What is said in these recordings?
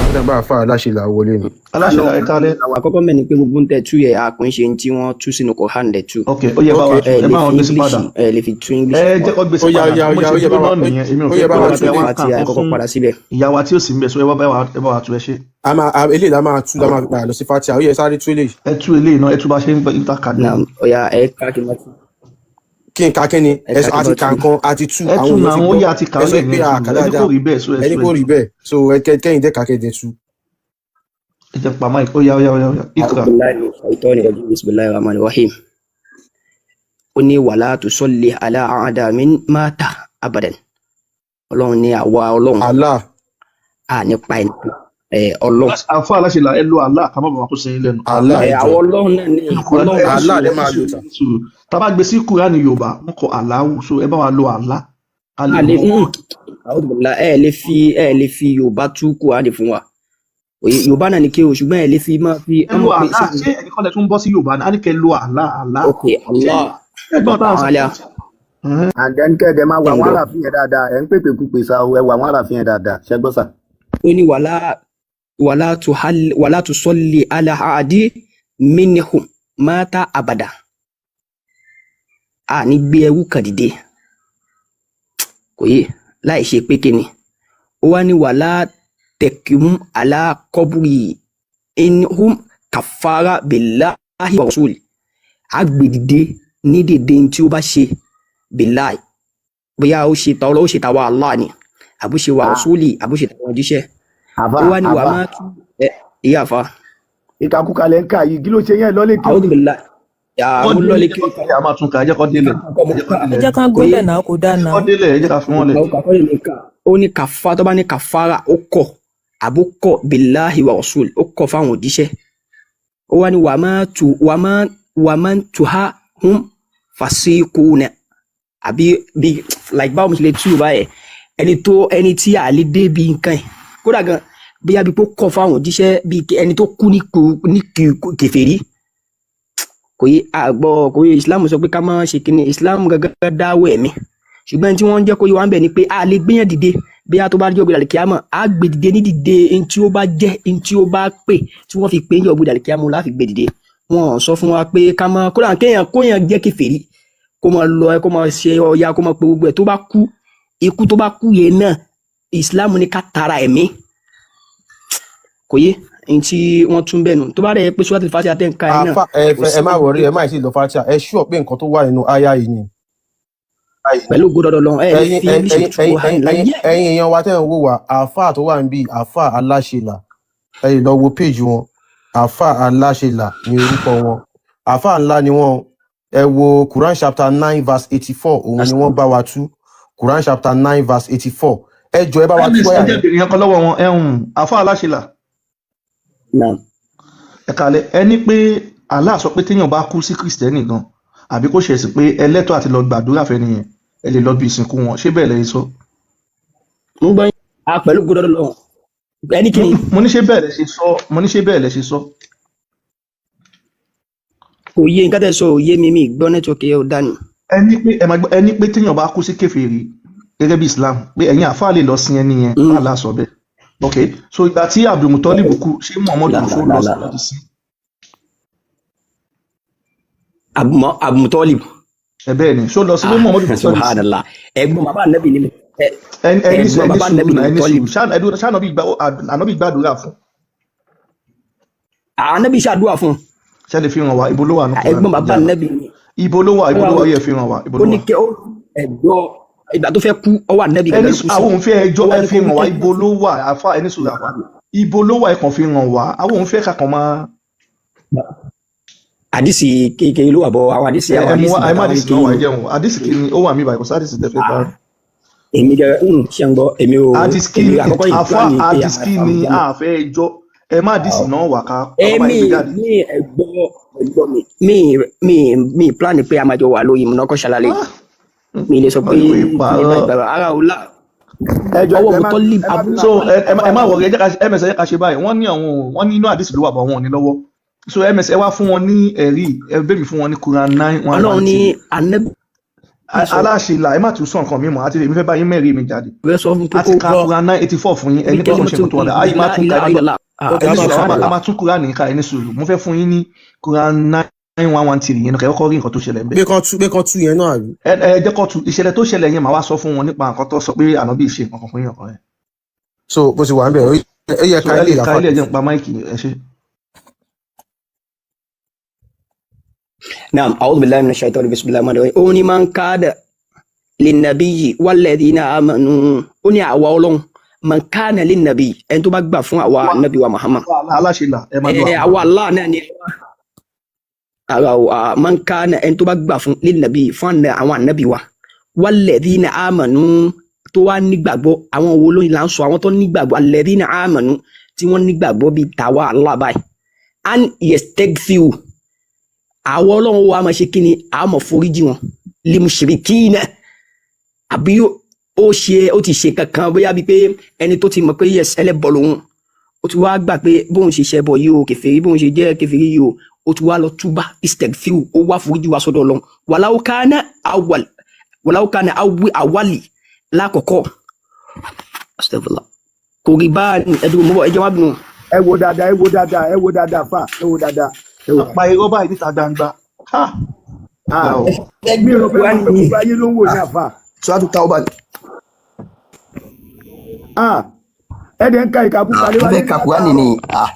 Ó dàgbà àfa aláṣẹlà wọlé ni. Aláṣẹlà, ẹ kálẹ́. Àwọn àkọ́kọ́ mẹ́ni pé gbogbo ń tẹ̀ tú yẹ àpín ṣe tí wọ́n tú sínú Quran lẹ̀ tú. Ok, ó yẹ bá wa Ok. tú. Ẹ Ẹ lè bá wọn fi gbé sí English, padà. ẹ lè fi tú English Ẹ fún jẹ́ wa. kó gbé sí Ó yá, padà. ó yá, Mo ó yá, ṣe ó yá, dúró bá wa náà nìyẹn, èmi ò ó fẹ́ yá, bá pé wa wá tú pé eléyìí. wá kà Fatia, ẹ nǹkan kọ́kọ́ fún padà síbẹ̀. ìyá wa tí ò sí ń bẹ̀, so ẹ bá wa tú, ẹ ṣe. A máa eléyìí la máa tú, la máa fi padà lọ sí Fatia. Ó yẹ sáré tú eléyìí. Ẹ tú eléyìí náà, ẹ tú bá ṣe ń gbọ́ ìta Naam, ní. ó yá, ẹ ká kí n bá tú. Kí n ka kí ni? Ẹ Ẹ ká sọ kí n àti bá ka tú. nǹkan àti tú. Ẹ tú Àwọn èèyàn náà, ti ó gbọ́. yá, àti kà Ẹ á sọ lẹ̀ pé ní ẹ tú. àkà Ẹ ní kò dáadáa. rí bẹ́ẹ̀, so ẹ Ẹni tú, kò ẹ rí tú. bẹ́ẹ̀, so ẹ kẹ́yìn dẹ́ kàkẹ́ tú. Ẹ jẹ́ pa mic. Ó yá, ó yá, ó yá, ó yá. Ikra. A'udhu billahi minash shaitani rajim. Bismillahir rahmanir rahim. Ó ní wala tusalli ala adamin mata abadan. Ọlọ́run ní àwa Ọlọ́run Allah. à nípa ẹnìkan ẹ Ọlọ́run. Àfa aláṣẹlà, ẹ lo Allah ká má bàa kó sí yín lẹ́nu. Allah. Ẹ Ẹ àwọn jọ. Ọlọ́run náà ní Nínú Kùránì, Ọlọ́run ẹ ní Allah sùúrù, lẹ ẹ ní máa lò sùúrù, tà. ẹ ní sùúrù. Tá a bá gbé sí Kùránì Yorùbá, wọn kọ Allahu, so ẹ bá wa lo Allah ká lè a lè mọ. A'udhu billahi, ẹ lè fi Yorùbá tú Kùránì fún wa. Òye Yorùbá náà ní kí o, ṣùgbọ́n ẹ lè fi máa fi Ẹ lo ọmọ pé Allah. Ṣé ẹ̀yin kọ́lẹ̀ tún bọ́ sí Yorùbá ni? A ní kẹ́ lo Allah, Allah. Ok, Ṣé Allah ẹgbọ́n tá à ń sọ? ta'ala. And then kẹ́ẹ̀dẹ̀ máa wà Ẹ̀ ń àwọn gbọ́. àràfin yẹn dáadáa. Ẹ̀ ń pèpè kú pèsè o, ẹ wà àwọn àràfin yẹn dáadáa, ṣẹ gbọ́ sà. Ó ní wàlá tusalli ala ahadi minhum mata abada. A ní gbé ẹrú kan dìde, kò yé, láì ṣe pé kíni. Ó wá ní wàlá tẹkùm ala qabri inhum kafara billahi wa rasuli. A gbé dìde ní dèdè tí ó bá ṣe billahi, bóyá ó ṣe tọrọ, ó ṣe tàwa Allah ni, àbúṣe wa Ah, rasuli, àbúṣe tàwọn òjíṣẹ́. Àfà. Ó wá ní wà Àfà. má tú ẹ ìyá àfa. Ìkàkùkà lẹ́ ń kà yìí, kí ló ṣe yẹn lọ́lé kí? A'udhu billahi yà Kọ́ mo délẹ̀, lọ́lé ẹ kí jẹ́ kó délẹ̀, a máa tún kà, ẹ jẹ́ kó délẹ̀, ẹ jẹ́ kó Ẹ délẹ̀. jẹ́ kán Kò yé. gbélé náà, kò dáa Ẹ jẹ́ náà. kó délẹ̀, ẹ jẹ́ ká fi wọ́n lẹ̀. Kàkọ́ lè kà. Ó ní kàfá, tó bá ní kàfárà, ó kọ̀ àbó kọ̀ billahi wa rasul, ó kọ̀ fáwọn òjíṣẹ́. Ó wá ní wà má tu ha hum fasiquna, àbí bí like báwo mo ṣe lè tú Yorùbá yẹ, ẹni tó ẹni tí a lè dé bí nǹkan yìí kódà gan, bóyá bí pé ó kọ̀ fáwọn òjíṣẹ́, bí ẹni tó kú ní kèfèrí. Kò yé àgbọ̀, kò yé. Islam sọ pé ká má ṣe kíni, Islam gangan dáwọ́ ẹ̀mí, ṣùgbọ́n tí wọ́n ń jẹ́ kó yé wa ń bẹ̀ ni pé a lè gbéyàn dìde bí a tó bá jẹ́ ògbé dàlẹ́ kíámọ̀, a gbé dìde ní dìde ẹni tí ó bá jẹ́, ẹni tí ó bá pè tí wọ́n fi pè é ní ògbé dàlẹ́ kíámọ̀ láfi gbé dìde. Wọ́n sọ fún wa pé ká má kódà kéèyàn kóyàn jẹ́ kèfèrí, kó máa lọ, kó máa ṣe ọya, kó máa pe gbogbo ẹ̀, tó bá kú, ikú tó bá kú yẹn náà, Islam ní ká tara ẹ̀mí. Kò yé ẹni tí wọ́n tún bẹ́ẹ̀ nù tó bá rẹ̀ pé Suratul Fatiha tẹ̀ ń ka ẹ̀ náà. Àfa, ẹ Kò fẹ́ sí. Ẹ má worry, ẹ má sì lọ Fatia. Ẹ ṣúọ pé nǹkan tó wà nínú àyà yìí ni? Pẹ̀lú gbọdọdọ lọ, ẹ lè Ẹ̀yin fi English ẹ̀yin tú ẹ̀yin Quran ẹ̀yin láyé. Ẹ̀yin èèyàn wa tẹ́ ń wò wá, àáfà tó wà níbí, àáfà aláṣẹlà, ẹ lè lọ wo page wọn. Àáfà aláṣẹlà ní orúkọ wọn, àáfà ńlá ni wọn. Ẹ wo Quran chapter 9 verse 84, òun ni wọ́n bá wa tú. Quran chapter 9 verse 84. Ẹ jọ, ẹ bá wa tú Ms àyà ẹ jẹ́ yẹn. bèrè yẹn kan lọ́wọ́ wọn. Ẹ̀hún, àfa aláṣẹlà. Naam. Ẹ kalẹ̀. Ẹ ní pé Allah sọ pé téèyàn bá kú sí Kristẹni gan, àbí kó ṣẹ̀sìn, pé ẹlẹ́tọ̀ àti lọ gbàdúrà fẹ́ nìyẹn, ẹ lè lọ bí ìsìnkú wọn. Ṣé bẹ́ẹ̀ lẹ́yìn sọ? Mo gbọ́ yín. A pẹ̀lú gbọdọdọ lọ, ẹni kí ni? Mo ní ṣé bẹ́ẹ̀ lẹ ṣe sọ? Mo ní ṣé bẹ́ẹ̀ lẹ ṣe sọ? Kò yé nǹkan tẹ́ sọ, ò yé mi. Mi gbọ́, network yẹn ò dání. Ẹ ní pé ẹ máa gbọ́, ẹ ní pé téèyàn bá kú sí kèfèrí gẹ́gẹ́ bí Islam, pé ẹ̀yin àfáà lè lọ sin ẹni yẹn. Allah sọ bẹ́ẹ̀. Ok, so ìgbà tí Abdulmutalib kú, ṣé Muhammadu La la ṣó la lọ la sí la. ọdún sí? Abdulmutalib. Ẹ bẹ́ẹ̀ ni, ṣó lọ sí ló Muhammadu fi tọ́jú sí? Subhanallah, ẹ̀gbọ́n bàbá anabi ni Ẹni ẹni ẹ̀gbọ́n ẹni bàbá sùúrù anabi ni náà, ẹni Mutalib. sùúrù. Ṣá ànábì gbàdúrà fún? Anabi ṣàdúrà fún. Ṣé lè fi hàn wá ibo ló wà ní Quran? Ẹ̀gbọ́n bàbá Ìjà lọ. anabi ni. Ibo ló wà? Ibo ló wà? Ó yẹ fi hàn wá ibo Ó ló ní wà. kẹ́ ó ẹ̀gbọ́ ìgbà tó fẹ́ kú, ọwọ́ anabi Ẹni gẹ́gẹ́ ló kú sí. Àwọn òun fẹ́ ẹjọ́. Ó wá Ẹ ní fi kó hàn wá kẹ́ ibo ló wà. Àfa, ẹni sùúrù, àfa, ibo ló wà? Ẹ kàn fi hàn wá. Àwọn òun fẹ́ kakàn máa Àdìsí kékeré ló wà bọ̀, àwọn àdìsí ẹ àwọn ẹ mú àdìsí wá ẹ má bàtà àwọn àdìsí náà wà. kékeré. Ẹ jẹun, àdìsí kí ni ó wà mí báyìí? Kò sí àdìsí tẹ fẹ́ bá. Èmi gẹ́gẹ́ ń ṣe ń gbọ́, èmi ò Àdìsí kí èmi ni? àkọ́kọ́ yìí Àfa, plan ni pé àdìsí kí ni? àwọn Àfẹ́ ẹjọ́, ẹ má àdìsí náà wà ká ká bá èmi yín gbé jáde. Mi ẹ̀gbọ́n mi plan pé a máa jọ wà lórí ìmúnákọ́ ṣàlàyé. Mi lè sọ pé Ọ̀rọ̀ kí ni ìpààrọ̀. báyìí báyìí ara ò lá Ẹjọ ọwọ́ ẹ má Mutọ́lib ẹ má bínú. So ẹ má worry, ẹ jẹ́ ká ms ẹ jẹ́ ká ṣe báyìí. Wọ́n ní àwọn wọ́n ní inú àdìsí ló wà bọ̀, wọn ò ní lọ́wọ́. So ms, ẹ wá fún wọn ní ẹ̀rí, ẹ bẹ́ẹ̀ mi fún wọn ní Quran 9 1 Ọlọ́run 1 ní 3. anabi. Aláṣelà, ẹ má tún sọ nǹkan mímọ́ àti èmi fẹ́ bá yín mẹ́rin mi jáde. Bẹ́ẹ̀ sọ fún pé A ti kó ka Quran 984 fún yín, ẹni bí pé kò ń ṣe kẹ́límọ́tò nǹkan tó wà dáa. Ayé má la tún ka, ilaha ẹ má gbọ́. illallah. Ok, Ẹni a máa sùúrù, ka a máa tún Quran ká, ẹni sùúrù. Mo fẹ́ fún yín ní Quran 9113 yẹn, kẹ́ kọ́kọ́ rí nǹkan tó ṣẹlẹ̀ ńbẹ̀. Pé kan tú yẹn náà, àbí? Ẹ jẹ́ kó tu ìṣẹ̀lẹ̀ tó ṣẹlẹ̀ yẹn, màá wá sọ fún wọn nípa nǹkan tó sọ pé ànábì ṣe nǹkan kan fún yín ọ̀kan yẹn. So bó ṣe wà ń bẹ̀, ó yẹ So ká ẹ ilé lè ka àfa. ilé, ẹ̀jẹ̀ ń pa máìkì, ẹ ṣe. Naam, a'udhu billahi minash shaitani, bismillahir rahmanir rahim. Ó ní man kada linnabiyyi walladhina amanu. Ó ní àwa Ọlọ́run, man kana linnabiyyi, ẹni tó bá gbà fún àwa nabi wa Muhammad. Aláṣelà, ẹ máa lo Ẹ àwọn. Àwa Allah náà ni ara o, man kana, ẹni tó bá gbà fún linnabiyyi, fún àwọn ànábì wa, walladhina amanu, tó wá nígbàgbọ́. Àwọn wo ló là ń sọ? Àwọn tó nígbàgbọ́, alladhina amanu, tí wọ́n nígbàgbọ́ bíi tàwa Allah báyìí. An yastaghfiru, àwọn Ọlọ́run wa máa ṣe kí ni? A máa foríjì wọn. Limushrikina, àbí ó ṣe, ó ti ṣe kankan, bóyá bíi pé ẹni tó ti mọ̀ pé yes, ẹlẹ́bọ lòun, ó ti wá gbà pé bóun ṣe ṣẹbọ yìí o, kèfèrí bóun ṣe jẹ́ kèfèrí yìí o, ó ti wá lọ túbá, istaghfiru, ó wá foríjì wá sọ́dọ̀ Ọlọ́run. Walau kana awwal, walau kana awi awali lákọ̀ọ́kọ́, astaghfirullah, kò rí bá ẹdùn mọ́ ẹjọ́ má bínú. Ẹ wo dáadáa, ẹ wo dáadáa, ẹ wo dáadáa fà, ẹ wo dáadáa, ẹ wo Pa irọ́ báyìí níta gbangba. Ha! dáadáa. Ga o. Mi ò rò pé mọ̀ pé gbogbo ayé ló ń wò ní àfà. Suratu Tawbah. Ẹ dẹ̀ ń ka ìkàkùkà lé Mo wa fẹ́ lórí ka Kùránì ni. látàárọ̀.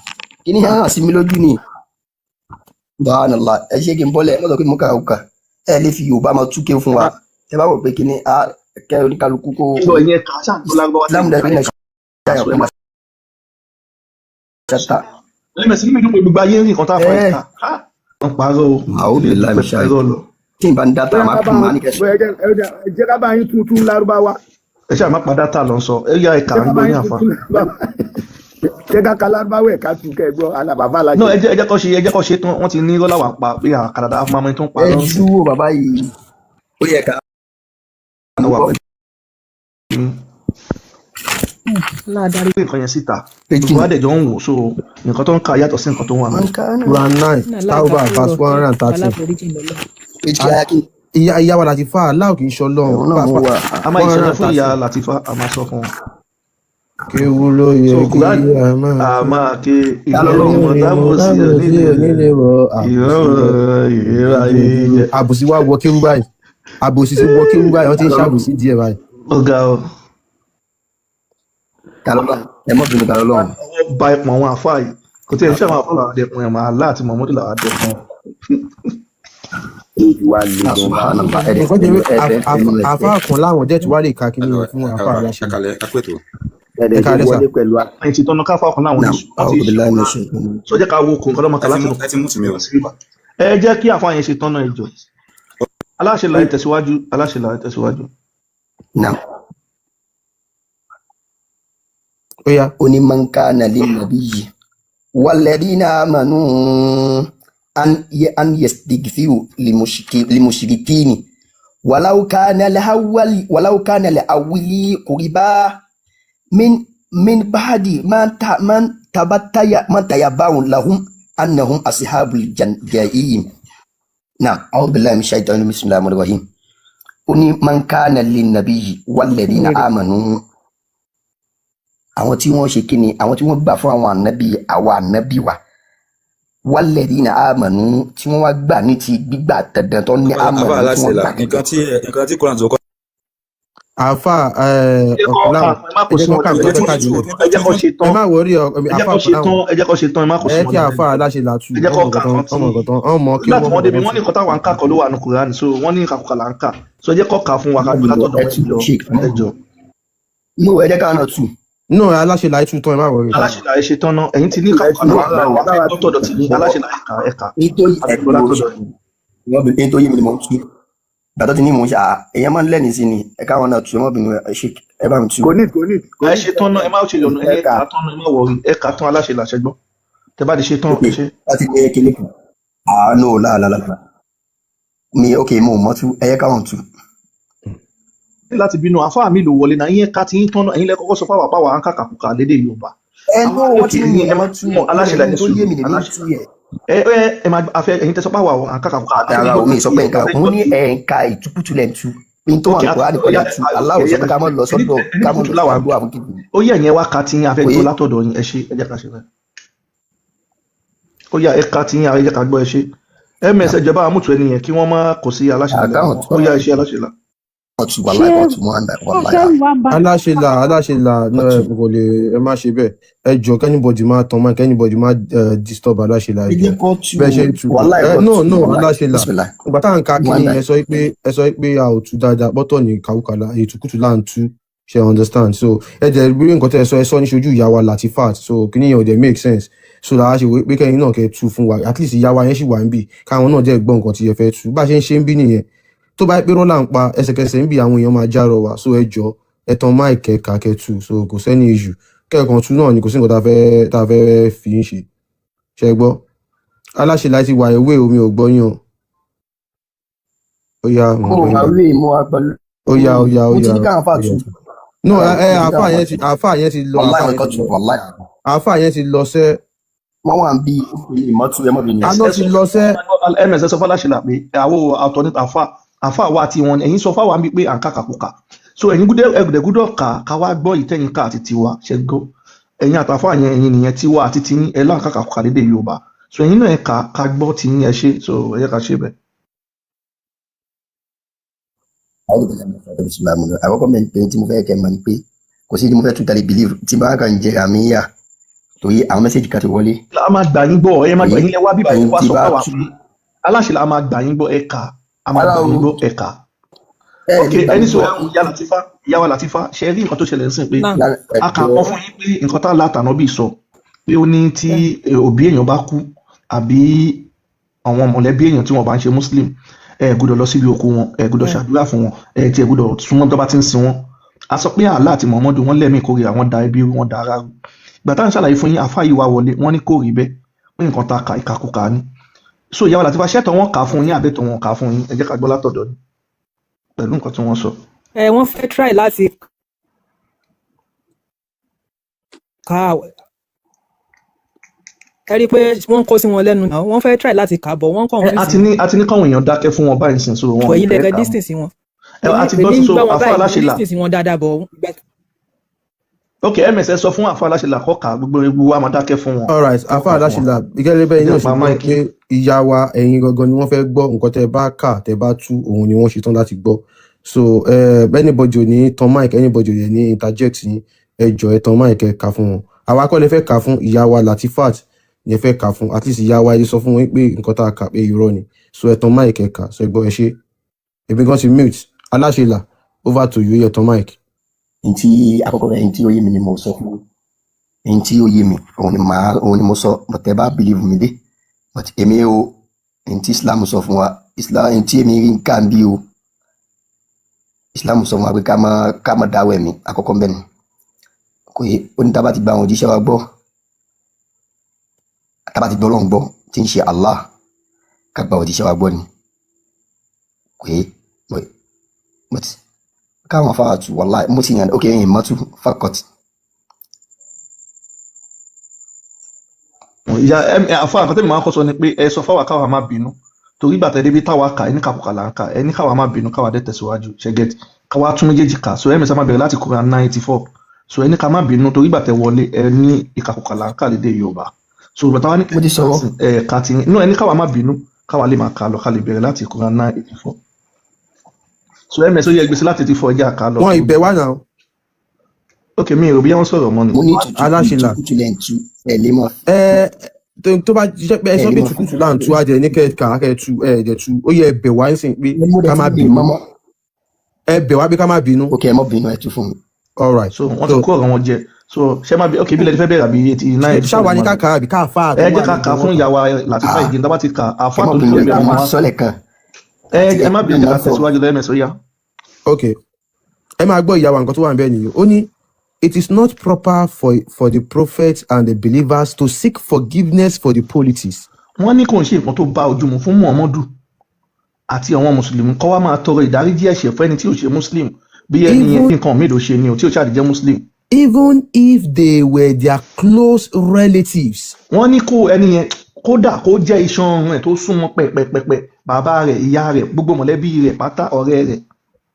Kí ni hàn sí mi lójú ni? Subhanallah, ẹ ṣé kí n bọ́lẹ̀, ẹ má sọ pé mo kà ó kà. Ẹ lè fi Yorùbá máa túké fún wa. Ẹ bá wọ̀ pé kí ni a kẹ́ oníkálukú kó Ìgbọ̀ ìyẹn kà á ṣáà tó lárúbáwá Islam tẹ̀ dàbí ká náà ẹ ṣáyà sọ kó ẹ máa má. ṣàtà. Ẹlẹ́mẹ̀sí ní mi dùn pé gbogbo ayé ń rí nǹkan tá a fà Ẹ yìí ká. Ha! Wọ́n parọ́ o. àwọn Ilé obìnrin láì ìdúpẹ́ ṣáà irọ́ lọ. tí n bá ń dátà Bóyá máa ká kú bá máa ní kẹsàn. bóyá ẹ jẹ́ ká bá yín tuntun lárúbáwá. Ẹ ṣáà má pa dátà lọ sọ. Ẹ yá ẹ̀ka Jẹ́ ń ká bá gbọ́ ní yín àfa. tuntun lárúbáwá. Jẹ́ ká ka lárúbáwá ẹ̀ ká tún kẹ́ ẹ gbọ́ alábàbá No, aláṣẹ. ẹ jẹ́ kó ṣe, ẹ jẹ́ kó ṣe tán. Wọ́n ti ní irọ́ làwọn pa pé àkàdàdà àfọmọ́ tó ń pa Ẹ lọ́sìn. dúró bàbá yìí, ó yẹ ká Ẹ wà gbọ́ pẹ̀lú yín. Láàdárí. Gbé nǹkan yẹn síta. Pé kí Gbogbo ni. wa dẹ̀ jọ ń wò, so nǹkan tó ń kà yàtọ̀ sí nǹkan tó ń wà Man níbẹ̀. kana Quran 9 Náà Tawbah láìka verse fúrọ̀ 113. aláforíjì lọ́lọ́. Pé kí ayá kí ni. Ìyá wa láti fa aláwọ̀ kì í ṣọlọ́run. Ẹ̀wọ̀n náà mo wà. A máa One ìṣẹ̀lẹ̀ hundred and fún ìyá thirteen. Latifa, a máa sọ fún wọn. Kéwu ló yẹ So kí Quran a máa a ké. máa ké Ta ìyẹn lọ́lọ́run? ni mo Ìyẹn ni mo dábò sí dábò sí onílé onílé wọ àbòsí ìrọ̀rùn wọ ìrora yíyẹ. Àbòsí wá wọ kéwu báyìí. Àbòsí sí wọ kéwu báyìí, wọ́n ti Ta ń lọ́lọ́run? ṣàbòsí díẹ̀ báyìí. Ó ga o. Ta lọ́lọ́run? Ẹ mọ́ bínú, ta lọ́lọ́run? Ọwọ́ ba ẹpọ̀n àwọn àfáà yìí. Kò tí ẹ̀ ṣe àwọn àfáà làwọn dẹkùn ẹ̀ máa Allah àti Muhammadu làwọn dẹkùn. Èyí wá le gan báyìí. Subhanallah, ẹ̀dẹ̀ Nǹkan jẹ́ pé ẹ̀dẹ̀ ẹ̀dẹ̀ àfáà kan láwọn jẹ́ tí wàá lè ka kíní yẹn fún àfáà aláṣẹ. Ẹkàlẹ akpẹtọ. Ẹ̀dẹ̀ Ẹ ṣe káalẹ́ sà. wọlé pẹ̀lú Ẹ̀yin ti tọ́nu káfá ọkàn láwọn Naam, oníṣù. Wọ́n ti a'udhu billahi minash shaitani. sọ jẹ́ ká wo okùn nǹkan lọ́mọ Ẹ kan ti láti mú ẹ ti mú tì mí o. ẹ jẹ́ kí àfáà yẹn ṣe tán náà, ẹjọ́. Aláṣẹ là ẹ tẹ̀síwájú, aláṣẹ là ẹ tẹ̀síwájú. Naam. Ó yá. Ó ní man kana linnabiyyi walladhina amanu an yastaghfiru limushrikini walau kana al-awwali walau kana al-awwali qurba min ba'di man tabattaya man tayabba'u lahum annahum ashabul jahim. Naam, a'udhu billahi minash shaitani, bismillahir rahmanir rahim. Ó ní man kana linnabiyyi walladhina amanu, àwọn tí wọ́n ṣe kíni, àwọn tí wọ́n gbà fún àwọn ànábì, àwọn ànábì wa, walladhina amanu, tí wọ́n wá gbà ní ti gbígbà dandan tó ní Àfáà amanu tí aláṣẹ wọ́n là gbà nǹkan dandan. tí nǹkan tí Quran sọ kọ́. Àfáà Ẹ jẹ́ ọ̀kan kó kà láwọn ẹ má ẹ kó jẹ́ sí kán wọn kà lẹ́nu. nǹkan fẹ́ Ẹ kà tún jùlẹ̀. Ẹ jẹ́ kó ṣe Ẹ tán. má wọrí ọ Ẹ jẹ́ àfáà kó ọ̀kan ṣe láwọn. tán, ẹ jẹ́ kó ṣe tán, ẹ má kó Ẹ sí jẹ́ wọn kí lẹ́nu. àfáà aláṣẹ là tú. Ẹ jẹ́ Wọ́n kó mọ̀ kà nǹkan nǹkan tán, tí wọ́n mọ̀ nǹkan tán, wọ́n mọ̀ kí nígbà wọ́n tí mọ̀ wọ́n débi nǹkan wọ́n tán ní tú. nǹkan táwa ń kà kọ́ ló wà ní Quran, so wọ́n ní ìkàkùkà là ń kà, so ẹ jẹ́ kó kà fún wa ká Má bínú, látọ̀dọ̀ ẹ wọn tú ẹjọ́ sheik. ẹjọ́. No, ẹ jẹ́ káwọn náà tú. No, aláṣẹ là tú tán, ẹ má wọrí. Aláṣẹ là ẹ ṣe tán náà, ẹ̀yin ti ní Ẹ ìkàkùkà tú làwa ń bá kà, wa wá bá fẹ́ wa gbọ́ tú. tọ̀dọ̀ tì ní aláṣẹ là ẹ kà, ẹ kà Nítorí àti ẹ̀dùn gbọ́ látọ̀dọ̀ yín. nítorí mi ni mò ń tú. Gbàtọ́ ti ní mò ń ṣe à èèyàn máa ń lẹ́ni sí ni ẹ káwọn náà tú, ẹ má bínú, ẹ sheik, ẹ bá mi tú. Kò ní kò ní kò Ẹ ní ṣe tán náà, ẹ má ṣe yọnu, ẹ ẹ̀yin ẹ kà. kà tán náà, ẹ má wọrí, ẹ kà tán, aláṣẹ là ṣẹgbọ́n tẹ bá ti ṣe tán Ok, ẹ ṣe. láti ní kíní kan. Ah no, láàlá. Mi ok, mo mọ̀ tú, ẹ yẹ káwọn tú. Ní láti bínú àfáà mi ló wọlé náà, ìyẹn ká ti yín tán náà, ẹ̀yin lẹ kọ́kọ́ sọ fáwọn àpáwà à ń kàkàkùkà lédè Yorùbá. Ẹ Àwọn no, wọ́n ti òkè ní ní mi ẹ mọ̀ má tú, mọ̀ mo aláṣẹ lè là ní ní tó yé sùúrù mi lèmi ń aláṣẹ tú là. yẹ. Ẹ máa afẹ ẹ̀yin tẹsán pàwọ àwọn àkàkà afẹ Ara gbọ́ omi sọ pé ti nǹkan afẹ mo gbọ́ ní ti ẹ̀ ń ka ìtukùtù lẹ̀ ń tu pé n tó wà Ok ní Kùránì kọ́ lẹ̀ ń tu Allah ò sọ pé ká má lọ ẹni sọ́dọ̀ ẹni ká má kùtù lọ láwà ṣàdúrà fún kìfìrí. ó yẹ ẹ̀yẹn wá ka ti yín afẹ́ Kò gbọ́ yé látọ̀dọ̀ yín. Ẹ ṣe, ẹ jẹ́ ká ṣe bẹ́ẹ̀. Ó yá, ẹ ka ti yín, ẹ jẹ́ ká gbọ́. Ẹ ṣe, ms, ẹ jọba àmútu ẹni yẹn kí wọ́n má kó sí aláṣẹlá lẹ́nu àkáwọn mọ́. Ó yá, ẹ ṣe, aláṣẹlá. tù Ṣé wàláì kan tù mọ́ àǹdà wàláì ṣé wàá bá Aláṣẹlà, aláṣẹlà kan ẹ tù. kò lè, ẹ má ṣe bẹ́ẹ̀. Ẹ jọ, kẹ́nìbọ̀dì máa tàn máa kẹ́nìbọ̀dì máa disturb aláṣẹlà. Ẹ Ẹ jọ, jẹ́ kó tù bẹ́ẹ̀ ṣe ń tu wàláì ẹ kan no tù no wàláì aláṣẹlà. bísímìlà Ìgbà tá à ń ka mọ́ kínní, àǹdà. ẹ sọ pé a ò tú dáadáa bọ́tọ̀ ní kàwúkàlà, ètùkùtù là ń tú ṣe, understand? So ẹ jẹ́ rí nǹkan tẹ́ ẹ sọ, ẹ sọ níṣojú ìyá wa Latifat, so kínní yẹn ò dẹ̀ make sense. So làá ṣe wò pé kẹ́yìn náà kẹ́ tú fún wa. At least ìyá wa yẹn ṣì wà ń bì, káwọn náà jẹ́ gbọ́ nǹkan tí ẹ fẹ́ tú. Bá a ṣe ń ṣe ń bí nìyẹn, tó bá yẹ pé rọ́là ń pa ẹsẹ̀kẹsẹ̀ ń bí, àwọn èèyàn máa járọ wa. So ẹ jọ, ẹ tan mic, ẹ kà, kẹ́ tú. So kò sẹ́ni issue, kẹ́ẹ̀kan tú náà ni, kò sí nǹkan tá a fẹ́ fi ń ṣe. Ṣe gbọ́, aláṣẹ láti wà ewé omi ò gbọ́ yín o. Ó yá, mo Mo gbọ́ yín wà báyìí. wí mo wà pẹ̀lú Ó yá, ó yá, ó mo ti yá, ní káwọn fà ó tù yá. No, ara ẹ mo ti ní àáfà káwọn fà yẹn ti tù àáfà yẹn ti lọ. wàláì Àáfà wọn yẹn kan ti tù lọ. Wàláì Àáfà yẹn ti lọ sẹ́. wọn wà ń bí ìmọ̀tú ẹ mọ̀ bí ni. Aná ẹ ti sọ lọ sẹ́. Ms, ẹ sọ fọláṣẹlá pé àwọ àtọ ní àfà wa àti wọn. Ẹ̀yin sọ fáwa ń bí pé à ń kàkàkùkà, so ẹ̀yin gúdẹ ẹgùdẹ ká ká wá gbọ́ ìtẹ̀yìn ká àti tiwa ṣe gbọ́. Ẹ̀yin àtàfà yẹn, ẹ̀yin nìyẹn, tiwa àti tiyín ẹ lá ń kàkàkùkà lédè Yorùbá, so ẹ̀yin náà ẹ kà ká gbọ́ tiyín. Ẹ ṣe, so ẹ jẹ́ ká ṣe bẹ́ẹ̀. Àwọn ìbílẹ̀ mi fẹ́ bísí láàmú lọ. Àkọ́kọ́ mi pé tí mo fẹ́ kẹ́ mọ̀ ni pé kò sí tí mo fẹ́ tún tẹ̀lé believe tí bá kàn jẹ́ àmì yà torí àwọn mẹ́sẹ̀gì kan ti wọlé. A máa gbà yín gbọ́, ẹ máa gbà Èyí yín lẹ wá bíbá yín ẹ̀yin wá tí sọ bá fáwa tú pé aláṣẹ la máa gbà yín gbọ́, ẹ kà, a máa ara gbà o yín gbọ́, ẹ kà. Ẹ Ok, lè gbà ẹni mí sọ gbọ́. Ìyá Latifa, ìyá wa Latifa, ṣe rí nǹkan tó ṣẹlẹ̀ ń sìn pé Náà a kà ẹjọ́ kọ́ fún yín pé nǹkan tá a látàná bí sọ pé ó ní tí bẹ́ẹ̀ òbí èèyàn bá kú àbí àwọn mọ̀lẹ́bí èèyàn tí wọ́n bá ń ṣe muslim, ẹ gbọ́dọ̀ lọ síbi òkú wọn, ẹ gbọ́dọ̀ bẹ́ẹ̀ ṣàdúrà fún wọn, ẹ tiẹ̀ gbọ́dọ̀ súnmọ́ tó bá ti ń sin wọn. A sọ pé Allah àti Muhammadu wọ́n lẹ́mìí ìkórìíra, wọ́n da ẹbí rú, wọ́n da ara rú. Ìgbà táwọn ṣàlàyé fún yín, àfáà yìí wá wọlé, wọ́n ní kò rí bẹ́ẹ̀, pé nǹkan ta kà ìkàkùkà ni. So ìyá wa Latifa, ṣẹ́tọ̀ wọn kà á fún yín àbẹ̀tọ̀ wọn kà á fún yín? Ẹ jẹ́ ká gbọ́ látọ̀dọ̀ yín pẹ̀lú nǹkan tí wọ́n sọ. Ẹ wọ́n fẹ́ try láti kà á. Ẹ rí i pé wọ́n kó sí wọn lẹ́nu náà, wọ́n fẹ́ try láti kà á bọ̀ wọ́n Ẹ confuse wọn. a ti ní káwọn èèyàn dákẹ́ fún wọn báyìí sìn, so wọn Bọ̀ ò yín fẹ́ lẹ́gẹ̀ kà á mọ́. distance wọn. Ẹ Èmi a ti gbọ́ èmi ń so gbọ́ wọn àfáà báyìí, mo aláṣẹlà. distance wọn dáadáa bọ̀ ìgbà Ok, ms, sọ fún àfáà aláṣẹlà kọ́ kà á, gbogbo ewu wa máa dákẹ́ fún wọn. Alright, Kọ́ àfà kà á fún wọn. aláṣẹlà, gẹ́gẹ́ bẹ́ẹ̀ Ẹ náà jẹ́ ṣe pa gbọ́ máìkì. pé ìyá wa, ẹ̀yin gangan ni wọ́n fẹ́ gbọ́ nǹkan tẹ́ bá kà, tẹ́ bá tú, òun ni wọ́n ṣetán láti gbọ́. So anybody ò ní tan mic, anybody ò yẹ ní interject yín. Ẹ jọ, ẹ tan mic, ẹ kà fún wọn. Àwa kọ́ lè fẹ́ kà fún, ìyá wa Latifat ni ẹ fẹ́ kà fún. At least ìyá wa, ẹ sọ fún wọn pé nǹkan tá a kà pé irọ́ ni. So ẹ tan mic, ẹ kà. So ẹ gbọ́, ẹ ṣe. Èmi gan ti mute. Aláṣẹlà, over to you, ẹ tan mic. Ntí àkọ́kọ́ rẹ̀, ntí ó yé mi ni mo sọ fún, ntí ó yé mi òun ni màá òun ni mo sọ, but ẹ bá believe mi dé, but èmi o, ntí Islam sọ fún wa, Islam ntí èmi rí nǹkan bí o, Islam sọ fún wa pé ká má dáwọ́ ẹ̀mí àkọ́kọ́ mbẹ́nu kò yé. Ó ní tá bá ti gba àwọn òjíṣẹ́ wa gbọ́, tá bá ti gbọ́ Ọlọ́run gbọ́ tí ń ṣe Allah, ká gba òjíṣẹ́ wa gbọ́ ni. Kò yé, but káwọn afáwà tù wàláì mo sì yàn ok ẹ̀yìn mọ́tò fakọt. Ìyá àfáà, nǹkan tẹ́mi máa ń kọ́ sọ ni pé ẹ sọ fáwa káwa má bínú torí ìgbà tẹ́ débi táwa kà, ẹni kàkùkà là ń kà, ẹni káwa má bínú, káwa dẹ̀ tẹ̀síwájú ṣẹ́gẹ́tì, káwa tún méjèèjì kà. So ms máa bẹ̀rẹ̀ láti Quran 94. So ẹni ká má bínú torí ìgbà tẹ́ wọlé, ẹ ní ìkàkùkà là ń kà lédè Yorùbá. So ìgbà táwa ní Mo ti sọ̀rọ̀. Ẹ ká ti inú ẹni káwa má bínú, káwa lè máa kà lọ, ká lè bẹ̀rẹ̀ láti Quran 984. So ms, ó yẹ gbèsè láti 84, ẹjẹ́ àká lọ. Wọn ìbẹ̀ wá náà. Ok, mi ò rò bí wọ́n sọ̀rọ̀ mọ́ ni. Mo ní Aláṣẹlà. ìtukùtù lẹ́ ń tu ẹ̀ lé mọ́. Ẹ tó bá jẹ́ pé ẹ ẹ̀ sọ lé pé mọ́. tukutu là ń tú adìẹ ní kẹ kà á kẹ tú, ẹ dẹ̀ tú, ó yẹ ẹ bẹ̀ wá ń sìn pé Mo dẹ̀ ká má ti lè bínú. mọ́mọ́. Ẹ bẹ̀ wá pé ká má bínú. Ok, ẹ mọ́ bínú, ẹ tú fún mi. Alright. So wọ́n ti So kó ọ̀rọ̀ wọn jẹ, so ṣé má bí ok bí lẹ́ni fẹ́ bẹ̀rẹ̀ àbí 89 84 ṣáwa lè ní máa ká lò. kà á àbí ká fà á tó Ẹ wà jẹ́ ká lẹ́gbẹ̀ẹ́ kà á wọn fún kà. ìyá wa Latifa Ah, ìdí tá bá ti kà ẹ àfáà mọ́ tó ní bínú, bẹ̀rẹ̀ mo wọn ti wá. sọ lẹ́ẹ̀kan Ẹ àti ẹ má bínú, ẹ̀ ẹ jẹ́ ká mọ́ sọ. tẹ̀síwájú lọ, ms, ó yá. Ok, ẹ máa gbọ́ ìyá wa, nǹkan tó wà níbẹ̀ nìyí. Ó ní it is not proper for the prophet and the believers to seek forgiveness for the politics. Wọ́n ní kò ń ṣe nǹkan tó bá ojú mu fún Muhammadu àti àwọn mùsùlùmí kọ́ wá máa tọrọ ìdáríjì ẹ̀ṣẹ̀ fún ẹni tí ò ṣe muslim, bí ẹni yẹn Even nǹkan mélòó ṣe ni o tí ò ṣáà jẹ́ muslim. Even if they were their close relatives. Wọ́n ní kó ẹni yẹn Kódà kó jẹ́ iṣan ọrùn ẹ̀ tó súnmọ́ pẹ̀pẹ̀pẹ̀pẹ̀, bàbá rẹ̀, ìyá rẹ̀, gbogbo mọ̀lẹ́bí rẹ̀ pátá, ọ̀rẹ́ rẹ̀.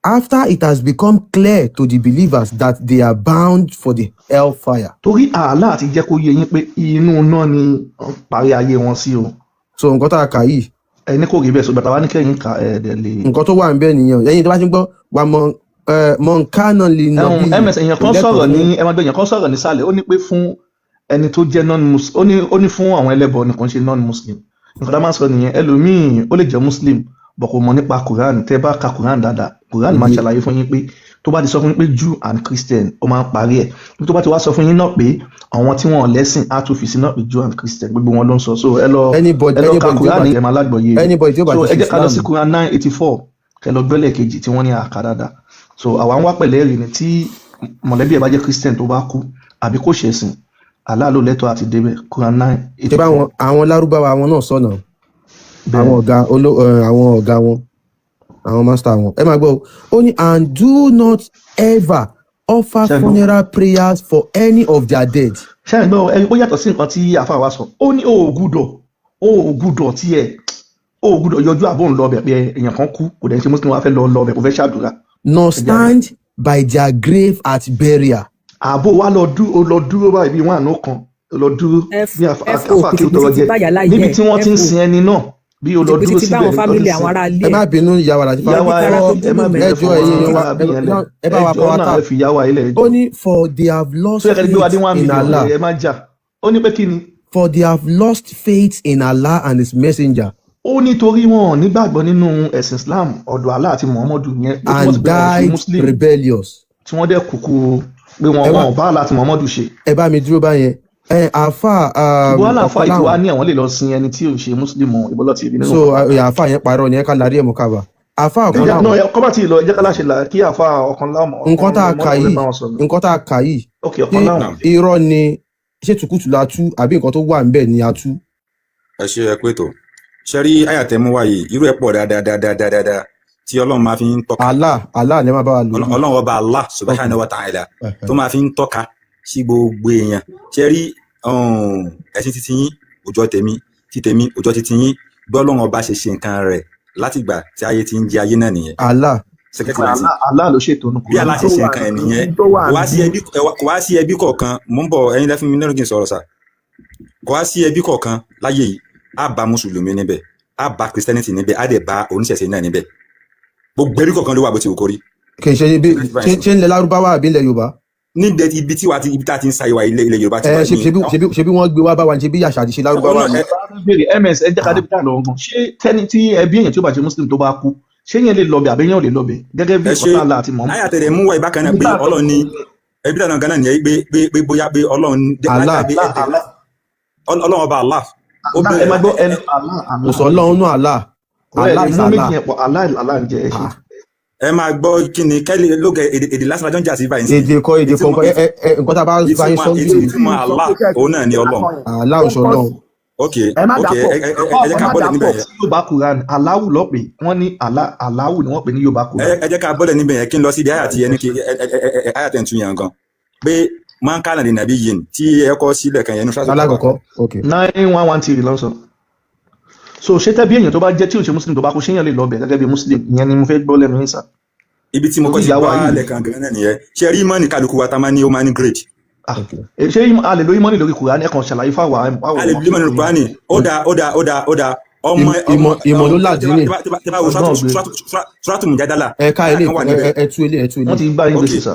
After it has become clear to the believers that they are bound for the hellfire. Torí Allah ti jẹ́ kó yé yín pé inú iná ni wọ́n parí ayé wọn sí o. So nǹkan tá a kà yìí, Ẹni kò rí bẹ́ẹ̀, sọ bàtà wá ní kẹ́yìn ká ẹ̀ẹ́dẹ̀ lè. nǹkan tó wà níbẹ̀ nìyẹn. Ẹ̀yin tó bá ti ń gbọ́ wà mọ mọ̀nkánà lè nà Ẹ̀hún bí ms, èèyàn kò kan lẹ́tọ̀ọ́ sọ̀rọ̀ ní fún ẹ máa gbọ́, èèyàn kan sọ̀rọ̀ nísàlẹ̀, ó ní pé fún ẹni tó jẹ́ non-muslim, ó ní fún àwọn ẹlẹ́bọ nìkan ṣe non-muslim. Nǹkan tá a máa ń sọ nìyẹn. Ẹlòmíì ó lè jẹ́ muslim bọ̀ kò mọ̀ nípa Quran. Tẹ́ bá ka Quran dáadáa, Quran máa èdè ṣàlàyé fún yín pé tó bá ti sọ fún yín pé Jew and Christian, ó máa ń parí ẹ̀. Tó bá ti wá sọ fún yín náà pé àwọn tí wọn ò lẹ́sìn, á tún fi sí náà pé Jew and Christian, gbogbo wọn ló ń sọ. So ẹ lọ anybody ẹ lọ ka anybody tí ó bá Quran, ẹ máa lágbọ̀ọ́yé rẹ̀. Anybody tí ó bá So ti ẹ ṣe jẹ́ ká lọ sí Islam. Quran 9:84, kẹ lọ gbẹ́lẹ̀ kejì tí wọ́n ní àká dáadáa. So àwa ń wá pẹ̀lẹ́ rí ni tí mọ̀lẹ́bí ẹ̀ bá jẹ́ Christian tó bá kú àbí kò ṣẹ̀sìn, Allah ló lẹ́tọ̀ọ́ àti débẹ̀. Quran nine Ṣé eighty bá four àwọn lárúbáwá àwọn náà sọnà, àwọn Bẹ́ẹ̀. ọ̀gá àwọn ọ̀gá wọn, àwọn master wọn. Ẹ máa gbọ́ o. Ó ní, "And do not ever offer Ṣé ẹ gbọ́? funeral prayers for any of their dead." Ṣé ẹ gbọ́? Ẹ ó yàtọ̀ sí nǹkan tí àfa wa sọ. Ó ní o ò gúdọ̀ tiẹ̀, o ò gúdọ̀ yọjú àbò ń lọ ọbẹ̀ pé èèyàn kan kú, kò dẹ̀ ṣe muslim, wa fẹ́ lọ lọ ọbẹ̀, kò fẹ́ ṣàdúrà. Nor Ẹ jẹ́ àgbẹ̀. stand by their grave at burial. Àbò wa lọ dúró, lọ dúró báyìí bí wọn àná kan lọ dúró F bí fo àfa kí o tọrọ pìtìpìtì ti jẹ báyà láyé níbi ẹ tí wọ́n ti ń fo sin ẹni náà, bí o lọ pìtìpìtì dúró ti bá síbẹ̀ àwọn níbi tó ti family ń àwọn sin. ará ilé Ẹ ẹ má bínú, ìyá wa Latifa. Ìyá wa, tẹbí tará ẹ tó ẹ má dúró bínú, Ẹ ẹ jọ fọwọ́ ẹ̀yin èèyàn wa, ara bí yẹn lẹ̀. ẹ bá Ẹ wa jọ power náà, ẹ tap. fi ìyá wa ilẹ̀, ẹ Ó jọ. ní, "For they have lost Tó yẹ kẹ́ gbé wa dé faith one in million Allah." Ẹ má jà. Ó ní pé kí ni? "For they have lost faith in Allah and his messenger." Ó nítorí wọn ò nígbàgbọ́ nínú ẹ̀sìn Islam, ọ̀dọ̀ Allah àti Muhammadu yẹn, ó túmọ̀ And sí pé wọn ò ṣe died muslim rebellious. tí wọ́n dẹ̀ kúkú pé wọn Ẹ wá wọn ò bá Allah àti Muhammadu ṣe. Ẹ bá mi dúró báyẹn. Ẹ àáfà Ṣùgbọ́n aláàfáà ọ̀kan yìí ti wá láwọn ní àwọn lè lọ sin ẹni tí ò ṣe muslim o, ìbọ́lọ̀ ti rí nínú So nǹkan. àáfà yẹn parọ́ ni. Ẹ ká larí ẹ̀ mọ́ kábà. Àáfà ọ̀kan Ẹjẹ láwọn náà kọ́ bá ti lọ, ẹ jẹ́ ká láṣẹ là kí àfa ọ̀kan láwọn nǹkan ọ̀kan tá a mọ́ kà ọ̀rẹ́ yìí, bá wọn sọ̀rọ̀. nǹkan tá a kà yìí, Ok, ṣé ọ̀kan láwọn. Naam. irọ́ ni? Ṣé tùkùtù la tú àbí nǹkan tó wà ńbẹ̀ ni a tú? Ẹ ṣe, ẹ pé tó ṣe rí àyàtẹ̀mú wa yìí, irú ẹ̀ pọ̀ dáadáa tí Ọlọ́run máa fi ń tọ́ka. Allah, Allah ni ẹ máa bá wa lò yìí. Ọlọ́run ọba Allah Ok subhanahu wa ta'ala tó máa fi ń tọ́ka sí gbogbo èèyàn. Ṣe rí ẹ̀sìn titi yín òjò tèmi, tí tèmi òjò titi yín, bí Ọlọ́run ọba ṣe ṣe nǹkan rẹ̀ látìgbà tí ayé ti ń jẹ ayé náà nìyẹn. Allah. Sẹkẹtì láti Allah, Allah ló ṣètò nù bí Kùránì. Allah tó ṣe ṣe wà nǹkan ẹ̀ nìyẹn. tó wà Kò wá sí níbí ẹbí kò wá sí ẹbí kọ̀ọ̀kan. Mò ń bọ̀, ẹ̀yin lẹ́fún mi lẹ́rù kí n sọ̀rọ̀ sà. Kò wá sí ẹbí kọ̀ọ̀kan láyé yìí, á bá mùsùlùmí níbẹ̀, á bá Christianity níbẹ̀, á dẹ̀ bá oníṣẹ̀ṣe náà níbẹ̀. Gbogbo ẹbí kọ̀ọ̀kan ló wà bó ti wù kó rí. Kì í ṣe ibi Sẹkẹtì ṣé báyìí ṣé ńlẹ̀ lárúbáwá àbí ńlẹ̀ Yorùbá? Níbẹ̀ ibi tí wàá ti ibi tá a ti ń sa ìwà ilẹ̀ Yorùbá ti Ẹ wà ṣe ní ṣebí ṣebí ṣebí wọ́n gbé wá bá wa ní, ṣebí àṣà àti ṣe lárúbáwá ọ̀nà ni. ẹ. Béèrè ms, ẹ jẹ́ ká débi tá à lọ gan. Ṣé tẹ́ni tí ẹbí èèyàn tí ó bá ṣe muslim tó bá kú, ṣé yẹn lè lọbẹ̀ àbí yẹn ò lè lọbẹ̀ gẹ́gẹ́ bí Ẹ ṣe nǹkan tá Allah àti Muhammad? Àyà tẹ̀lé mú wa ìbákan náà Ibi pé tá à lọ Ọlọ́run ní ẹbí tàná ganan nìyẹn pé bóyá pé Ọlọ́run Allah pé Allah, Allah. Ọlọ́run ọba Allah ó Allah, ẹ bẹ̀rẹ̀ máa gbọ́ ẹnu Allah, Kò Allah. sọ Ọlọ́run nù Allah. Ẹ Allah lè is mú méjì Allah. yẹn pọ̀. Allah, Allah ń jẹ ẹ ṣe. Ah, Ẹ máa gbọ́ kí ni kẹ́lí lóge èdè lásán àjọ ń jà sí báyìí sí. Èdè kọ́, èdè kọ́. Ìtumọ̀ Ẹ nǹkan tá a bá bá yín ìtumọ̀ sọ ń bì ìtumọ̀ sọ Allah pé kẹ́ ẹ òun náà ni fi Ọlọ́run. lásán yẹn Allah ó ò sọ kọ́ Ọlọ́run. sí Ok, ẹ má ok, dàpọ̀. ẹ jẹ́ Ẹ ká má bọ́lẹ̀ níbẹ̀ dàpọ̀. yẹn. Tí Yorùbá Quran, Allahu ló pè wọ́n ní Allah, Allahu ni wọ́n pè ní Yorùbá Quran. Ẹ jẹ́ ká bọ́lẹ̀ níbẹ̀ yẹn kí n lọ sí ibi àyà tí ẹni kí ẹ àyà tẹ̀ ń tún yẹn gan pé man kana li nabiyyin tí ẹ kọ́ sílẹ̀ kan yẹn ní ṣáàtú tàbá. Alákọ̀ọ́kọ́, ok. 9113 ló ń sọ. So ṣé tẹ́bí èèyàn tó bá jẹ́ tí ò ṣe muslim tó bá kú, ṣé yẹn lè lọbẹ̀ gẹ́gẹ́ bí muslim? Ìyẹn ni mo fẹ́ gbọ́ lẹ́nu yín sà. Ibi tí mo Torí kọ́ ti ìyàwó gbọ́ ayé àlẹ̀ kan gan náà nìyẹn. Ṣe rí mọ́nì kálukú wa tá máa ní, ó máa ní grade. Ah, Ok. ṣé a lè lo ìmọ̀nì lórí Quran? Ẹ kàn ṣàlàyé fáwa àwọn A lè ọmọ bí mọ́nì kékeré. Kùránì. Ó dáa, ó dáa, ó dáa, ó dáa. Ọmọ Ìmọ̀ ọmọ ìmọ̀ ló làdí ní. Tẹ́ bá wo Ọgbọ́n ògbé. Suratu Mujadala, Ẹ ká àyà ilé kan wà ẹ níbẹ̀. ẹ tú ilé, ẹ tú ilé. Wọ́n ti gbá yín Ok, gbèsè sà.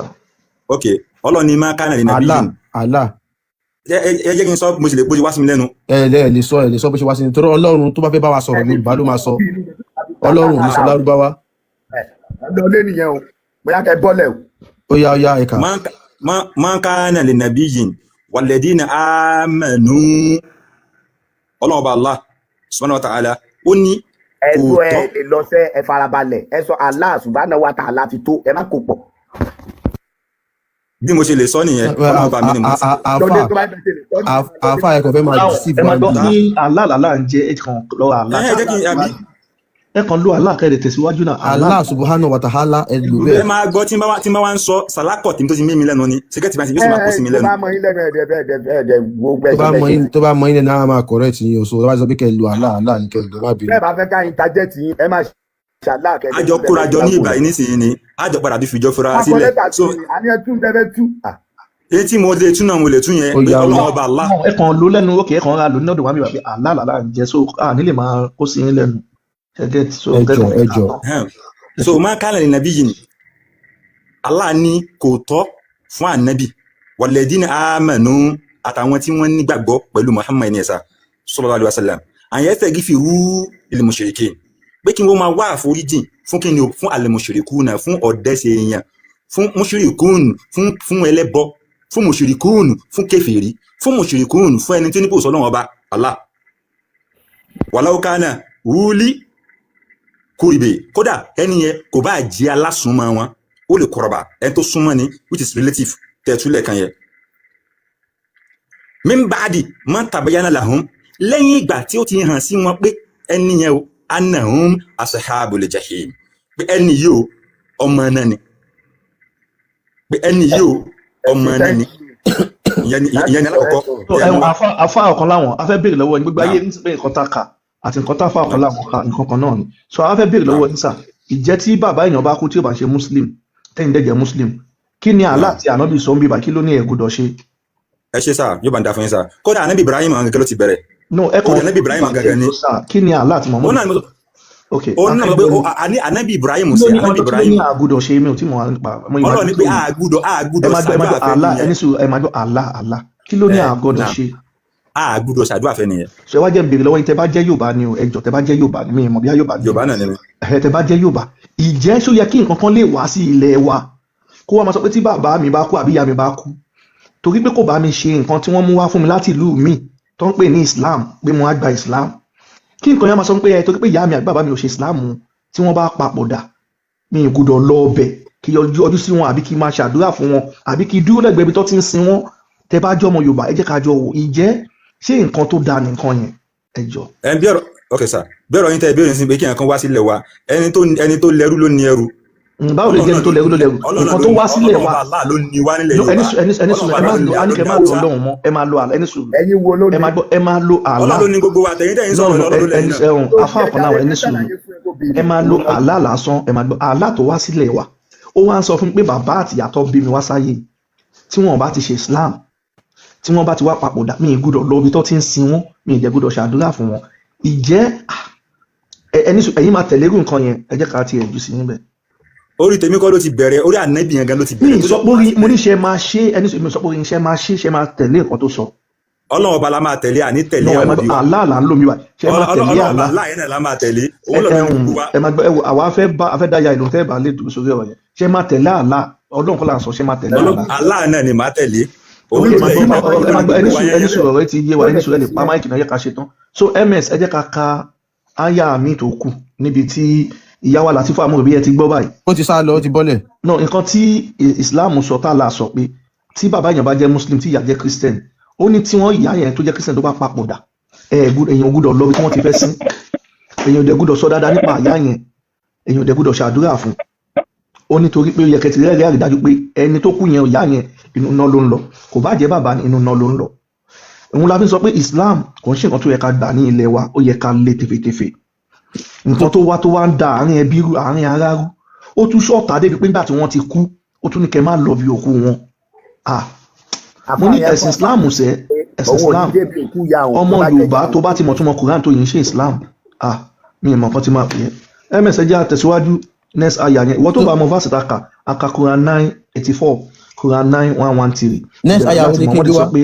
ok, Ọlọ́run ní man kana li Allah, nabiyyin. Allah. Ẹ jẹ́ kí n sọ mo sì lè bójú wá sí mi lẹ́nu. Ẹ lè sọ, ẹ lè sọ bó ṣe wá sí ni, torí Ọlọ́run tó bá fẹ́ bá wa sọ̀rọ̀, Yorùbá ló máa sọ. Ọlọ́run ò ní sọ lárúbáwá. Ẹ lọ lé nìyẹn o, bóyá kẹ́ bọ́lẹ̀ o. Ó yá, ó yá, ẹ kà. Man kana li nabiyyin walladhina amanu, Ọlọ́run ọba Allah subhanahu wa ta'ala ó ní Ẹ kò tó ẹ tọ́. lè lọ sẹ, ẹ farabalẹ̀, ẹ sọ Allah subhanahu wa ta'ala ti tó, ẹ má kó pọ̀. Bí mo ṣe lè sọ nìyẹn, Ọlọ́run ọba mi ni mo ń sọ. Lọdẹ Àáfà tó bá bẹ ṣe lè sọ nìyẹn, àáfà, ẹ kàn fẹ́ máa Láwọn deceive ẹ wa máa gbọ́ níbí. ní Allah, Allah ń jẹ́ ẹ kàn lọ́wọ́ Allah. Ẹ jẹ́ kí n àbí Ẹ kàn lo Allah kẹ́ ẹ lè tẹ̀síwájú náà. Allah. Allah subhanahu wa ta'ala, ẹ lò Ẹ bẹ́ẹ̀. máa gbọ́, tí n bá wá ń sọ sàlákọ̀ tí tó ti mímí lẹ́nu ni ṣẹ́gẹ́tì bá ti yóò sì máa kó sí mi Tó lẹ́nu. bá mọ yín lẹ́nu, ẹ̀ẹ́dẹ̀ gbogbo Tó bá ẹ̀ṣẹ̀ mọ bẹ́ẹ̀ yín, tó bá mọ yín lẹ́nu, á máa correct yín o. So tó bá sọ pé kẹ́ ẹ lo Allah, Allah ní kẹ́ ẹ lò, má bínú. Bẹ́ẹ̀ bá fẹ́ ká interject yín, ẹ máa ṣàlá kẹ́ẹ̀dẹ̀ Àjọ kórajọ ní ìgbà yìí nísìnyí ni àjọ padà bí fìjọ fúnra Akọ sílẹ̀. lẹ́tà So sí i, àní ẹ tún tẹ́fẹ́ tú. Ah, èyí tí mo lè tún náà mo lè tún yẹn Ó pé yá, ó yá. Ọlọ́run ọba Allah. Ẹ kàn lo lẹ́nu, ókè, ẹ kàn ra lò ní ọ̀dọ̀ wa mi wà pé Allah làlá ń jẹ́, so à ní lè máa kó sí yín lẹ́nu. Ṣé get? So Ẹ jọ, kẹ́kàn ẹ jọ. Ẹhẹ́n. So ma kana li nabiyyin, Allah ní kò tọ́ fún ànábì, walladina amanu, àtàwọn tí wọ́n nígbàgbọ́ pẹ̀lú Muhammad ní ẹ̀sà sallallahu alaihi wasallam, an yastaghfiru lil mushrikin, pé kí wọ́n máa wá àforíjìn fún kí ni o? Fún al mushrikuna, fún ọ̀dẹ́sẹ̀ èèyàn, fún mushrikun, fún ẹlẹ́bọ, fún mushrikun, fún kèfèrí, fún mushrikun, fún ẹni tí ní kò sọ Ọlọ́run ọba Allah, walau kana wúlí kúrìbè, kódà ẹni yẹn kò bá jẹ́ alásùnmọ́ wọn, ó lè kọ̀rọ̀bà ẹni tó súnmọ́ ni, which is relative tẹ̀túlẹ̀ kan yẹn. Min ba'di ma tabayyana lahum, lẹ́yìn ìgbà tí ó ti hàn sí wọn pé ẹni yẹn o, annahum ashabul jahim, pé ẹni yìí o, ọmọ náà ni, pé ẹni yìí o, ọmọ náà ni. Ìyẹn ni alákọ̀ọ́kọ́ So tẹ́ mú ẹ̀wọ̀n wá. Afa ọ̀kan láwọn a fẹ́ béèrè lọ́wọ́ yín, gbogbo ayé Naam. ní pé nǹkan tá a kà àti nǹkan tá a fa ọ̀kan láwọn kà, nǹkan kan náà ni. So a fẹ́ béèrè lọ́wọ́ yín sà, ìjẹ́ tí bàbá èèyàn bá kú tí ò bá ṣe muslim, tẹ́yìn dẹ̀ jẹ́ muslim, kí ni Allah Naam. àti ànábì sọ ń bíbà? Kí ló ní ẹ gbọ́dọ̀ ṣe? Ẹ ṣe sáà, yóò bá ń da fún yín sáà. Kódà anabi Ibrahim gangan ló ti bẹ̀rẹ̀. No, ẹ Kódà kàn anabi Ibrahim gangan ni. Sà, kí ni Allah àti Ó Muhammad náà ni mo sọ, Ok, ó a náà fẹ́ sọ pé gbọ́ ni. àní anabi Ibrahim Kí ló sí ní anabi ọjọ́ kí ló ní Ibrahim àgùdọ̀ ṣe? Mi ò tí mọ̀ nípa mo ìmọ̀ Ọlọ́run ní pé tó àgùdọ̀ ẹ àgùdọ̀ máa gbọ́, ẹ máa ṣàdúrà gbọ́ fẹ́ Allah nìyẹn. Ẹni sùúrù, ẹ máa gbọ́ Allah. Allah, kí ló ní Ẹ àgọ́dọ̀ náà ṣe? Àgùdọ̀ ṣàdúrà fẹ́ nìyẹn. Ṣé wá jẹ́ ń béèrè lọ́wọ́ yín, tẹ́ bá jẹ́ Yorùbá ni o, ẹ jọ̀ọ́, tẹ́ bá jẹ́ Yorùbá ni, mi ì mọ̀ bí Yorùbá ni. Yorùbá náà ni mi. Ẹ tẹ́ bá jẹ́ Yorùbá, ìjẹ́ ṣó yẹ kí nǹkan kan lè wá sí ilẹ̀ wa kó wá máa sọ pé tí bàbá mi bá kú àbí ìyá mi bá kú, torí pé kò bá mi ṣe nǹkan tí wọ́n mú wá fún mi láti ìlú mi tó ń pè ní Islam, pé mo á gba Islam, kí nǹkan yẹn máa sọ pé ẹ torí pé ìyá mi àbí bàbá mi ò ṣe Islam, tí wọ́n bá papòdà, mi ì gbọ́dọ̀ lọ ọbẹ̀ kí yọjú ọdún sí wọn, àbí kí máa ṣàdúrà fún wọn, àbí kí dúró lẹ́gbẹ̀ẹ́ ibi tó ti ń sin wọn? Tẹ́ bá jẹ́ ọmọ Yorùbá, ẹ jẹ́ ká jọ wò, ìjẹ́ ṣé nǹkan tó dáa nìkan yẹn? Ẹ jọ. Ẹ bí ọ̀rọ̀, ok sir, bí ọ̀rọ̀ yín tẹ́ ìbéèrè sí pé kí ẹnìkan wá sílẹ̀ wa, ẹni tó lẹ́rú ló ní ẹrú. Báwo lè jẹ́ ẹni tó lẹ́rú ló lẹ́rú? Ọlọ́run Nǹkan ló tó ní wá sílẹ̀ Ọlọ́run wa ọba Allah ló ní wá nílẹ̀ No, ẹni Yorùbá. sùn, ẹni sùn, Ọlọ́run ẹ ọba má ló lo ní á ní kẹ́ ló ní má lo Haúsá. Ọlọ́run mọ́, ẹ máa lo Allah. Ẹni sùn, Ẹ̀yin wo ló ẹ ní? máa gbọ́, ẹ máa lo Allah. Ọlọ́run ló ní gbogbo wa, tẹ̀yìn tẹ̀yìn No, sọ̀rọ̀ no, Ọlọ́run ló lẹ́yìn ẹni náà. ẹ̀hún Tó afá jẹ́ ọ̀kan láwọn jàre ẹni ká sùn, ṣàlàyé fún ẹ kó ẹ béèrè máa lo òun lọ. Allah lásán. Ẹ máa gbọ́, Allah tó wá sílẹ̀ wa, ó wá ń sọ fún mi pé bàbá àti ìyá tó bí mi wá sáyé, tí wọn bá ti ṣe Islam, tí wọ́n bá ti wá papòdà, mi ì gbọ́dọ̀ lọ ibi tó ti ń sin wọn, mi ì jẹ́ gbọ́dọ̀ ṣàdúrà fún wọn. Ìjẹ́ ẹni sùn, ẹ̀yin máa tẹ̀lé irú nǹkan yẹn? Ẹ jẹ́ ká tiẹ̀ jù sí níbẹ̀. Orí tèmi kọ́ ló ti bẹ̀rẹ̀, orí ànábì yẹn gan ló ti Mi bẹ̀rẹ̀ ì tó sọ sọ pé orí mo ní ṣe máa ṣe, ẹni sùn, mi ì sọ pé orí ṣe máa ṣe, ṣe máa tẹ̀lé nǹkan tó sọ. Ọlọ́run ọba la máa tẹ̀lé, àní tẹ̀lé No, ẹ àwọn máa òbí gbọ́, wa. Allah là ń lò mí wá, ṣe máa tẹ̀lé Ọlọ́run ọba Allah. Allah yẹn náà la máa tẹ̀lé, Ẹ òun lọ́dọ̀ ní ẹhùn gbogbo wa. Ẹ máa gbọ́, ẹ wò, àwa fẹ́ bá a fẹ́ dá ya ìlú tẹ́ bá lè dúró sórí ọ̀rọ̀ yẹn, ṣe máa tẹ̀lé Allah? Ọlọ́run kọ́ là ń sọ, ṣe máa tẹ̀lé Ọlọ́run Allah? Allah náà ni màá tẹ̀lé, òun Ok, ló màá lẹ́yìn gbọ́, náà, òun ẹ ló máa ní gbọ́, ẹni gbogbo wa sùn, yẹn ẹni yẹn. sùn, ọ̀rọ̀ ti yé wa. Tó Ẹni lè sùn, ẹ lè fi pa sílẹ̀. máìkì náà, yẹ ká ṣe tán. So ms, ẹ jẹ́ ká ka áyà mi tó kù níbi tí ìyá wa Latifa amúrò bí ẹ ti gbọ́ báyìí. Ó ti sá lọ, ó ti bọ́lẹ̀. No, nǹkan tí Islam sọ, tá a là sọ pé tí bàbá èèyàn bá jẹ́ muslim, tí ìyá jẹ́ christian, ó ní tí wọ́n ìyá yẹn tó jẹ́ christian tó bá papòdà, èèyàn ò gbọ́dọ̀ lọ bí tí wọ́n ti fẹ́ sin, èèyàn ò dẹ̀ gbọ́dọ̀ sọ dáadáa nípa ìyá yẹn, èèyàn ò dẹ̀ gbọ́dọ̀ ṣàdúrà fún. Ó nítorí pé ó yẹ kẹtì rẹ́rẹ́ àrídájú pé ẹni tó kú yẹn, ìyá yẹn, inú iná ló ń lọ, kò bá jẹ́ bàbá ni, inú iná ló ń lọ. Òun la fi ń sọ pé Islam kò ń ṣe nǹkan tó yẹ ká gbà ní ilẹ̀ wa, ó yẹ ká lé tefetefe. Nǹkan tó wá ń da àárín ẹbí rú, àárín ará rú, ó tún ṣọ̀tá débi pé nígbà tí wọ́n ti kú, ó tún ní kẹ́ má lọ bí òkú wọn. Ah, mo Àfa ní yẹn ẹ̀sìn kọ́ Islam sẹ́, ẹ̀sìn òun ò ní Islam débi òkú ya òun tó ọmọ bá jẹ́ Yorùbá ìyá tó òun. bá ti mọ̀ tó mọ̀ Quran tó yìí ń ṣe Islam, ah, mi ì mọ̀ nǹkan tí máa pè é. Ms, ẹ jẹ́ àtẹ̀síwájú, next aya yẹn. Ìwọ tó bá mọ verse ta kà, aka Quran 9:84, Quran 9:113. Next Ibẹ̀ aya wo láti ni kí n Muhammad gbé sọ wá? pé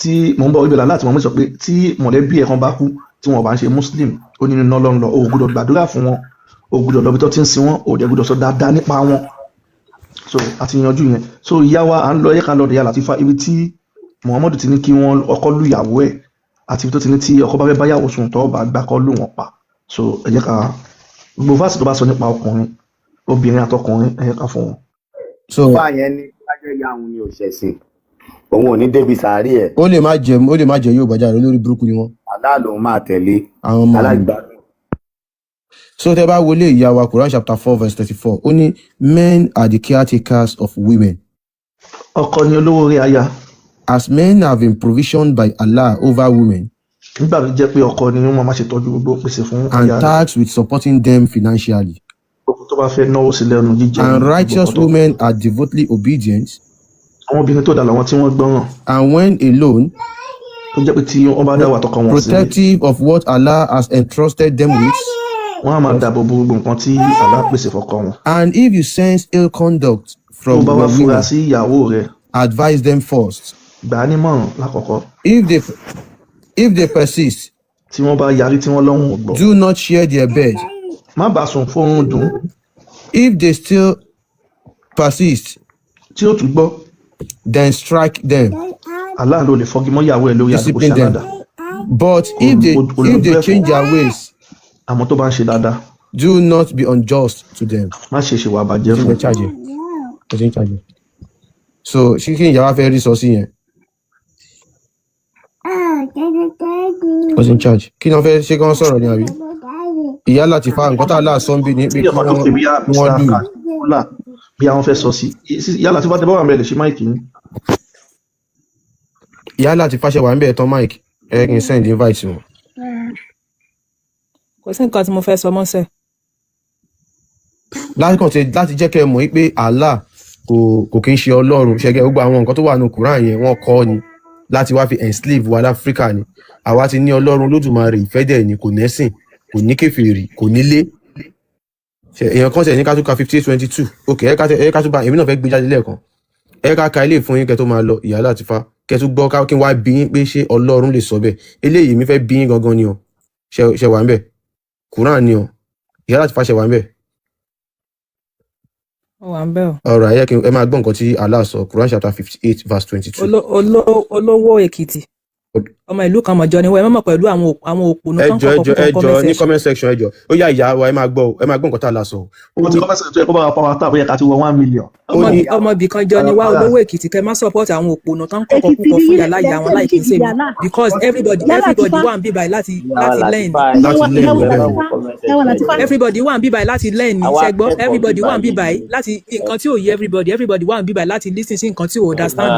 tí mò ń bọ̀, ibẹ̀ láti Muhammad sọ pé tí mọ̀lẹ́bí ẹ̀ kan bá kú, tí wọn bá ń ṣe muslim, ó ní iná ló ń lọ, o ò gbọ́dọ̀ gbàdúrà fún wọn, o ò gbọ́dọ̀ lọ bí tó ti ń sin wọn, o ò dẹ̀ gbọ́dọ̀ sọ dáadáa nípa wọn. So àti yanjú yẹn. So ìyá wa, à ń lọ, yẹ ká lọ dẹ̀ yà Latifa, ibi tí Muhammadu ti ní kí wọ́n ọkọ lu ìyàwó ẹ̀, àti ibi tó ti ní tí ọkọ bá fẹ́ báyàwó sùn, tó bá gbà kọ́ lù wọ́n pa. So ẹ jẹ́ ká gbogbo verse tó bá sọ nípa ọkùnrin, obìnrin àtọkùnrin, ẹ jẹ́ ká fún wọn. So Àfa yẹn ní tó bá jẹ́ ìyá òun ni ò ṣẹ̀sìn, òun ò ní débi sàárì ẹ̀. Ó lè má jẹ yóò bàjá rẹ, lórí burúkú ni wọn. Allah lòun máa tẹ̀lé. Àwọn ọmọ àlè. Aláìgbádùn. So tẹ́ bá wọlé, ìyá wa, Quran chapter 4 verse 34, ó ní, "Men are the caretakers of women." Ọkọ ni olówó orí aya. "As men have been provisioned by Allah over women" Nígbà tó jẹ́ pé ọkọ ni wọ́n máa ṣètọ́jú gbogbo, pèsè fún "and aya rẹ̀. tasked with supporting them financially." Gbogbo tó bá fẹ́ náwó sí lẹ́nu, jíjẹ "And ní gbogbo righteous nǹkan tó. women are devoutly obedient." Àwọn obìnrin tó dà làwọn tí wọ́n gbọ́ràn. "And when alone," Tó jẹ́ pé tí wọ́n bá dá wà, tọkọ wọn sílẹ̀, "protective of what Allah has entrusted them with." Wọ́n á máa dáàbò bo gbogbo nǹkan tí Allah pèsè fọ́kọ wọn. "And if you sense ill conduct Tó from bá wá your fura women, sí ìyàwó rẹ̀, advise them first." gbà á nímọ̀ràn lákọ̀ọ́kọ́. "If they persist," Tí wọ́n bá yarí, tí wọ́n lọ́hùn ò gbọ́, "do not share their bed." má bàa sùn fóorun dùn. "If they still persist," Tí ó tún gbọ́, "then strike them." Allah ló lè fọ́gi mọ́ ìyàwó ẹ̀ lórí àdúgbò Discipline them. ṣàládà. "But if they change their ways," Àmọ́ tó bá ń ṣe dáadáa, "do not be unjust to them." má ṣe ṣèwà bàjẹ́ Ṣé fún. ń charge ẹ? Ẹ ṣe ń charge ẹ. So ṣé kí ìyá wa fẹ́ rí sọ sí yẹn? Ó ṣe ń charge. Kí ni wọ́n fẹ́ ṣé kí wọ́n sọ̀rọ̀ ni àbí? Ìyá láti fa nǹkan tá a láà sọ ń bí ni pé Bí kí ọ̀kan tó wọ́n pè bí kí wọ́n Mr. lù. Kakula, bí àwọn fẹ́ sọ sí yálà tí wọ́n ti bá wà mẹ́lẹ̀ ṣe mic yín. Ìyá láti fàṣẹ wà ń bẹ̀ tán mic ẹ kí n send invite sí wọn. Kò sí nǹkan tí mo fẹ́ sọ mọ́ sẹ́. Láti kàn ṣe láti jẹ́ kẹ́ ẹ mọ̀ pé Allah kò kí ń ṣe ọlọ́run ṣẹ́gẹ́. Gbogbo àwọn nǹkan tó wà nínú Quran yẹn, wọ́n kọ́ ni láti wá fi enslave wa láfíríkà ni. Àwa ti ní ọlọ́run Olódùmarè, ìfẹ́ dẹ̀ ni, kò nẹ́sìn, kò ní kèfèrí, kò nílé. Èèyàn kan tẹ̀ ní ká tún ka 58:22. Ok, ẹ ká tún bá èmi náà fẹ́ gbé jáde lẹ́ẹ̀kan. Ẹ ká ka ilé fún yín kẹ́ tó máa lọ, ìyá láti fa kẹ́ tún gbọ́ kí n wá bí yín pé ṣé ọlọ́run lè sọ bẹ́ẹ̀. Eléyìí mi fẹ́ bí yín gangan ni o. Ṣe wà ń bẹ̀? Quran ni o. Ìyá láti fa, ṣe wà ń bẹ̀? Ó wà ń bẹ̀ o. Ọ̀rọ̀ ayé kí ẹ máa gbọ́ nǹkan tí Allah sọ, Quran chapter 58 verse 22. Olówó Èkìtì, ọmọ ìlú kan mọ̀jọ ni wọ́n. Ẹ mọ̀mọ́ pẹ̀lú àwọn òpònú Ẹ tó ń jọ, ẹ kọ̀kọ̀ jọ, púpọ̀ ẹ jọ comment ní section. comment section, ẹ jọ. Ó yá, ìyá wa, ẹ máa gbọ́ o, ẹ máa gbọ́ nǹkan tí Allah sọ o. Ó Wọ́n ti ní comment section tó yẹ kó bá wa power tap, ó yẹ ká ti wọ 1 million. Ó Ọmọ ní ọmọ ibì kan jọ ni wá. Olówó Èkìtì, kẹ má support àwọn òpònú tó ń kọ̀kọ̀ Èkìtì púpọ̀ ní fún yín yàrá ìyá wọn láì kí n ṣèmi, because everybody Yálà everybody Tifa. wà ń bíbáyìí láti learn. Láti learn. Ìyàwó Bẹ́ẹ̀ ni. Latifa, ìyàwó Latifa. Everybody wà ń bíbáyìí láti learn ní Àwa ṣẹgbọ́. akẹ́kọ̀ọ́ Everybody wà ń bíbáyìí bíbáyìí ni. láti nǹkan tí ò yé everybody. Everybody wà ń bíbáyìí láti listen sí nǹkan tí ò understand.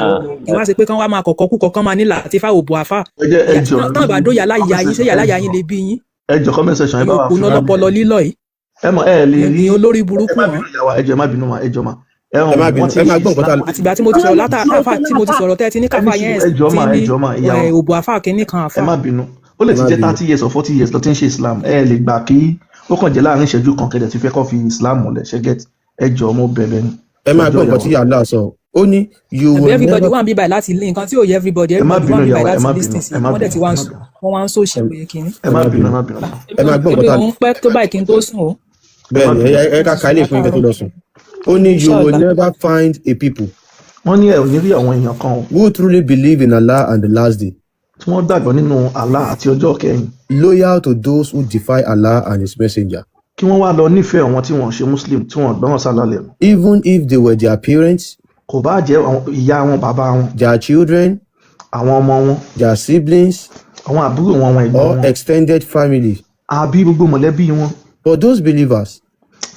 Kì wá ṣe pé kán wá máa kọ̀kọ́ kúkọ̀, kán máa ní Latifa òbò àfà. Ẹ jẹ́ ẹ jọ Tán bá dó yàrá ìyá yín, ṣé yàrá ìyá yín lè bí yín? Ẹ jọ, comment section, ẹ Ẹ̀yin bá wa òpònú fún ọlọ́pọlọ lílọ yìí, ẹ mọ ẹ lè rí ẹ̀yin olórí ẹ burúkú má wọn. bínú, ìyá wa, ẹ jọ, ẹ má bínú ma, ẹ jọ ma, ẹ Ẹ má hàn bínú, wọ́n ti ẹ ń máa ṣe gbọ́ nǹkan tá Islam. Àtìgbà tí mo ti sọ̀rọ̀ látàfà tí mo ti sọ̀rọ̀ tẹ́ ti ní Ẹ ní káfà yẹn sùúrù, ẹ jọ ti ma, ẹ ní jọ ma, ìyá wa, òbò àfà kínní kan ẹ àfà. má bínú. Ó lè Ẹ ti má jẹ́ bínú. 30 years or 40 years ló ti ń ṣe Islam. Ẹ lè gbà kí ó kàn jẹ́ láàrin ìṣẹ́jú kan kẹ́dẹ̀ tí fẹ́ kọ́ fi Islam múlẹ̀ ṣe get. Ẹ jọ, mo bẹ̀bẹ̀ ni. Ẹ Ẹ máa jọ, gbọ́ ìyá nǹkan wa. tí Allah sọ. Ó ní, "You Àbí will everybody never" wà ń bíbáyìí láti lé nǹkan tí ò yẹ everybody. Ẹ má Everybody wà bínú, ń ìyá bíbáyìí wa, ẹ láti má listen bínú, sí ẹ má wọ́n dẹ̀ bínú, ti wá ẹ ń má sùn, bínú, wọ́n wá ń sòṣì pé kínní. ẹ Ẹ má má bínú, bínú. ẹ má bínú, Ẹ máa gbọ́ Èmi nǹkan tá ò ń pẹ́ tó báyìí kí n tó sùn o. Ẹ má Bẹ́ẹ̀ ni. bínú. Ẹ ká Mo ti ka sùn ilé fún yín kẹ́ tó látàárọ̀. lọ sùn. Ó ní, "You will Inshallah. never find a people" Wọ́n ní ẹ ò ní rí àwọn èèyàn kan o "who truly believe in Allah and the last day" tí wọ́n gbàgbọ́ nínú Allah àti ọjọ́ kẹyìn "loyal to those who defy Allah and his messenger," kí wọ́n wá lọ nífẹ̀ẹ́ àwọn tí wọ́n ṣe Muslim, tí wọ́n gbọ́ràn sálà lẹ́nu "even if they were their parents," kò bá jẹ́ àwọn ìyá wọn, bàbá wọn, "their children," àwọn ọmọ wọn, "their siblings," àwọn àbúrò wọn, àwọn ẹ̀gbọ́n "or wọn, extended family." àbí gbogbo mọ̀lẹ́bí wọn. "For those believers,"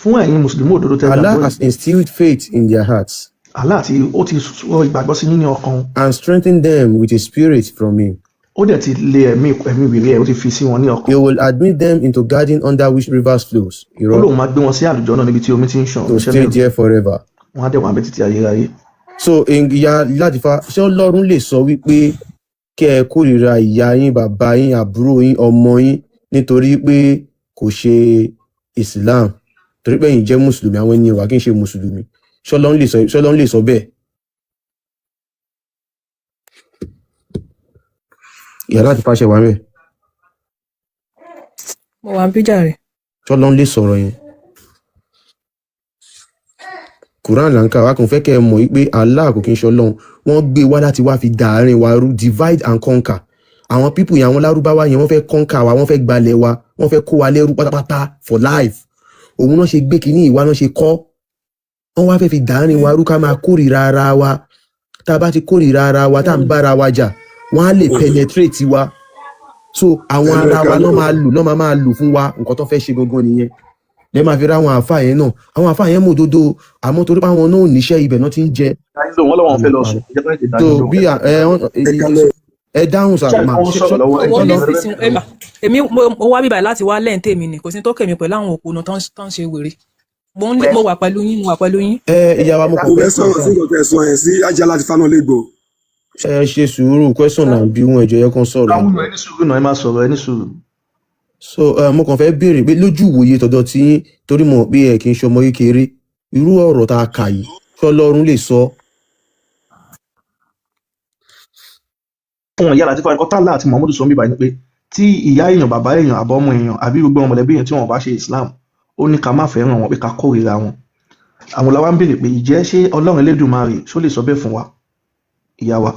Fún ẹ̀yin mùsùlùmí òdodo tẹ́ "Allah gbàgbọ́ has yìí, instilled faith in their hearts" Allah tí ó ti sọ ìgbàgbọ́ sí nínú ọkàn wọn, "and strengthened them with a spirit from him." ó dẹ̀ ti lé ẹ̀mí ìwìrì ẹ̀, ó ti fi sí wọn ní ọkàn. "He will admit them into garden under which rivers flows." Ó Irọ́. lóun máa gbé wọn sí àlùjọ náà níbi tí omi ti ń ṣàn "To iṣẹ́ stay mẹ́rin there forever." Wọn á dẹ̀ wà bẹ́ẹ̀ títí ayérayé. So ìyá Latifa, ṣé ọlọ́run lè sọ wípé kẹ́ ẹ kórìíra ìyá yín, bàbá yín, àbúrò yín, ọmọ yín, nítorí pé kò ṣe Islam, torí pé ẹ̀yin jẹ́ mùsùlùmí, àwọn ènìyàn wà kí n ṣe mùsùlùmí? Ṣé ọlọ́run lè sọ bẹ́ẹ̀? Ìyá Latifa, ṣe wà mẹ́? Mo wà ń bí jàre. Ṣé ọlọ́run lè sọ̀rọ̀ yẹn? Quran là ń kà wá kàn fẹ́ kẹ́ ẹ mọ̀ wípé Allah kò kí ń ṣe ọlọ́run. Wọ́n gbé wá láti wá fi da àárín wa rú, divide and conquer. Àwọn people yẹn, àwọn lárúbáwá yẹn, wọ́n fẹ́ conquer wa, wọ́n fẹ́ gbalẹ̀ wa, wọ́n fẹ́ kó wa lẹ́rú pátápátá for life. Òun náà ṣe gbé kínní ìwà náà ṣe kọ́. Wọ́n wá fẹ́ fi da àárín wa rú, ká máa kórìíra ara wa. Tá a bá ti kórìíra ara wa, tá à ń bára wa jà, wọ́n á lè penetrate wa. So àwọn Ẹnu ara wa ẹ̀ka náà máa lò náà máa lò fún wa. Nǹkan tó fẹ́ ṣe gangan nìyẹn. Lẹ máa fi ra àwọn àáfàá yẹn náà, àwọn àáfàá yẹn mọ òdodo, àmọ́ torí pé àwọn náà ò níṣẹ́, ibẹ̀ náà ti ń jẹ. Dá yín lóhùn, wọ́n lọ́wọ́ fẹ́ lọ sùn, ẹ jẹ́ kó tètè dá So yín lóhùn. bí Ẹ kalẹ̀. Ẹ dáhùn sà Ṣé mà àwọn ṣe sọ̀rọ̀ lọ́wọ́? Ẹ Mo jẹ́ lè lọ. fi sí èmi mo wá bíbáyìí láti wá lẹ́ǹ tèmi ni, kò sí tó kèmí pẹ̀lú àwọn òpònú tó ń ṣe wèrè. Mo ń mo wà pẹ̀lú yín, mo wà pẹ̀lú yín. Ẹ ìyá wa, mo kàn Mo fẹ́ fẹ́ sọ̀rọ̀ sí nǹkan tẹ́ ẹ sọ yẹn sí Ajá láti Fáná lè gbọ́. Ẹ ṣe sùúrù, question náà bí wọn ẹjọ yẹ kán sọ̀rọ̀. Káwọn ẹ ní sùúrù náà, ẹ máa sọ̀rọ̀, ẹ ní sùúrù. So mo kàn fẹ́ béèrè pé lójú ìwòye tọ̀dọ̀ tí yín, torí mo mọ̀ pé ẹ kì í ṣọmọ kékeré, irú ọ̀rọ̀ tá a kà yìí, ṣọlọ́run lè sọ? Fún wọn, ìyá Latifa, nǹkan tálà àti Muhammadu sọ ń bíbá ni pé tí ìyá èèyàn, bàbá èèyàn, àbọ̀ ọmọ èèyàn, àbí gbogbo àwọn mọ̀lẹ́bí èèyàn tí wọn bá ṣe Islam, ó ní ká má fẹ́ràn wọn, pé ká kórìíra wọn. Àwọn làwa ń béèrè pé ìjẹ́ ṣé Ọlọ́run Elédùmarè ṣó lè sọ bẹ́ẹ̀ fún wa, ìyá wa?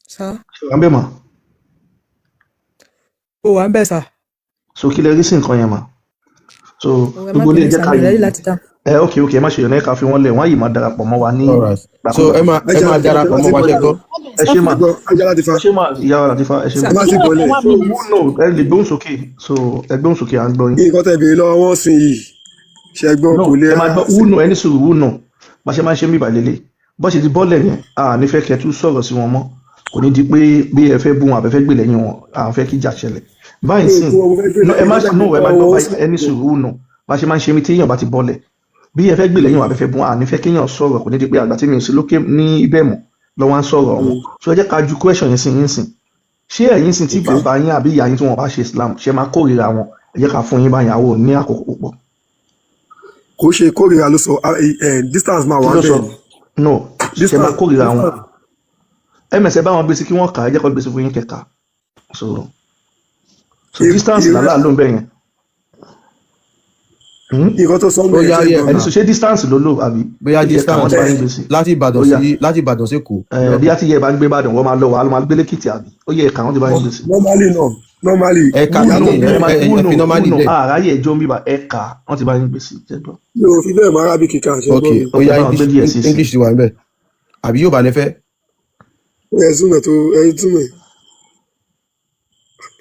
Sá. Ṣé wàá ń bẹ̀ mà? Ó wà ń bẹ̀ sà. So kí lẹ rí sí nǹkan yẹn mà? So Ẹ má gbogbo ilé bínú ẹjẹ́ sà, ká mi ò rẹ́dí yìí láti dáhùn. Ẹ ok, ẹ má ṣe yọ̀nà, ẹ ká fi wọ́n lẹ̀, wọ́n á yìí máa darapọ̀ mọ́ wa ní All right, so gbàkúgbà. ẹ máa ẹ Ajá máa Láti darapọ̀ mọ́ wa, ṣe gbọ́? Ẹ ṣé mà. Gbọ́ Ajá láti Fa. Ẹ ṣé mà, ìyá wa Latifa, ẹ ṣé Sà, mà. Ẹ má sì bọ́lẹ̀. one So minute. who know, ẹ lè gbóhùn sókè, so ẹ gbóhùn sókè, à ń gbọ́ yín. Nǹkan tẹ́ béèrè lọ́wọ́ wọn sìn yìí, ṣe gbọ́, No, kò lè ẹ máa rárá gbọ́ sí. who know, ẹni sùúrù, who know, bá ṣe máa ń ṣe ń bíbà lélẹ̀, bó ṣe ti bọ́lẹ̀ yẹn, à ní fẹ́ kẹ́ tún sọ̀rọ̀ sí wọn mọ́, kò ní di pé bí ẹ fẹ́ bú wọn àbẹ́fẹ́ gbè lẹ́yìn wọn, à ń fẹ́ kí ìjà ṣẹlẹ̀ báyìí Mi ò sìn. kú wọn, mo fẹ́ gbé No, ẹ má nǹkan tẹ́ no, béèrè ẹ máa lọ́wọ́ gbọ́ wọn báyìí, sìn. ẹni sùúrù, who know, bá ṣe máa ń ṣe mí tí èèyàn bá ti bọ́lẹ̀, bí ẹ fẹ́ gbè lẹ́yìn wọn àbẹ́fẹ́ bú wọn, à ní fẹ́ kéèyàn sọ̀rọ̀, kò ní di pé àgbà tí mi ò sí lókè ní ibẹ̀ mọ́ lọ́wọ́ à ń sọ̀rọ̀ wọn. So ẹ jẹ́ ká ju question yẹn sí yín sìn: ṣé ẹ̀yin sìn tí Ok. bàbá yín àbí ìyá yín tí wọn bá ṣe Islam, ṣe máa kórìíra wọn? Ẹ jẹ́ ká fún yín báyìí, àwọn ò ní àkókò púpọ̀. Kò ṣe kórìíra ló sọ, distance máa Kí wà ló sọ? bẹ́ẹ̀ ni. No, ṣe máa Distance kórìíra wọn? Distance. Ms ẹ bá wọn gbèsè kí wọn kà á, jẹ́ kó gbèsè fún yín kẹka. So distance làlá ló ń bẹ yẹn. Nǹkan tó sọ ń Ó bẹ̀rẹ̀ yá ṣe yẹ gbọ́. Ẹni sọ, ṣé distance ló lò àbí? Bóyá Ó yẹ ká wọn distance ti bá yín gbèsè. láti Ìbàdàn Ó yá. sí, láti Ìbàdàn sí Èkó. Ẹ bí a ti yẹ bá ń gbé Ìbàdàn, wọn máa lọ, wàá máa gbé lẹ́kìtì àbí? Ó yẹ ká wọn ti bá yín gbèsè. Normally no, normally Ẹ ka ìyá kíní tó ẹ bí Ẹ máa ẹ who ẹ know fi who normally know lẹ̀. Àráyè ẹjọ́ ń bíbà, ẹ kà wọn ti bá yín gbèsè, jẹ́ gbọ́. Mi ò fi bẹ́ẹ̀ mọ Arabic kíkà, ṣe Ok, gbọ́ mi. ó Ok, yá. bá wọn gbé English díẹ̀ sí sí. English ti wà níbẹ̀ àbí yóò bá lẹ fẹ́? Ẹ túmọ̀ tó, ẹ túmọ̀.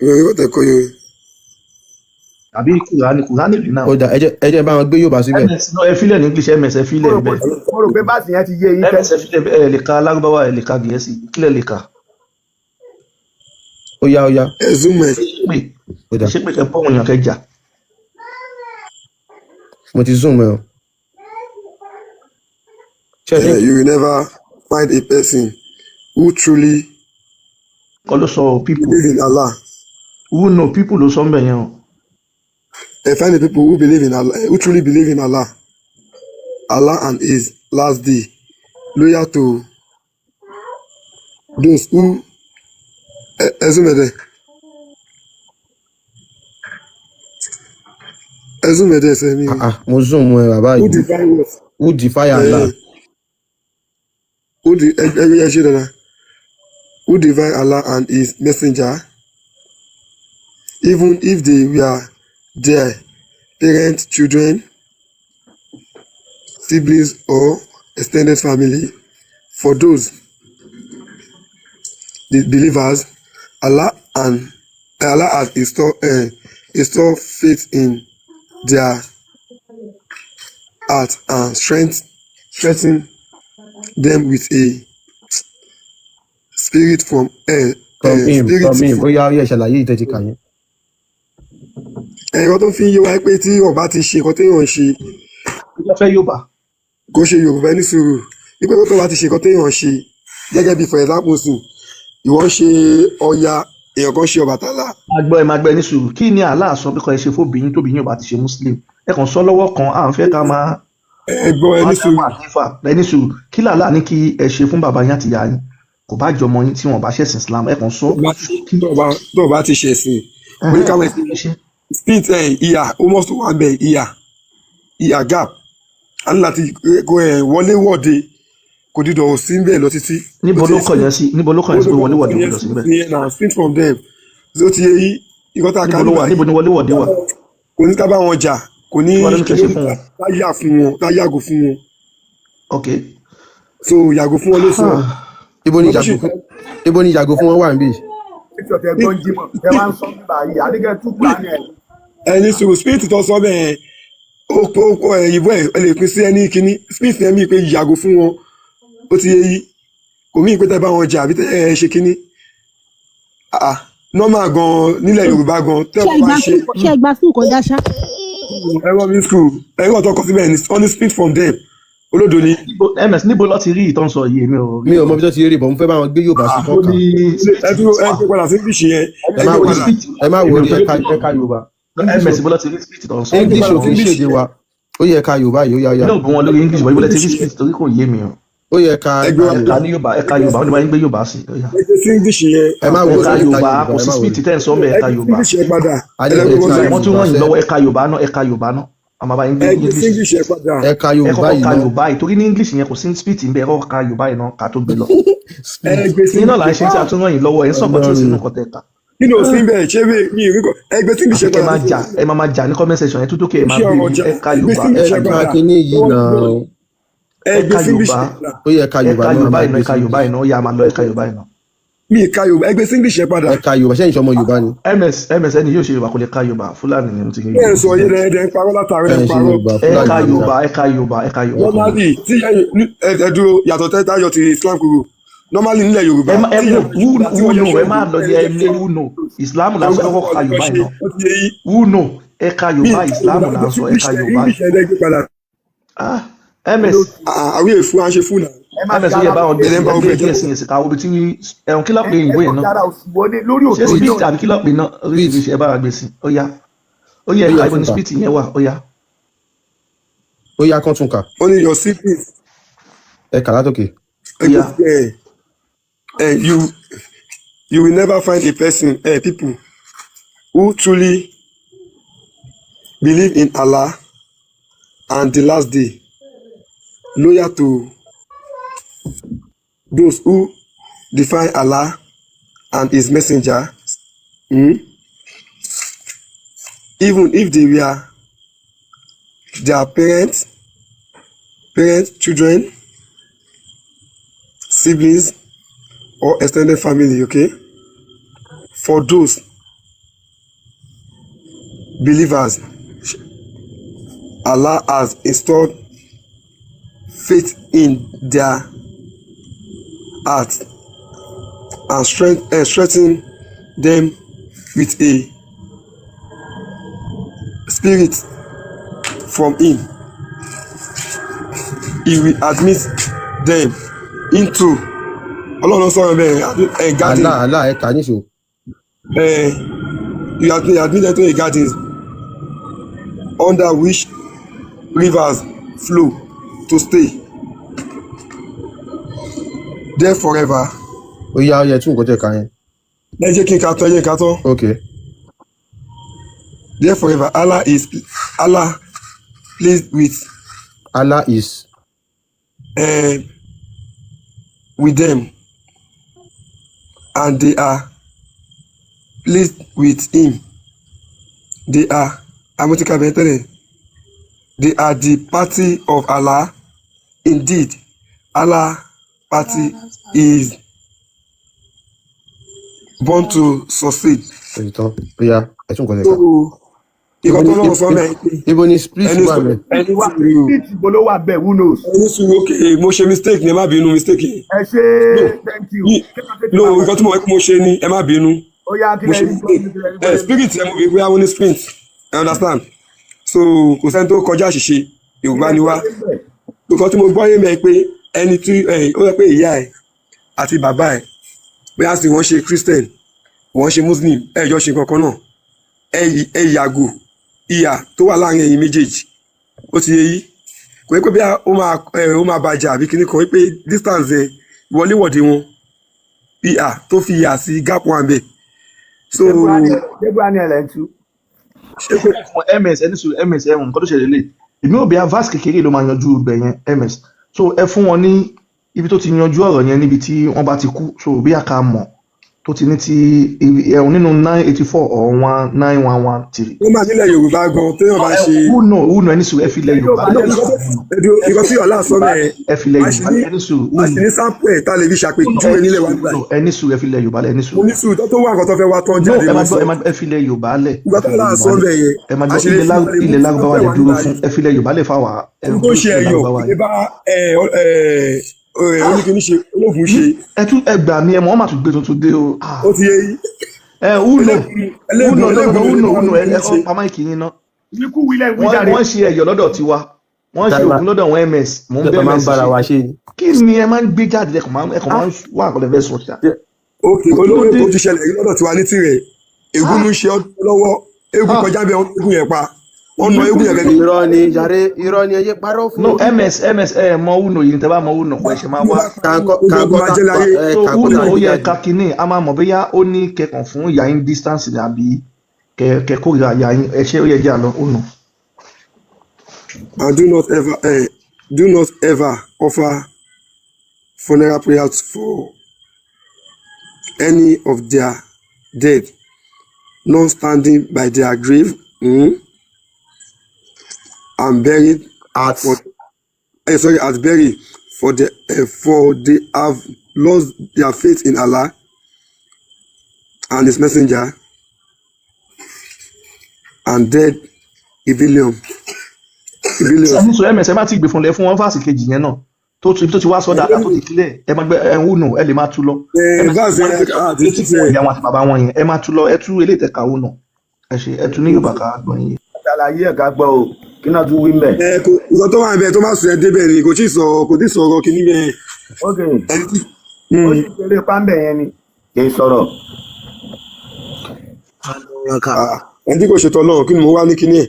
Ìròyìn kò tẹ̀ kọ́ yẹn. Àbí Kùránì, Kùránì rí náà. Ó dà, ẹ jẹ́ bá wọn gbé yóò bá síbẹ̀. Ms no, ẹ fílẹ̀ ní English, ms ẹ Mo fílẹ̀ rò pé bẹ́ẹ̀. mo rò pé báàsì yẹn ti yé yín Ms tẹ́lẹ̀. ẹ fílẹ̀ bẹ́ẹ̀, ẹ lè ka Lárúbáwá, ẹ lè ka Gẹ̀ẹ́sì, kílẹ̀ lè ka? Ó yá, ó yá. Ẹ túmọ̀ ẹ̀. Pé Ó dà. ẹ ṣe pé kẹ bọ́ òun yàn kẹ jà. Mo ti zoom ẹ o, ṣe ẹ ti You will never find a person who truly Kọ́ ló sọ people believe in Allah. Who know, people ló sọ ń bẹ̀ yẹn o. Find the people who believe in Allah, who truly believe in Allah and His last day, loyal to those who Ezumede, Ezumede sẹ́mi Ah ah, mo zoom ẹ bàbá who yìí. define what? Who defy Allah. Who the ẹ ẹ ṣe dada, who define Allah and His messenger, even if they were their parents, children, siblings, or extended family. For those the believers, Allah has installed faith in their heart and strengthen them with a spirit from From him. spirit From him. from Ó yá, ó yá, ìṣàlàyé ìtẹ́tí kà yẹn. Ẹ̀rọ tó fi ń yé wa pé tí ọba ti ṣe nǹkan téèyàn ń ṣe Ìjọ fẹ́ yóò bá. Kó ṣe Yorùbá, ní sùúrù, wípé tó bá ti ṣe nǹkan téèyàn ń ṣe, gẹ́gẹ́ bí for example sìn, ìwọ ń ṣe Ọya, èèyàn kan ṣe Ọbàtálá. Máa gbọ́, ẹ máa gbọ́, ẹ ní sùúrù. Kí ni Allah sọ pé kọ́ ẹ ṣe fóbìyín tóbìyín ò bá ti ṣe Muslim? Ẹ kàn sọ lọ́wọ́ kan, à ń fẹ́ ká máa Ẹ gbọ́, ẹ ní máa sùúrù. dáhùn àlífà, ẹ ní sùúrù. Kí làlá ní kí ẹ ṣe fún bàbá yín àti ìyá yín, kò bá jọmọ yín, tí wọn bá ṣẹ̀sìn Islam? Ẹ kàn sọ kí Tó bá ti ṣẹ̀sìn oníkàwé kí lẹ ṣe. spirit ẹ ìyà, ó mọ̀ tó wà ń bẹ̀, ìyà gap a ní láti kó ẹ wọlé wọ̀de, kò dídọ̀ sí ń bẹ̀ lọ títí. Níbo Ó ti ló kọ̀ yẹn sí? Níbo ló kọ̀ yẹn sí pé wọléwọ̀de gbọdọ̀ síbẹ̀? Ìyẹn na spirit from them, ó ti yé yí ìkọ́ tá a kà Níbo ló wà? nígbà Níbo yìí ni wọléwọ̀de wà? Kò ní ká bá wọn jà, kò ní Kí wàá ló ní kí kẹ́ ló ṣe ní fún wọn? ká yà fún wọn, ká yàgò fún wọn. Ok. So yàgò fún wọn ló sọ. Ibo ni Wọ́n tó ṣì yàgò fún, ibo ni yàgò fún wọn wà níbí? Títí ọ̀tẹ̀ gbọ́n jímọ̀ ẹ wá ń sọ nígbà yìí, àdékẹ́ tú kúránì ẹ̀. Ẹni sùúrù, spirit tó sọ bẹ́ẹ̀, ó ìbò ẹ lè pín sí ẹni kínní. Spirit yẹn mi pé yàgò fún wọn, ó ti yé yí, kò mí pé tẹ́ bá wọn jà àbí tẹ́ ẹ ṣe kínní. Ah, normal gan nílẹ̀ Yorùbá gan tẹ́ Ṣé wọ́n ẹ bá gba ṣe school, ṣé ẹ gba school kọjá ṣá? Ẹ̀rọ mi school, ẹ̀rọ tó kọ síbẹ̀ ni wọ́n ní spirit from them, olódo ni. Ms, níbo lọ ti rí ìtàn sọ yìí? Èmi ò rí. Mi ò mọ bí tó ti rí bọ̀, mo fẹ́ bá wọn gbé Yorùbá sí Ó kọ́ka. ní Ẹ dúró, ẹ gbé padà sí English yẹn. Ẹ Ẹ má gbé wọrí, padà. ẹ má wọrí, ẹ ka Yorùbá. Ms, ibo lọ ti rí spirit tó ń sọ? Ẹ gbé English padà ò sí kì í English ṣèdè yẹn. wa, ó yẹ ká Yorùbá yìí, ó yá yá. Ilé òbí wọn lórí English bọ̀, ibo lẹ ti rí spirit, torí kò yé mi o. Ó yẹ ká Ẹ gbé ká wa. Ẹ̀ka ní Yorùbá, ẹ̀ka Yorùbá, wọ́n ní bá yín gbé Yorùbá sí, ó yá. Ẹ gbé sí English yẹn. Ẹ má Ẹ̀ka wọrí, ẹ ka Yorùbá, Yorùbá, kò ẹ sí má spirit wọrí. tẹ́ ń sọ mẹ́. Ẹ Ẹ̀ka gbé sí Yorùbá. English yẹn padà. A Ẹ ní lọ ẹ gbé ka wọn. Wọ́n tún Yorùbá ràn yín sẹ́. lọ́wọ́. Ẹ̀ka Yorùbá náà, ẹ̀ka Yorùbá náà, a máa bá yín gbé Ẹ gbé sí English. English yẹn padà. Ẹ ka Ẹ Yorùbá kọ́kọ́ yìí ka náà. Yorùbá yìí, torí ní English yẹn kò sí spirit ń bẹ. Ẹ kọ́kọ́ ka Yorùbá yìí náà ká tó gbé lọ. Ẹ Spirit. gbé sí Yín náà là ń ṣe tí a tún ràn yín lọ́wọ́. Ẹ̀ ń sọ̀kọ̀ tí ò sínú Ọlọ́run. nǹkan tẹ̀ ká. Kí ni ò sí bẹ́ẹ̀? Ṣé mi ì rí kọ? Ẹ gbé sí English Àfi yẹn kẹ́ padà. máa jà, ẹ máa máa jà ní comment section yẹn tó tókè, ẹ máa Ṣé ọ̀rọ̀ béèrè. jà? Ẹ̀ka Ẹ gbé Yorùbá, sí English Ẹ yẹn ka padà. kinní yìí náà. Ẹ gbé ẹ̀ka sí English Yorùbá. yẹn padà. Ó yẹ ká Yorùbá Ẹ̀ka náà, a Yorùbá máa yìí náà. gbé Ẹ̀ka sí Yorùbá English. yìí náà, ó yá, máa lọ ẹ̀ka Yorùbá yìí náà. Mi ì ka Yorùbá, ẹ gbé sí English yẹn padà. Ẹ ka Yorùbá, ṣé ìṣọmọ Yorùbá ni? Ms, ms, ẹni yóò ṣe Yorùbá, kò lè ka Yorùbá, Fúlàní ni mo ti rí. Bẹ́ẹ̀ ń sọ yé lẹ́ ẹ̀ ń parọ́ látàrí, Ẹ ẹ̀ ń ṣe parọ́. Yorùbá, Ẹ̀ka Fúlàní ni. Yorùbá, ẹ̀ka Yorùbá, ẹ̀ka Yorùbá. Normally tí ẹ dúró, yàtọ̀ tẹ́ táyọ̀ ti Islam kúrò, normally nílẹ̀ Yorùbá Ẹ má ẹ tí who ìyá tí who wọ́n yẹ know, ẹ má ṣọ́ọ̀bù lọ ẹ ní lè ẹ jẹ́ ní who know, Islam là ń sọ, kọ́kọ́ ka Yorùbá yìí náà. Ó ti yé yín. Who know, ẹ̀ka Mi ì Yorùbá, ka Islam Yorùbá, là ẹ ń gbé sí sọ, English ẹ̀ka yẹn. Yorùbá. English yẹn, ẹ gbé padà. Ah, ms. Àwọn èèfù à ń ṣe fún náà. Ẹ má Ms, fi ó yẹ ara báwọn gbé Ẹ sí ń bá ẹgbẹ́ ogun ẹ̀jẹ̀. díẹ̀ sí yẹn sí ká wo ibi tí ẹ̀hún kí ló pè ẹ òyìnbó ẹ yẹn kọ́ náà. ara òsì wọlé lórí Ṣé òtó spirit yìí. àbí kí ló pè náà? Oríṣiríṣi, ẹ bá wa gbé sí, ó yá, ó yẹ. Ó Ẹ̀ka yẹ ibo ni tún kà. spirit yẹn wà? Ó yá. Ó yá, kán tún kà. Ó ní your secret. Ẹ kà látòkè. Ó Ẹ gbé yá. sí ẹ ẹ you will never find a person, people who truly believe in Allah and the last day, loyal to those who defy Allah and his messenger, even if they were their parents, children, siblings, or extended family. Okay, for those believers, Allah has installed faith in their hearts and strengthen them with a spirit from him. He will admit them into, Ọlọ́run sọ̀rọ̀ bẹ́ẹ̀, ẹ̀ garden. Allah, Allah, ẹ kà níṣó. Ẹ̀ you admit them to a garden under which rivers flow, to stay there forever. Ó yá, ó yẹ tún nǹkan tẹ̀ ká yẹn. Ẹ jẹ́ kí n ka tán, ẹ jẹ́ kí n ka tán. Ok. There forever. Allah pleased with Allah is with them and they are pleased with him. They are amotika bẹ̀tẹ̀lẹ̀. They are the party of Allah. Indeed, Allah party is born to succeed. Ó ti tán, ó yá, ẹ tún nǹkan tẹ̀ So ká. ìkọ́ Ibo tó ni lọ́wọ́ sọ mẹ́rin pé ibo ni split ẹni wà sọ mẹ́? ẹni Wà sùúrù. Spirit ibo ló wà bẹ́ẹ̀? Who knows? Ẹni sùúrù. Ok, mo ṣe mistake ni, ẹ má bínú, mistake yẹn. Ẹ ṣe. No. Thank you. Mi Kí ló tètè no máa wọ̀? Nǹkan tí mo mọ̀ pé mo ṣe ni, ẹ má bínú. Ó yá, kí Mo lẹ ṣe rí gbọ́? mistake. Kí lẹ rí gbọ́ Ẹ lẹ́nu? spirit ẹ, mo fi pé àwọn ní spirit, I understand. So kò sẹ́ni tó kọjá àṣìṣe. Kí Yorùbá lẹ ni gbọ́ wá. lẹ́nu? Nǹkan tí mo gbọ́ yé mi pé ẹni tí ẹ ó yẹ pé ìyá ẹ àti bàbá ẹ, bóyá sì wọ́n ṣe Christian, wọ́n ṣe Muslim, ẹ jọ ṣe nǹkan kan náà, ẹ yàgò ìyà tó wà láàrin ẹ̀yin méjèèjì. Ó ti yé yí, kò yẹ pé bí ó máa bàjẹ́ àbí kíní kan, wípé distance ẹ ìwọléwọ̀de wọn, ìhà tó fi yà sí gap one bẹ́ẹ̀, so Ṣé Kúránì ẹ̀ lẹ́ ń tú? Ṣé pé Fún ms, ẹni sùn ms, ẹ̀hún nǹkan tó ṣẹlẹ̀ lè èmi ò bí a verse kékeré ló máa yanjú ibẹ̀ yẹn, ms. So ẹ fún wọn ní ibi tó ti yanjú ọ̀rọ̀ yẹn, níbi tí wọ́n bá ti kú, so bí a kà mọ̀. Tó ti ní ti ẹ̀hún nínú 984 or 19113. Ó máa nílẹ̀ Yorùbá gan téèyàn bá ṣe. Who know, who know? Ẹni sùúrù, ẹ fi ilẹ̀ Yorùbá No, lẹ̀. nǹkan tí Allah sọ bẹ́ẹ̀, Ẹ fi ilẹ̀ a ṣì Yorùbá ní lẹ̀, ẹni sùúrù, who a ṣì know. ní sample ẹ̀ tá a lè fi ṣàpèjúwe Ẹni nílẹ̀ wa sùúrù, nígbà no, yìí. ẹni sùúrù, ẹ fi ilẹ̀ Yorùbá lẹ̀, ẹni Mo sùúrù. ní sùúrù tó wá nǹkan tó fẹ́ wá tán No, jáde ẹ mo máa sọ. gbọ́, ẹ máa, ẹ fi ilẹ̀ Yorùbá lẹ̀, Nǹkan ẹ tó fi ilẹ̀ Allah Yorùbá sọ lẹ̀. bẹ́ẹ̀ yẹn, Ẹ máa a gbọ́, ṣì lè ilẹ̀ fi a lè mú ilẹ̀ Lárúbáwá sample ẹ̀ lẹ wá dúró nígbà fún, yìí. ẹ fi ilẹ̀ Yorùbá lẹ̀ fáwa, ẹ Ẹni tó dúró ṣe sí ilẹ̀ ẹ̀yọ̀ Lárúbáwá lè ni. bá ẹ ẹ oníkíní ṣe, ológun ṣe. Ẹ tún ẹ gbà mí, ẹ mọ̀, wọ́n mà tún gbé tuntun dé o. Ah. Ó ti yé yín. Ẹ uno Ẹlẹ́gùn uno, no, no, no, ẹlẹ́gùn ló lè uno bá uno, ẹ oníkíní ẹ ṣe. kọ́ pa mic yín ná. Ikú wílẹ̀ wí Wọ́n jáde. wọ́n ṣe ẹ̀yọ̀ lọ́dọ̀ tiwa, wọ́n ṣe Tá ògùn lọ́dọ̀ wọn, ms mò ń tá bẹ́ máa ń ms bára ṣe. wa ṣe ni. Kí ni ẹ máa ń gbé jáde? Ẹkàn máa ń wá àkọlẹ̀ fẹ́ sọ ṣá. Ok, Kí ló olówó dé? Èkó ti ṣẹlẹ̀ rí lọ́dọ̀ tiwa ní tirẹ̀. Ègún Ah ń ṣe ọdún lọ́wọ́, eégún ah kọjá bẹ́ẹ̀, wọ́n eégún yẹn pa, wọ́n na eégún yẹn gẹ́gẹ́. Irọ́ ni jàre, irọ́ ni, ẹ yé parọ́ No, fún. Ms ms, ẹ mọ uno yìí, tẹ bá mọ uno pé ṣe máa Mo wá. bá pa Kàǹkọ́ ojú ogun kàǹkọ́ máa tá jẹ́ láyé. ẹ So kàǹkọ́ uno tá ó gbé yẹ jáde. ká kínní, a máa mọ̀ bóyá ó ní kẹkàn fún ìyá yín distance ni àbí kẹ kórìíra ìyá yín. Ẹ ṣe, ó yẹ jẹ́ àlọ́ uno. And do not ever offer funeral prayers for any of their dead, not standing by their grave and buried At for sorry, at buried for they have lost their faith in Allah and his messenger and dead rebellion rebellious. Ẹni sọ ms, ẹ má ti gbé fún lẹ fún wọn fásì kejì yẹn náà tó ti tó ti wá sọdá tó ti kílẹ̀. Ẹ máa gbé ẹ uno, ẹ lè máa tú lọ. Ms Verse wọn ní àti létí fún ìyá wọn àti bàbá wọn yẹn, ẹ máa tú lọ, ẹ tú eléyìí tẹka uno, ẹ ṣe, ẹ tú ní Yorùbá ká gbọ́ yín. Ṣàlàyé ẹ̀ka gbọ́ o, kí náà tún wí ń bẹ̀. Ẹ kò nǹkan tó wà níbẹ̀ tó má sọ ẹ débẹ̀ ni kò tí ì sọ, kò tí ì sọ̀rọ̀ kìíní bẹ́ẹ̀. Ok, ẹni tí ó sì ṣeré páńbẹ̀ yẹn ni. Kì í sọ̀rọ̀. Ah, ẹni tí kò ṣètò Ọlọ́run, kí ni mo wá ní kíní ẹ̀.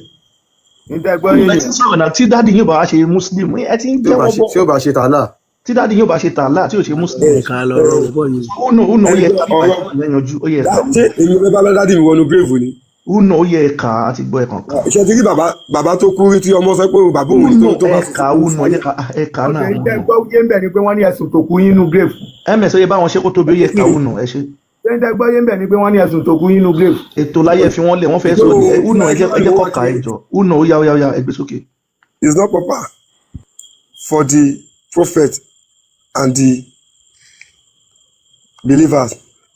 Níta gbọ́ yín Ẹ ni. ti ń sọ̀rọ̀ náà, tí daddy yóò bá wá ṣe muslim, ẹ ti ń Tí ó bá jẹ́wọ́ ṣe bọ̀. tí ó bá ṣe tààlà. Tí daddy yóò bá ṣe tààlà, tí ò ṣe muslim. Ẹ̀ka lọ̀rọ̀ bọ̀ ni. Uno, uno, ó ẹni yẹ tó ká ọ̀rọ̀ bíbá yẹn yanjú, ó yẹ ká. Ṣé èmi fẹ́ bá daddy mi wọnú grave ni? Uno, ó yẹ ká àti gbọ́ ẹ̀kan ká. Ṣé ti rí bàbá bàbá tó kú rí tí ọmọ sọ pé bàbá òun ni Uno, tó bá ẹ ká uno, ẹ jẹ́ ká ẹ ká Ok, náà níta uno. gbọ́ yé ń bẹ̀ ni pé wọ́n ní ẹ̀sùn tó kú yín nínú grave. Ms ó yẹ báwọn ṣe kó tóbi, ó yẹ ká uno, ẹ ṣe. Ṣé níta gbọ́ yé ń bẹ̀ ni pé wọ́n ní ẹ̀sùn tó kú yín nínú grave. Ètò láyé, fi wọ́n lẹ̀, wọ́n fẹ́ sọ ní ẹ uno, ẹ jẹ́ kọ́ ká, ẹ jọ uno, ó yá, ó yá, ó yá, ẹ gbé sókè. It's not proper for the prophet and the believers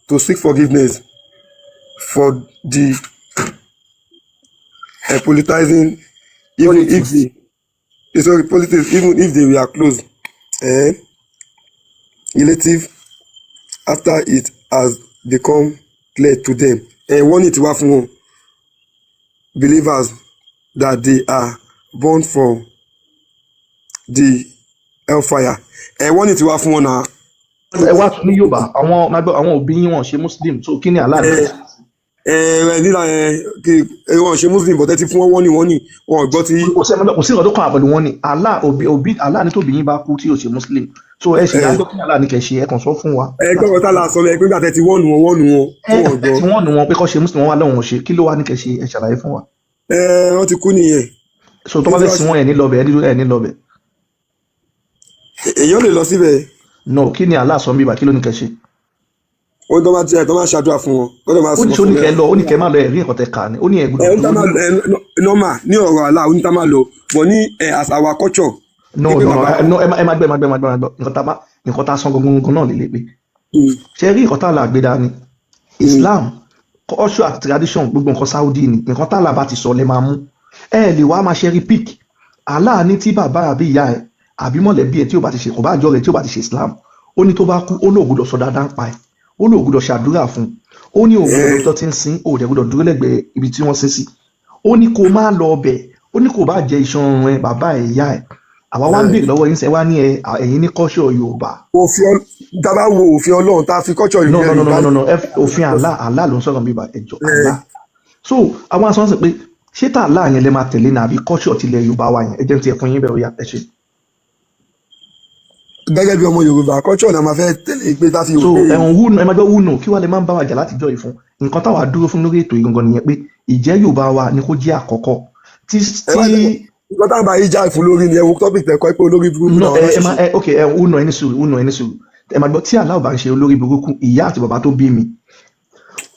to seek forgiveness for the politicizing even if Politics. they sorry, politics, even if they were close relative, after it has become clear to them, wọ́n ní tiwa fún wọn, believers, that they are born from the hellfire. Wọ́n ní tiwa fún wọn náà. Ẹ wá tún ní Yorùbá, àwọn máa gbọ́, àwọn òbí yín wọn ṣe muslim, so kí ni Allah ní? Ẹ ẹ nílà ẹ kí ẹ wọn ṣe muslim, but ẹ ti fún wọn, wọ́n ní wọn gbọ́ tí. Kò sí nǹkan tó kàn án pẹ̀lú wọn ni Allah. Òbí Allah ní tóbi yín bá kú tí ò ṣe muslim, so ẹ ṣe ẹ dájọ́, kí ni Allah ní kẹ́ ṣe? Ẹ kàn sọ fún wa. Ẹ gbọ́dọ̀ tá la sọ ẹ pé gbàtẹ́ ti wọ́n nu wọn, wọ́n nu wọn Ẹ tí wọ́n ẹ gbọ́. tí wọ́n nu wọn pé kọ́ ṣe muslim, wọn wá lọ́wọ́n ṣe, kí ló wá ní kẹ́ ṣe? Ẹ ṣàlàyé fún wa. Ẹ wọ́n ti kú nìyẹn. So tó bá fẹ́ sin wọn, ẹ ní lọ́bẹ̀, ẹ ní lọ́bẹ̀. Èèyàn lè lọ síbẹ̀. No, kí ni Allah sọ bíbá? Kí ló ní kẹ́ ṣe? Ó tó bá tiẹ̀ tó máa ṣàdúrà fún wọn, ó tó máa Ó sọ ní ṣe ó fún ní kẹ́ wọn. lọ, ó ní kẹ́ má lọ, ẹ̀rí nǹkan tẹ kà ní, ó ní ẹ Ẹ gbọ́dọ̀ ó ní tá dúró máa ní. lọ, ẹ normal ní ọ̀rọ̀ Allah, ó ní tá máa lọ bọ̀ ní ẹ as our culture. No, pé no, no, bàbá no, ẹ má gbọ́, ẹ má gbọ́, ẹ má gbọ́, ẹ má gbọ́. Nǹkan tá sọ gangan náà lélẹ̀ pé ṣe rí nǹkan tá là gbé dání, Islam, culture àti tradition, gbogbo nǹkan Saudi ni. Nǹkan tá là bá ti sọ lẹ máa mú, ẹ lè wá máa ṣe rí pick. Allah ní tí bàbá àbí ìyá ẹ àbí mọ̀lẹ́bí ẹ tí ó bá ti ṣe, kò bá àjọ rẹ tí ó bá ti ṣe Islam, ó ní tó bá kú, ó ní ò gbọ́dọ̀ sọ dáadáa ń pa ẹ, ó ní ò gbọ́dọ̀ ṣàdúrà fún un, ó ní ò gbọ́dọ̀ tó ti ń sin, ó dẹ̀ gbọ́dọ̀ dúró lẹ́gbẹ̀ẹ́ ibi tí wọ́n sin sí, ó ní kó má lọ ọbẹ̀, ó ní kó bá jẹ iṣan ọrùn ẹ, bàbá ẹ, ìyá ẹ. Àwa wá ń béèrè lọ́wọ́ yín, sẹ́ wá ní ẹ ẹ̀yin ní culture Yorùbá. Òfin tá a bá wo òfin Ọlọ́run, tá a fi culture No, no, no, no, Yorùbá. no, no, òfin Allah, Allah ló ń sọ̀rọ̀ bíbá, ẹjọ́ Allah. So àwọn aṣọ sọ pé ṣé tá Allah yẹn lè máa tẹ̀lé ní àbí culture tilẹ̀ Yorùbá wa yẹn? Ẹ jẹ́ n tiẹ̀ fún yín bẹ́ẹ̀, ó yá, ẹ ṣe. Gẹ́gẹ́ bí ọmọ Yorùbá, culture náà máa fẹ́ tẹ̀lé pé tá a ti So wò pé ẹ̀hún wúnú, ẹ máa gbọ́ wúnú, kí wàá lè máa ń bá wa jà látijọ́ yìí fún nǹkan táwa dúró fún lórí ètò yìí gangan nìyẹn, pé ìjẹ́ Yorùbá wa ni kó jẹ́ àkọ́kọ́ tí Ẹ wá tí jẹ́ nǹkan tá a bá yí já fún lórí ni ẹ wo topic tẹ kọ́ pé olórí burúkú No, làwọn ẹ má aláṣẹṣe. ẹ ok, ẹ wúnú, ẹni sùúrù, wúnú, ẹni sùúrù. Ẹ máa gbọ́, tí Allah ò bá ń ṣe olórí burúkú, ìyá àti bàbá tó bí mi,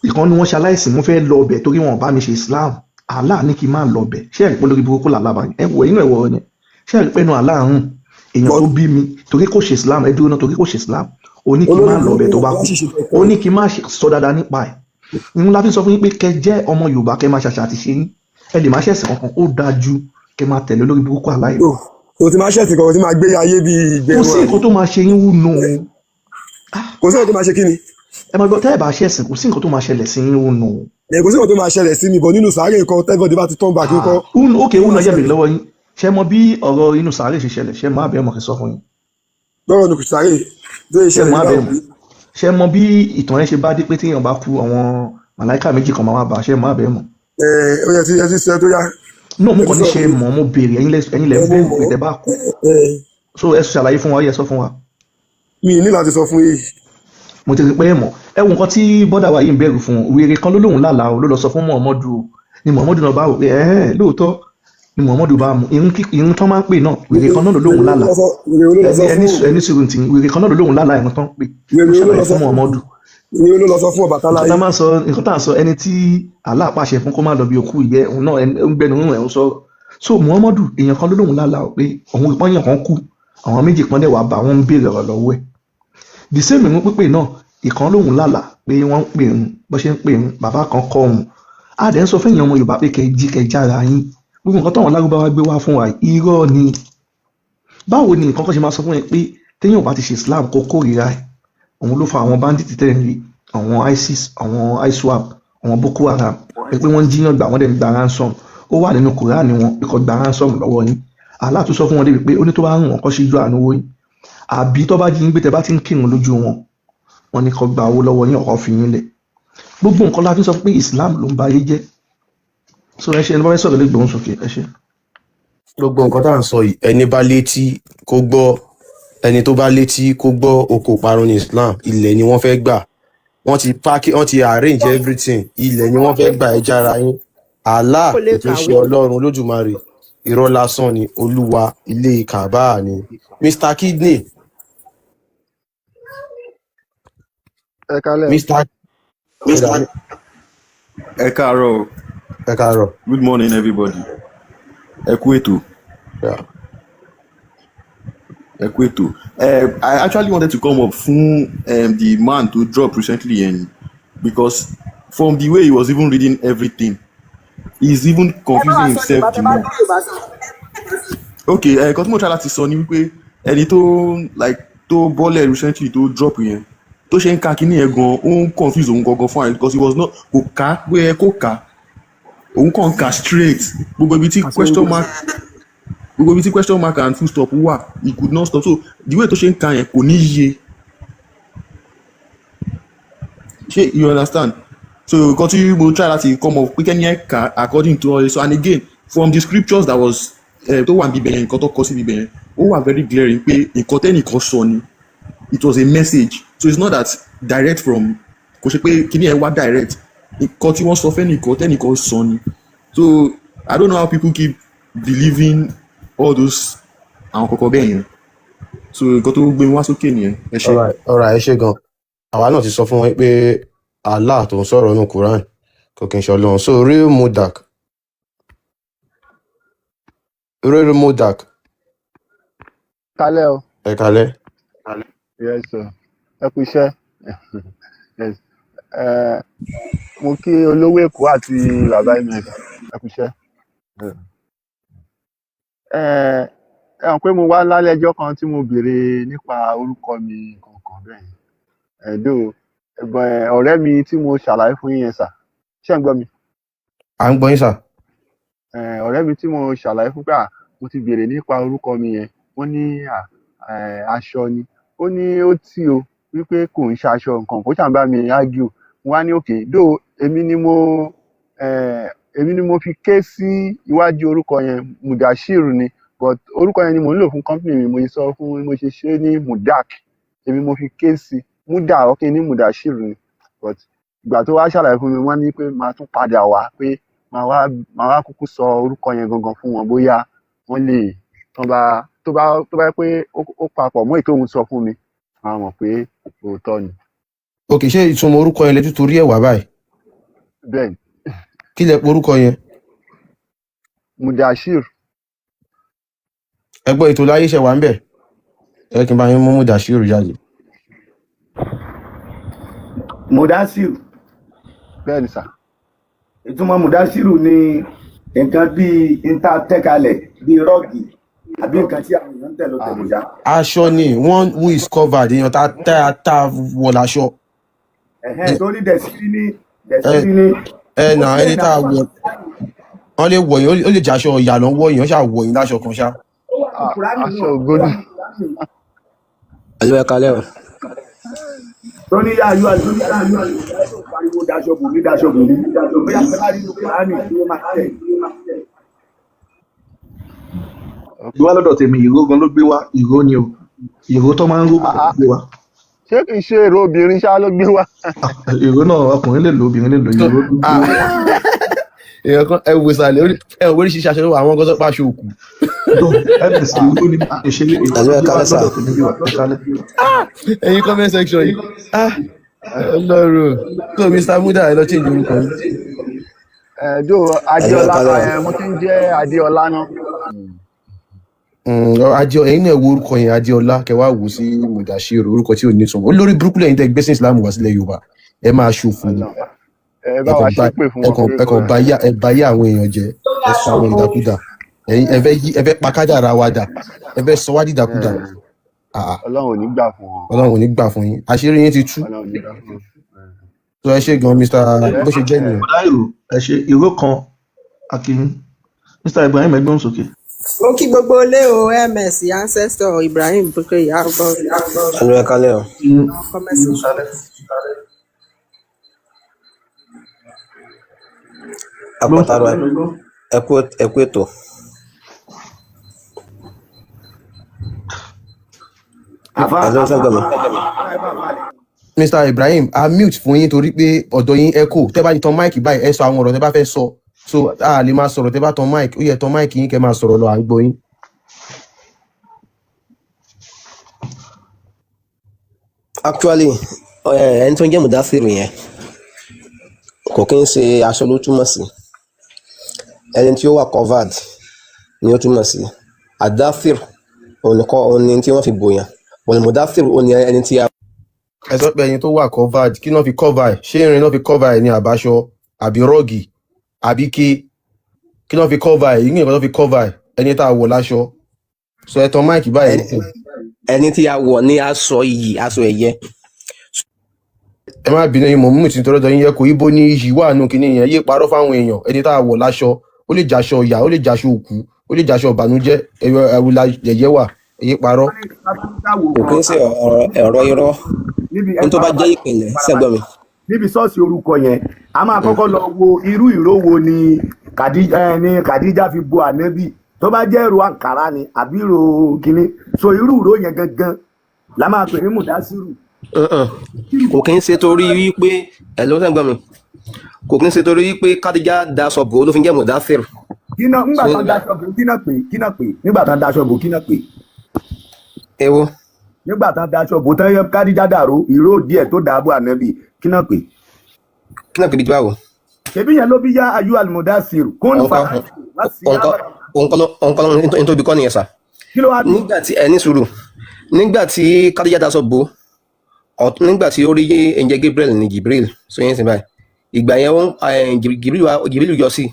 ìkan ni wọ́n ṣe aláìsìn, mo fẹ́ lọ ọbẹ̀ torí wọn ò bá mi ṣe Islam, Allah ní kí n má lọ ọbẹ̀. Ṣé ẹ̀rí pé olórí burúkú làlá bá ẹ wọ inú ẹ̀wọ̀ yẹn? Ṣé ẹ̀rí pé inú Allah ń rùn? Èèyàn tó bí mi, torí kò ṣe Islam, ẹ dúró náà, torí kò ṣe Islam, ó ní kí n má Olórí lọ ọbẹ̀ tó burúkú bá kú, aláṣìṣe ó ní kí n má sọ dáadáa nípa ẹ̀. Ìhun la fi sọ fún yín pé kẹ jẹ́ ọmọ Yorùbá, kẹ máa ṣàṣà àti ṣe yín, ẹ lè má ṣẹ̀sìn kankan, ó dáa ju kẹ máa tẹ̀lé olórí burúkú Allah lọ. Kò tí máa ṣẹ̀sìn kankan, tí máa gbé ayé bíi Kò ìgbẹ́rún sí àbí? nǹkan tó máa ṣe yín, wú nù. Kò sí nǹkan tó máa ṣe kí ni? Ẹ máa gbọ́, tẹ́ ẹ bá ṣẹ̀sìn, kò sí nǹkan tó máa ṣẹlẹ̀ sí yín, wú nù. Ẹ kò sí nǹkan tó máa ṣẹlẹ̀ sí mi bọ̀ nínú sàárè, nǹkan tẹ́gbọ̀dé bá ti turn back nǹkan. Ok, wú nù. Ẹ jẹ́ bèrè lọ́wọ́ yín, ṣé mọ bí ọ̀rọ̀ inú sàárè ṣe ṣẹlẹ̀? Ṣé mọ àbẹ̀ mọ̀ kí sọ fún yín? Lọ́rọ̀ nù sàárè tó ṣe Ṣé ṣẹlẹ̀ mọ nígbà àbẹ̀ wo? mọ̀? Ṣé mọ bí ìtàn yẹn ṣe bá dé pé téèyàn bá kú, àwọn màláìkà méjì kan máa wá bá? Ṣé mọ àbẹ̀ mọ̀? Ẹ ó yẹ ti ẹ ti sọ tó yá. Náà mo Ẹ ti kàn ní sọ ṣe mọ̀, mo béèrè, ẹ̀yin lẹ Ẹ mo bẹ̀rù mọ̀. pé tẹ́ bá kú. Ẹ So ẹ ṣàlàyé fún wa, ó yẹ sọ fún wa. Mi ní láti sọ fún yìí. Mo ti rí pé ẹ mọ̀. Ẹ wo nǹkan tí bọ́dà wa yìí ń bẹ̀rù fún. Wèrè kan ló lóun lálàá o, ló lọ sọ fún Muhammadu o, ni Muhammadu náà bá wò pé ẹ̀ẹ́ lóòótọ́ ni Muhammadu bá mú irun kí irun tán máa ń pè náà. Wèrè kan náà ló lóun lálàá. Wèrè ló lọ sọ ẹni fún ẹni sùúrù tì, wèrè kan náà ló lóun lálàá irun tán pè, Wèrè ló ló ṣàlàyé lọ sọ fún fún Muhammadu. Wèrè ló lọ sọ fún Ọbàtálá Nǹkan tá yìí. máa ń sọ, nǹkan tá à ń sọ, ẹni tí Allah pàṣẹ fún kó má lọ bí òkú ìyẹ́ òun náà, ń gbẹnu rún ẹ̀ ń sọ. So Muhammadu, èèyàn kan ló lóun lálàá pé òun ìpọ́nyàn kan kú, àwọn méjì kan dẹ̀ wá bá wọn ń béèrè ọ̀rọ̀ lọ́wọ́ ẹ̀. The same ìrun pípé náà, ìkan lóun lálàá pé wọ́n ń pè ń bó ṣe ń pè ń, bàbá kan kọ́ òun. Á dẹ̀ ń sọ fẹ́yìn ọmọ Yorùbá pé kẹ́ jí, kẹ́ jára yín. Gbogbo nǹkan táwọn lárúbáwá gbé wá fún wa, irọ́ ni. Báwo ni nǹkan kan ṣe máa sọ fún ẹ pé téèyàn ò bá ti ṣe Islam, kó kórìíra ẹ̀? Òun ló fa àwọn bandit tẹ́ ń rí, àwọn ISIS, àwọn ISWAP, àwọn Boko Haram, pé wọ́n ń jíyàn gbà, wọ́n dẹ̀ ń gba ransom. Ó wà nínú Kùránì wọn pé kó gba ransom lọ́wọ́ yín. Allah tún sọ fún wọn débi pé ó ní tó bá ń wọ̀n kó ṣíjú àánú wò yín, àbí tó bá jí yín gbé, tẹ́ bá ti ń kírun lójú wọn, wọn ní kó gba owó lọ́wọ́ yín, ọ̀kọ́ fi yín lẹ̀. Gbogbo nǹkan la fi sọ pé Islam ló ń ba ayé jẹ́. So ẹ ṣe, ẹni bá fẹ́ sọ̀rọ̀ lè gbóhùn sókè. Ẹ ṣe. Gbogbo nǹkan tá à ń sọ yìí, ẹni bá létí kó gbọ́, ẹni tó bá létí kó gbọ́. Oko parun ní Islam, ilẹ̀ ni wọ́n fẹ́ gbà. Wọ́n ti pack, wọ́n ti arrange everything, ilẹ̀ ni wọ́n fẹ́ gbà. Ẹ jára yín. Allah Kò lè kò kí ń ṣe kàwé. Ọlọ́run Olódùmarè, irọ́ lásán ni. Olúwa ilé Kaaba ni. Mr Kidney. Ẹ kálẹ̀. Mr. Mr. Ẹ káàárọ̀ o. Ẹ káàárọ̀. Good morning, everybody. Ẹ kú ètò. Yeah. Ẹ kú ètò. I actually wanted to come up fún the man to drop recently, and because from the way he was even reading everything, he's even Ẹ bá wa confusing sọ himself Yorùbá the tẹ bá more. gbọ́ Yorùbá sọ. Okay, nǹkan tí mo try láti sọ ni wípé ẹni tó like tó bọ́lẹ̀ recently, tó drop yẹn, tó ṣe ń ka kíní yẹn gan, ó ń confuse òun gangan fún ààrẹ, because he was not, kò ká bóyá kò ká, òun kàn ń ka straight. Gbogbo ibi tí question mark, gbogbo ibi tí question mark and full stop wà, he could not stop. So the way tó ṣe ń ka yẹn kò ní yé. Ṣé you understand? So nǹkan tí mo try láti come up pé kẹ́ni ẹ̀ kà according to all. So and again, from the scriptures that was tó wà níbẹ̀ yẹn, nǹkan tó kọ sí ibẹ̀ yẹn, ó wà very glaring pé nǹkan tẹ́nìkan sọ ni. It was a message, so it's not that direct from, kò ṣe pé kíní ẹ̀ wá direct. Nǹkan tí wọ́n sọ fẹ́nìkan, tẹ́nìkan sọ ni. So I don't know how people keep believing all those àwọn kọ̀ọ̀kan bẹ́ẹ̀ yẹn. So nǹkan tó gbé mi wá sókè nìyẹn. Ẹ ṣé. Alright, ẹ ṣé gan. Àwa náà ti sọ fún wọn pé Allah tó ń sọ̀rọ̀ nínú Quran kò kí n ṣe Ọlọ́run. So real mudak, real mudak. Kálẹ̀ o. Ẹ kalẹ́. Yes sir, ẹ kú iṣẹ́. Yes. Mo kí olówó Èkó àti bàbá mf, ẹ kú iṣẹ́. Ẹ hàn pé mo wá lálẹ́ ẹjọ́ kan tí mo béèrè nípa orúkọ mi kankan bẹ́ẹ̀ yẹn. Ẹ̀dọ́ ẹ̀gbọ́n ẹ̀, ọ̀rẹ́ mi tí mo ṣàlàyé fún yín yẹn sà, ṣé ń gbọ́ mi? À ń gbọ́ yín sà. Ọ̀rẹ́ mi tí mo ṣàlàyé fún pé à mo ti béèrè nípa orúkọ mi yẹn, wọ́n ní à aṣọ ni. Ó ní ó tì o, wípé kò ń ṣaṣọ nǹkan kó ṣàn bá mi argue. Mo wá ní òkè dó, èmi ni mo fi ké sí iwájú orúkọ yẹn, Mudashir ni, but orúkọ yẹn ni mò ń lò fún company mi. Mo ṣe sọ fún, mo ṣe ṣe ní Mudak, èmi mo fi ké sí Muda ọkẹ ní Mudashir ni. But ìgbà tó wá ṣàlàyé fún mi, wọ́n ní pé màá tún padà wá, pé màá wá kúkú sọ orúkọ yẹn gangan fún wọn, bóyá wọ́n lè tán bá tó bá tó bá yẹ pé ó papọ̀ mọ́ èyí tóun sọ fún mi. Máa mọ̀ pé òótọ́ ni. Ok, ṣé ìtumọ̀ orúkọ yẹn lẹ́tú torí ẹ̀ wá báyìí? Bẹ́ẹ̀ ni. Kí lẹ pe orúkọ yẹn? Mudashir. Ẹ gbọ́ ètò láyé ṣe wà ń bẹ̀, ẹ kí n bá yín mú Mudashiru jáde. Mudasiru. Bẹ́ẹ̀ ni sà. Ìtumọ̀ mudasiru ni nǹkan bíi níta tẹ́kalẹ̀ bíi rọ́ọ̀gì àbí nǹkan tí àwọn èèyàn ń tẹ̀ ló Ah, tẹ̀lé já. Aṣọ ni one who is covered, èèyàn tá wọ̀ láṣọ. Ẹ̀hẹ́n, torí dẹ̀sírí ní Ẹ dẹ̀sírí ní. ẹ Ó nà ṣe ẹni tá a ìdájọ́ wọ̀, wọ́n lè wọ̀ yín, ó lè jẹ́ aṣọ ìyà ló ń wọ̀ yín, wọ́n ṣáà wọ̀ yín láṣọ kan ṣá. ó wà ní ah, Kùránì aṣọ náà, ó ògo wà ni. ní Kùránì. Ẹ̀lú ẹ̀ka lẹ́wọ̀n. Tó ní yá ayú àlùmí ayú àlùmí pariwo daṣọ bò mí, daṣọ bò mí, bóyá pé bá rí inú Kùránì tí ó máa tẹ̀. Ok. Ìwá lọ́dọ̀ tèmi, ìró gan ló gbé wá, ìró ni o, ìró tó máa ń ró Ah, ló ah, gbé wá. ṣé kìí ṣe èrò obìnrin ṣá ló gbé wá? Ah, ìró náà ọkùnrin lè lò, obìnrin lè lò, So ìró ló gbé ah, wá. èèyàn kan ẹ wò sàlẹ̀ ẹ wò oríṣiríṣi aṣọ ló wà, àwọn kan tó pa aṣọ òkú. No, ms, ìró ni ìṣeré, ìró Ẹ̀lú ló ẹ̀ka gbé wá lẹ́sà. lọ́dọ̀ tèmi bí wà kálẹ̀. Ẹ̀yin comment section yìí, ah, Ọlọ́run. So Mr Muda, ẹ lọ change orúkọ yín. Ẹ̀ẹ́dọ́ Ẹ̀lú Adéọlá, ẹ̀ka lẹ́wọ̀n. mo ti ń jẹ́ Adéọlá náà. Adé, ẹ̀yin náà wo orúkọ yẹn, Adéọlá, kẹ wá wò sí Mudashiru, orúkọ tí ò ní ìtumọ̀. Olórí burúkú lẹ́yìn tẹ́ gbẹ́sìn Islam wá sílẹ̀ Yorùbá, ẹ máa ṣòfò ni. Ọlọ́run, ẹ bá Ẹ wa kàn bá ṣépè fún ẹ wọn kàn pé ẹ kàn bá yá, ẹ bá yá àwọn èèyàn jẹ, ẹ sọ àwọn ìdàkudà. Ẹ̀yin ẹ fẹ́ yí, ẹ fẹ́ pa kádàrá wa dà, ẹ fẹ́ sọ wá dìdàkudà. Ah, Ọlọ́run ò ní gbà fún wọn. Ọlọ́run ò ní gbà fún yín, àṣírí yín ti tú. Ọlọ́run ò ní gbà fún wọn. Tó ẹ ṣe gan, Mr Ẹ bó ṣe jẹ́ nìyẹn. Bọ̀dá ìró, ẹ ṣe ìró kan akin. Mr Ibrahim, ẹgbẹ́ sókè. Mo kí gbogbo ilé o, ms ancestor Ibrahim Bukre Yarbo. Ẹ̀lú ẹ̀ka lẹ́wọ̀n. Àwọn comment section. Gbọ́n Àpàtàrọ̀ sókè. ẹ̀kú ètò. Àfa Ẹ̀lú àfa ẹ̀ka gbọ̀mí. ẹ bá wà lẹ̀. Mr Ibrahim, a mute fún yín torí pé ọ̀dọ̀ yín echo. Tẹ́ bá ti tan mic báyìí, ẹ sọ àwọn ọ̀rọ̀ tẹ́ bá fẹ́ sọ, so a lè máa sọ̀rọ̀ tẹ́ bá tan mic. Ó yẹ tan mic yín kẹ́ máa sọ̀rọ̀ lọ, à ń gbọ́ yín. Actually, ẹni tó ń jẹ́ Mudasiru yẹn kò kí ń ṣe aṣọ ló túmọ̀ sí. Ẹni tí ó wà covered ni ó túmọ̀ sí. Adafir òun ni kọ́, òun ni tí wọ́n fi bòyàn. Òun ni Mudasiru, òun ni ẹni tí a. Ẹ sọ pé ẹni tó wà covered, kí náà fi cover ẹ? Ṣé irin náà fi cover ẹ ní àbáṣọ àbí rọ́ọ̀gì àbí ké? Kí náà fi cover ẹ? Yìí nìkan náà fi cover ẹ, ẹni tá a wọ̀ láṣọ. So ẹ tan mic báyìí. Ẹni tí a wọ̀ ní aṣọ iyì, aṣọ ẹ̀yẹ. Ẹ má bínú yín, mò ń mú ìtìtọ́ lọ́dọ̀ yín yẹ kó ibo ní iyì wà nù kíní yẹn, yé parọ́ fáwọn èèyàn. Ẹni tá a wọ̀ láṣọ, ó lè jàṣọ ìyà, ó lè jàṣọ òkú, ó lè jàṣọ ìbànújẹ́, ẹ̀rọ ẹ̀wùlà yẹ̀yẹ́ wà, ẹ yé parọ́. Kò kí ń ṣe ọ̀rọ̀ irọ́. Níbi ẹ Ní tó bá jẹ́ farabalẹ̀, ìpìlẹ̀, ṣẹ́gbọ́n mi. níbi ṣọ́ọ̀ṣì orúkọ yẹn, a máa kọ́kọ́ lọ wo irú ìró wo ni Khadija, ni Khadija fi bo ànábì. Tó bá jẹ́ ìró àǹkárá ni àbí ìró kínní, so irú ìró yẹn gangan la máa pè ní Mudasiru. Kò kí ń ṣe torí wípé ẹ̀ ló sẹ́gbọ́n mi. Kò kí ń ṣe torí wípé Khadija daṣọ bò ó ló fi ń jẹ́ Mudasiru. Kíná ńgbà So tán daṣọ bò, kíná pè, kíná pè nígbà tán daṣọ bò, kíná pè ewo nígbà tán daṣọ bò tán yẹ Khadija dàrú ìró díẹ̀ tó dàbò ànábì, kíná pè. Kí náà pè bí báwo? Ṣebí yẹn ló bí yá ayu almudasiru kún Òǹkọ́ fàájì wá sí òǹkọ́ abàdà. òǹkọ́ ní tóbi kọ́ nìyẹn sà. Kí ló wá bí? Nígbà tí ẹ ní sùúrù, nígbà tí Khadija daṣọ bò ó, nígbà tí ó rí ẹ̀ǹjẹ̀ Gabriel ní Jibril, so yẹn sì báyìí. Ìgbà yẹn ó ń Jibril yọ sí i.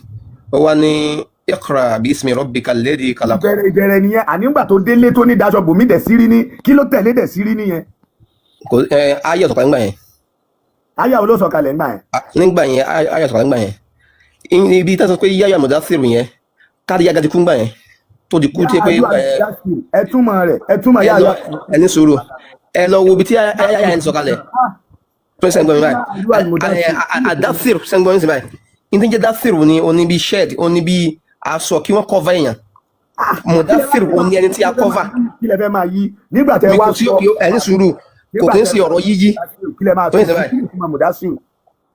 Ó wá ní Iqra bismi rabbika alladhi khalaq. Ìbẹ̀rẹ̀ nìyẹn, àní ńgbà tó délé tó ní daṣọ bòmí dẹ̀ sírí ní, kí ló tẹ̀lé dẹ̀ sírí nìyẹn? Kò ẹ ayé ọ̀tọ̀pá nígbà yẹn. Ayé àwọn ló sọ̀kalẹ̀ ńgbà yẹn. Nígbà yẹn ayé ọ̀tọ̀pá nígbà yẹn. Ibi tá a sọ pé yáyà Mudasiru yẹn, Khadija ti kú ńgbà yẹn. Tó ti kú Yá tí pé ayu ńgbà yẹn almudasiru, ẹ túmọ̀ rẹ̀, ẹ túmọ̀ ẹ yá lọ ayu ẹ ní sùúrù. Ẹ lọ wo ibi tí ayé yẹn sọ̀kalẹ̀. Tó ń sẹ́ńgbọ́n mi yá báyìí. ayu almudasiru. Adafir sẹ́ńgbọ́n mi sì báyìí. Ní tí ń jẹ́ Dafir ni oní bí shed, oní bí aṣọ kí wọ́n cover èèyàn. Mudafir oní ẹni tí a cover. Kí lẹ fẹ́ máa yí nígbà tẹ Mi wá kò sí sọ ẹ ní sùúrù, kò nígbà kí ń tẹ ṣe ọ̀rọ̀ yíyí. kí lẹ máa Tó ń sọ sẹ́ sí báyìí. kí ni ìtumọ̀ Mudasiru?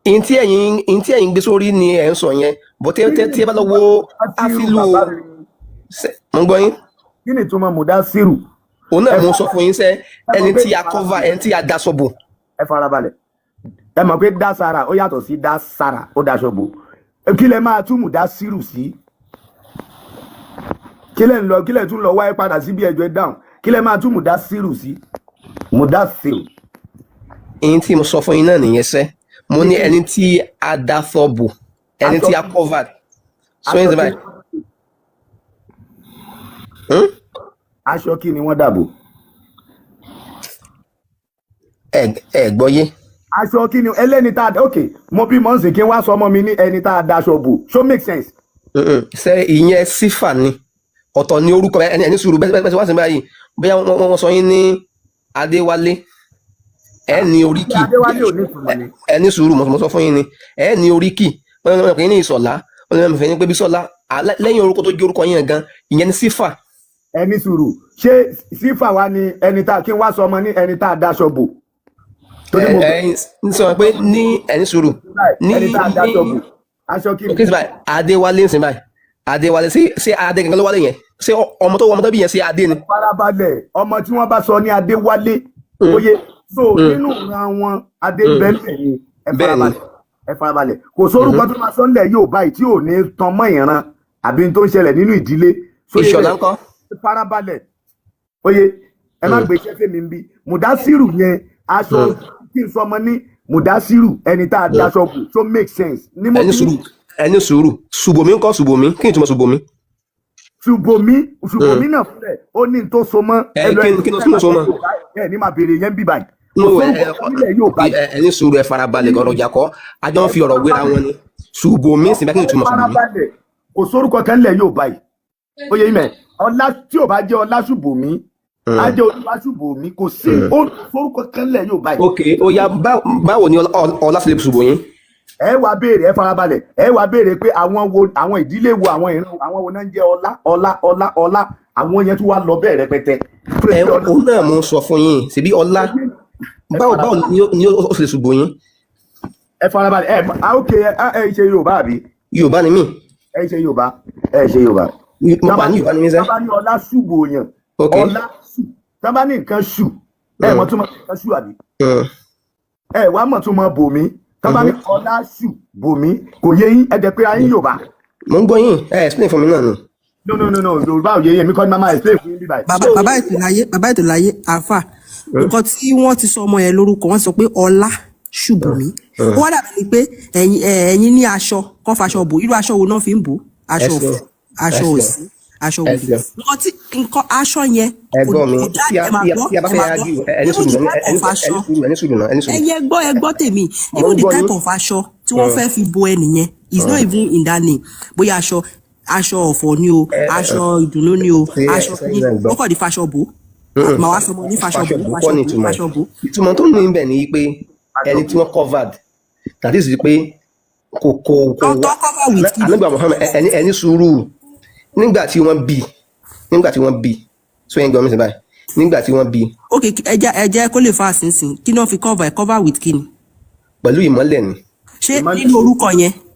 Ihun tí ẹ̀yin gbé sórí ni ẹ̀ ń sọ yẹn. Bọ̀ Kí ni tí ẹ bá lọ ìtumọ̀ wo Mudasiru Afilu bàbá mi? mo ń gbọ́ yín. Kí ni ìtumọ̀ Mudasiru? Òun náà Ẹ mo sọ fún yín sẹ́, ẹ mọ̀ ẹni pé tí a cover, ẹni tí a daṣọ bò. Ẹ farabalẹ̀. Ẹ mọ̀ pé dásara ó yàtọ̀ sí dásara ó daṣọ bò. Kí lẹ máa tú Mùdásírù sí? Kí lẹ ń lọ, kí lẹ tún lọ wáyé padà síbi ẹjọ́ ẹ dáhùn? Kí lẹ máa tú Mùdásírù sí? Mùdásírù. Ẹni tí mo sọ fún yín náà nìyẹn sẹ́. Mo ní ẹni tí a daṣọ bò, ẹni Aṣọ tí a covered. So yín aṣọ ti kí báyìí. Hmm? Aṣọ kí ni wọ́n dàbò? Ẹ gbọ́ yé. Aṣọ kí ni ẹlẹ́ni tá a, ok, mo bí mọ̀ ń sìn kí n wá sọ ọmọ mi ní ẹni tá a daṣọ bò, ṣó make sense? Mm-mm. Ṣé ìyẹn sífà ni? Ọ̀tọ̀ ni orúkọ ẹni. Ẹni sùúrù bẹ́ẹ̀ bẹ́ẹ̀ wá sí báyìí. Bóyá wọ́n sọ yín ní Adéwálé. Ẹ ní oríkì. Ṣé Adéwálé ò ní ìtumọ̀ ni? Ẹ ní sùúrù, mo sọ fún yín ni. Ẹ ní oríkì. Wọ́n pè é ní Ìsọ̀lá. Wọ́n pè é ní pé Bísọ́lá. Lẹ́yìn orúkọ tó jẹ́ orúkọ yín gan, ìyẹn ni sífà. Ẹni sùúrù, ṣé sífà wa ni ẹni tá kí n wá sọ ọmọ ní ẹni tá a daṣọ bò? Torí mo Ẹ ń sọ pé ní ẹni sùúrù. Ní ẹni tá a daṣọ bò, aṣọ kí ni? Ok, sí báyìí, Adéwálé ń sìn báyìí. Adéwálé, ṣé Adé gangan ló wálé yẹn? Ṣé ọmọ tó wọ ọmọ tó bí yẹn, ṣé Adé ni? Farabalẹ̀, ọmọ tí wọ́n bá sọ ní Adéwálé, oye so nínú ìran wọn Adé bẹ́ẹ̀ ni. Ẹ Bẹ́ẹ̀ ni. farabalẹ̀, ẹ farabalẹ̀, kò sórúkọ tó máa sọ nílẹ̀ yóò báyìí tí ò ní tan mọ́ ìran àbí n tó ń ṣẹlẹ̀ nínú ìdílé. Sóye Ìṣọ̀lá bẹ́ẹ̀? ńkọ́? Ẹ farabalẹ̀, oye, ẹ má gbé iṣẹ́ fèmí ń bí Mùdásírù yẹn, aṣọ kí n sọmọ ní Mùdásírù, ẹni tá a daṣọ bò, tó make sense ní mo Ẹni fi sùúrù, ẹni sùúrù. Ṣùbòmí ńkọ́? Ṣùbòmí, kí ni ìtumọ̀ ṣùbòmí? Ṣùbòmí, ṣùbòmí náà fúnlẹ̀ ó ní n tó so mọ́. Ẹ Ẹ lọ kí ni tó so mọ́? Ẹ ní máa béèrè yẹn bí báyìí, kò No, sórúkọ kan nílẹ̀ yóò báyìí. Ẹni sùúrù, ẹ farabalẹ̀, ọ̀rọ̀ ìjà kọ́, a jọ ń fi ọ̀rọ̀ wéra wọn ni. Ṣùbòmí sì bá, kí ni Ẹ ìtumọ̀ ṣùbòmí? farabalẹ̀, kò sórúkọ kan nílẹ̀ yóò báyìí, ó yẹ ìmẹ̀ ọlá tí ò bá jẹ́ ọlá ṣùbòmí á jẹ́ olúwa ṣùbòmí, kò sí ó sórúkọ kan nílẹ̀ yóò báyìí. Ok, ó yá, báwo ni ọlá ṣe lè ṣùbò yín? Ẹ wá béèrè, ẹ farabalẹ̀, ẹ wá béèrè pé àwọn wo, àwọn ìdílé wo, àwọn ìran àwọn wo náà ń jẹ́ ọlá, ọlá, ọlá, ọlá, àwọn yẹn tún wá lọ bẹ́ẹ̀ rẹpẹtẹ. Ẹ òun náà mo ń sọ fún yín ṣebí ọlá, Ẹ báwo ni ó ṣe lè ṣùbò yín? Ẹ farabalẹ̀, ẹ ah, ok, ẹ ṣe Yorùbá àbí? Yorùbá ni mí. Ẹ ṣe Yorùbá, ẹ ṣe Yorùbá. Mo wà ní Yorùbá ni mí sẹ́. Tábà ní ọlá ṣùbò yàn, ọlá ṣù, tábà ní nǹkan ṣù, ẹ mọ̀ tún mọ̀ nǹkan ṣù àbí? Ẹ wá mọ̀ tún mọ̀ bòmí. Tábà ní ọlá ṣù bòmí, kò yé yín? Ẹ jẹ́ pé ayé Yorùbá. Mo ń gbọ́ yín, ẹ explain fún mi náà ni. No, no, no, no, Yorùbá ò yé yín, èmi kọ́ ni màmá explain fún yín bí báyìí. Bàbá bàbá ètò láyé, bàbá ètò láyé, àáfà, nǹkan tí wọ́n ti sọ ọmọ yẹn lórúkọ, wọ́n sọ pé ọlá ṣùbùmí, ó wá dàbí ni pé ẹ̀yin ẹ̀yin ní aṣọ kan faṣọ bò, irú aṣọ wo náà fi ń bò? Aṣọ Ẹ òfì, ṣeun. aṣọ Ẹ ṣeun. òsì, aṣọ Ẹ òbí, ṣeun. nǹkan tí nǹkan aṣọ yẹn kò Ẹ̀gbọ́n mi, kò tí jáde. a Ẹ máa tí a gbọ́, tí a bá ẹ fẹ́ máa gbọ́, argue, ẹni even sùúrù, the ẹni type ẹni of aṣọ, ẹni sùúrù, ẹni sùúrù náà, ẹni sùúrù. Ẹ yẹ gbọ́, ẹ gbọ́ tèmi. Mo Even ń the gbọ́ type yín. of aṣọ tí wọ́n fẹ́ fi bo ẹnìyẹn is not even in that name, bóyá aṣọ ọ̀fọ̀ ni o, Ẹ aṣọ ìdùnnú ni o, ṣe aṣọ ṣe kìíní ẹ gbọ́. wọ́n kàn di faṣọ bò, màá wá sọmọ ní faṣọ Faṣọ bò, bò faṣọ kọ́ ni bò, ìtumọ̀ ẹ̀. faṣọ bò. Ìtumọ̀ tó ní bẹ̀ ni pé ẹni tí wọ́n covered, that is pé kò tó wá cover with kí? Ànábì Muhammad, ẹni sùúrù, nígbà tí wọ́n bí, so yẹn gbọ́ mi sí báyìí, nígbà tí wọ́n bí. Ok, ẹ jẹ́ kó lè fa àsìnsìn, kí náà fi cover ẹ, cover with kí ni? Pẹ̀lú ìmọ́lẹ̀ ni. Ṣé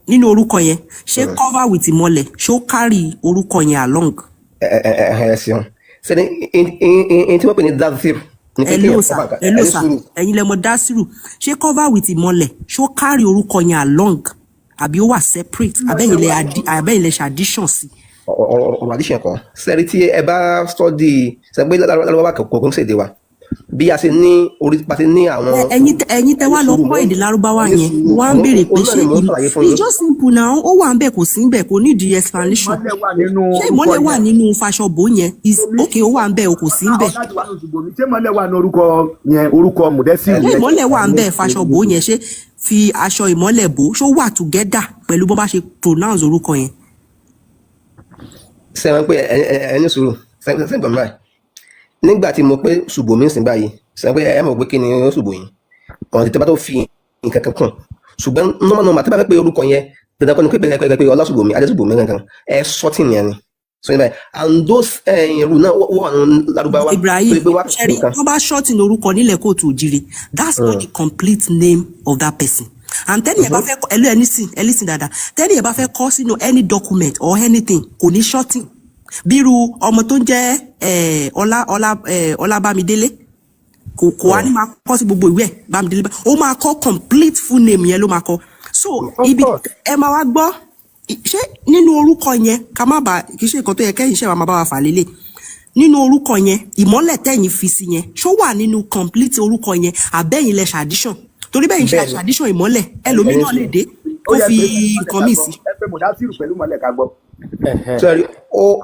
nínú orúkọ yẹn, ṣé cover with ìmọ́lẹ̀, ṣé ó carry orúkọ yẹn along? Ẹ ṣeun. Sẹ́ni ẹni tí wọ́n pè ní dazir ní pé Hello kéèyàn sir. cover nǹkan. Hello Ẹni sir. sùúrù. Ẹ̀yin lẹ mọ̀ dásírù, ṣé cover with ìmọ́lẹ̀, ṣé ó carry orúkọ yẹn along àbí ó wà separate, àbẹ́yìn lẹ ṣe addition sí? Ọ̀rọ̀ addition kan sẹ́rí, tí ẹ bá study sẹ́gbẹ́ lárúbáwá, kò kò ń ṣèdè wa bí a ṣe ní orí bá ṣe ní àwọn. Ẹ̀yin tẹ wá lọ Sùúrù, kọ́ èdè lárúbáwá ẹni yẹn, sùúrù, wọ́n á ń béèrè pé òun náà ṣé ni mò ń ṣàlàyé fún it's yín. just simple now, ó wà ń bẹ̀, kò sí ń bẹ̀, kò need explanation. Ìmọ́lẹ̀ wà nínú Ṣé orúkọ ìmọ́lẹ̀ wà yẹn. nínú faṣọbò yẹn? Is okay, ó wà ń bẹ̀ o, kò sí ń bẹ̀. Ọlá ti wà ní Ṣùbòmí, ṣé ìmọ́lẹ̀ wà ní orúkọ yẹn, orúkọ Mùdẹ́sírù Ṣé yẹn? ìmọ́lẹ̀ wà ń bẹ̀ faṣọbò yẹn? Ṣé fi aṣọ ìmọ́lẹ̀ bò, ṣó wà together pẹ̀lú bó bá ṣe pronounce orúkọ yẹn? Sẹ́wọ̀n pé ẹni sùúrù, sẹ́wọ̀n gbọ̀n báyìí, nígbà tí mo pé ṣùbòmí ń sìn báyìí, sẹ́wọ̀n pé ẹ mọ̀ pé kí ni ó ṣùbò yín ọ̀nà tí bá tó fi nǹkan kan kùn, ṣùgbọ́n normal normal tí bá fẹ́ pé orúkọ yẹn, dandan kọ́ ni pé bẹ́ẹ̀ pé ọlásùbòmí adésùbòmí kankan, ẹ sọ́tì nìyẹn ni. So yẹn báyìí, and those ẹ̀rù náà wọ́n wà nínú Lárúbáwá tó Ibrahim yẹ pé wá Sherry, nǹkan. tó bá shorten orúkọ nílẹ̀ kóòtù òjìrì, that's not the complete name of that person. And tẹ́ni ẹ̀ bá fẹ́ kọ ẹlú ẹ nísìn, ẹ lísìn dáadáa, tẹ́ni ẹ̀ bá fẹ́ kọ sínú any document or anything, kò ní shorten. Bírú ọmọ tó ń jẹ́ ọlá ọlá Ọlábámidélé, kò wá ní máa kọ sí gbogbo ìwé ẹ̀ Bámidélé, ó máa kọ complete full name yẹn ló máa kọ. So Of ibi course. ẹ máa wá gbọ́, ṣé nínú orúkọ yẹn, ká má bàa, kì í ṣe nǹkan tó yẹ kẹ́yìn ṣe wàá máa bá wa fà lélẹ̀, nínú orúkọ yẹn, ìmọ́lẹ̀ tẹ̀yìn fi sí yẹn, ṣó wà nínú complete orúkọ yẹn, àbẹ́yìn lẹ ṣàdíṣàn? Torí bẹ́yìn ṣe Bẹ́ẹ̀ni. ṣàdíṣàn ìmọ́lẹ̀, ẹlòmíì Ẹni náà lè sùúrù. dé Ó kó yẹ fi pé pẹ̀lú mọ́lẹ̀ nǹkan ká míì gbọ́. sí. Ẹ pé Mudasiru pẹ̀lú mọ́lẹ̀ ká gbọ́. Sọ́rí,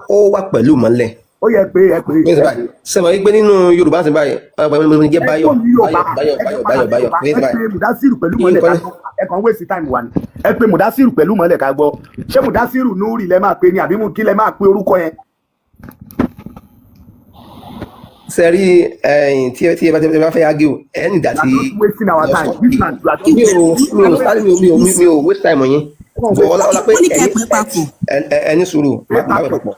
ó wà pẹ̀lú ìmọ́lẹ̀. Ó yẹ pé ẹ pé Ní ẹ ìsìn pé báyìí, sẹ́wọ̀n wípé nínú Yorùbá sì báyìí, ọ̀pọ̀ ẹ̀mí mo jẹ́ Ẹ Báyọ̀, kò ní Yorùbá, Báyọ̀, ẹ Báyọ̀, jọ padà Báyọ̀, sí Báyọ̀, Yorùbá. ní Ẹ ìsìn pé báyìí. Mudasiru pẹ̀lú mọ́lẹ̀ ká Nǹkan gbọ́. Ẹ kàn ń waste time wa ni. Ẹ pé Mudasiru pẹ̀lú mọ́lẹ̀ ká gbọ́. Ṣé Mudasiru Nuri lẹ máa pe ni, àbí mú kí lẹ máa pe orúkọ yẹn? Sẹ́rí, ẹ̀yìn tí ẹ bá fẹ́ argue, ẹ ní ìdá You are tí just wasting our lọ time. sọ. This man, you are just Mi ò sáré, mi ò waste time yín. Bọ̀ ọlá ọlá pé Wọ́n ní kẹ́ ẹ ẹ̀yin pé papọ̀. ẹ ní sùúrù, pé má pẹ́ papọ̀. papọ̀.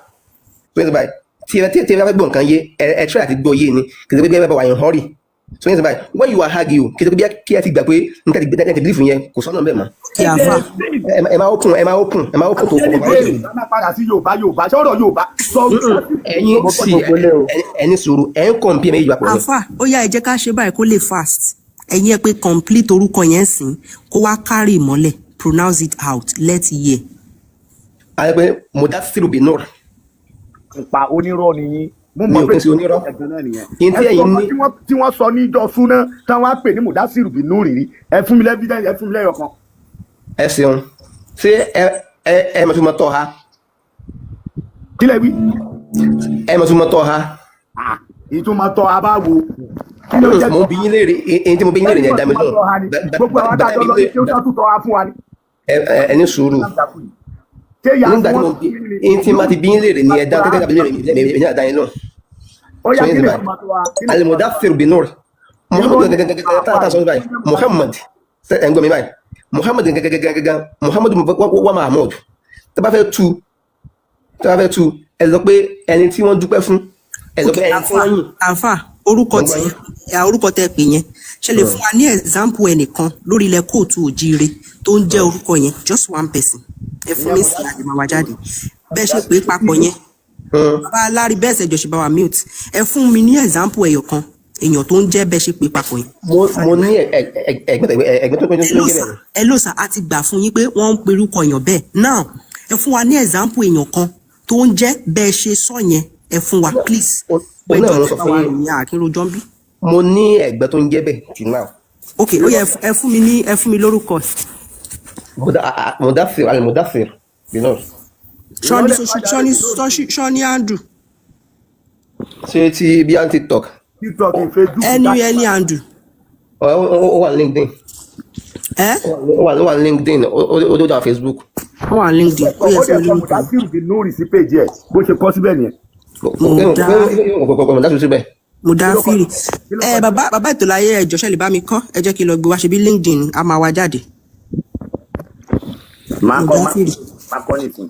So ní báyìí, tí ẹ bá fẹ́ gbọ́ nǹkan yé, ẹ try àti gbọ́ yé ni, kì í ṣe pé bí ẹ bá wà in hurry. So ní báyìí, when you are argue, kì í ṣe pé bí kí ẹ ti gbà pé níta ti ti believe yẹn kò sọ́nà bẹ́ẹ̀ mọ́. Kí àfà Ẹ máa open, ẹ máa open, ẹ máa open tó Ṣé ní fọkàn béèrè balẹ̀. ká máa padà sí Yorùbá? Yorùbá sọ̀rọ̀, Yorùbá sọ. Ẹ̀yin Mo kọ́ sì gbogbo lé o. ẹ ní sùúrù, ẹ ń compare méjì papọ̀ ni. Àfà, ó yá, ẹ jẹ́ ká ṣe báyìí kó lè fast. Ẹ̀yin ẹ pé complete orúkọ yẹn sìn, kó wá kárí ìmọ́lẹ̀. Pronounce it out, let hear. A yẹ pé Mudasiru Binur. Pa onírọ́ ni yín. Mo Mi mọ̀ ò pé kí ń ṣe onírọ́. ẹ̀gbọ́n náà nìyẹn. Kí n Ẹ tí sọ ẹ̀yin ọmọ ní tí wọ́n sọ níjọ́ súná táwọn á pè ní Mudasiru Binuri rí. Ẹ fún mi lẹ́fídẹ́ǹsì, ẹ fún mi lẹ́yọ̀ kan. Ẹ ṣeun. Ṣé ẹ mọ̀ tó mọ̀ tọ́ ha? Kí lẹ wí? Ẹ mọ̀ tó mọ̀ tọ́ ha? Ah, ìtumọ̀ tọ́ a bá wo kí ló jẹ́? Mo ń bi yín léèrè, èyí tí mo bi yín léèrè yẹn, dá mi Ẹni mọ̀ lóhùn. tọ́ ha ni gbogbo àwọn àtàjọ lọ ní kí ó sátú tọ́ ha fún wa ni. Ẹ ní sùúrù. Ṣé ìyá tí Nígbà tí wọ́n mo bi èyí tí ma ti bi yín léèrè ni ẹ dá tẹ́tẹ́ tàbí léèrè mi, èmi náà dá yín lóhùn. Ó yá, So kí yín ni ti báyìí, ìtumọ̀ tọ́ ha? Kí ni ìtumọ̀ tọ́ ha? Al-Mudaththir Binur, Muhammad gẹ́gẹ́gẹ́gẹ́ tá a sọ báyìí, Muhammad, ẹ ń gbọ́ mi báyìí? Muhammad gẹ́gẹ́gẹ́gẹ́, Muhammad wa Mahmud, tá bá fẹ́ tu, ẹ sọ pé ẹni tí wọ́n dúpẹ́ fún, ẹ sọ Ok pé ẹni tí àfà, wọ́n yìn. Àfà, orúkọ Mo ń tí gbọ́ yín. Orúkọ tẹ pè yẹn, ṣe lè fún wa ní example ẹnìkan lórí ilẹ̀ kóòtù òjíire tó ń jẹ́ orúkọ yẹn? Just one person, ẹ fún Ìyẹn mi sí àdìmọ̀ wa jáde bẹ́ẹ̀ ṣe pé papọ̀ yẹn. Bàbá alárí bẹ́ẹ̀ ṣẹjọ ṣe bá wa mute. Ẹ fún mi ní example ẹyọ kan, èèyàn tó ń jẹ́ bẹ́ẹ̀ ṣe pé papọ̀ yẹn. Mo ní ẹgbẹ́ tó ń Ẹ jẹ́ ló bẹ́ẹ̀ sà ni. Ẹ ló sà, á ti gbà fún yín pé wọ́n ń perúkọ èèyàn bẹ́ẹ̀. Now, ẹ fún wa ní example èèyàn kan tó ń jẹ́ bẹ́ẹ̀ ṣe sọ yẹn, ẹ fún wa, please. Òun náà Ẹjọ́ mo tẹ sọ bá fún wa yín. ròyìn àkínrojọ́ ń bí. Mo ní ẹ̀gbẹ́ tó ń jẹ́ bẹ́ẹ̀ till now. Ok, ó yẹ, ẹ fún mi ní, ẹ fún mi lórúkọ. Mudaththir, Al-Mudaththir Binur. Ṣọ́ní, ṣọ́ní, ṣọ́ní andrew? Ṣé ti bí á TikTok? TikTok, Facebook. Ẹni andrew. Ó wà ní LinkedIn. Ẹ Ó wà ní LinkedIn, ó wà Facebook. Ó wà ní LinkedIn, ó yẹ Ó fún dẹ̀ mi kọ lórúkọ yẹn. Mudasiru Binuri sí péjì ẹ̀, bó ṣe kọ́ síbẹ̀ nìyẹn. Muda Mudaththir síbẹ̀. Mudafiri. Kí ló Ẹ kọ? bàbá ètò láyé, ẹjọ ṣẹlẹ bá mi kọ, ẹ jẹ́ kí n lọ gbé wá ṣe bí LinkedIn a máa wá jáde. Máa kọ́, Mudafiri. máa kọ́ nìsín.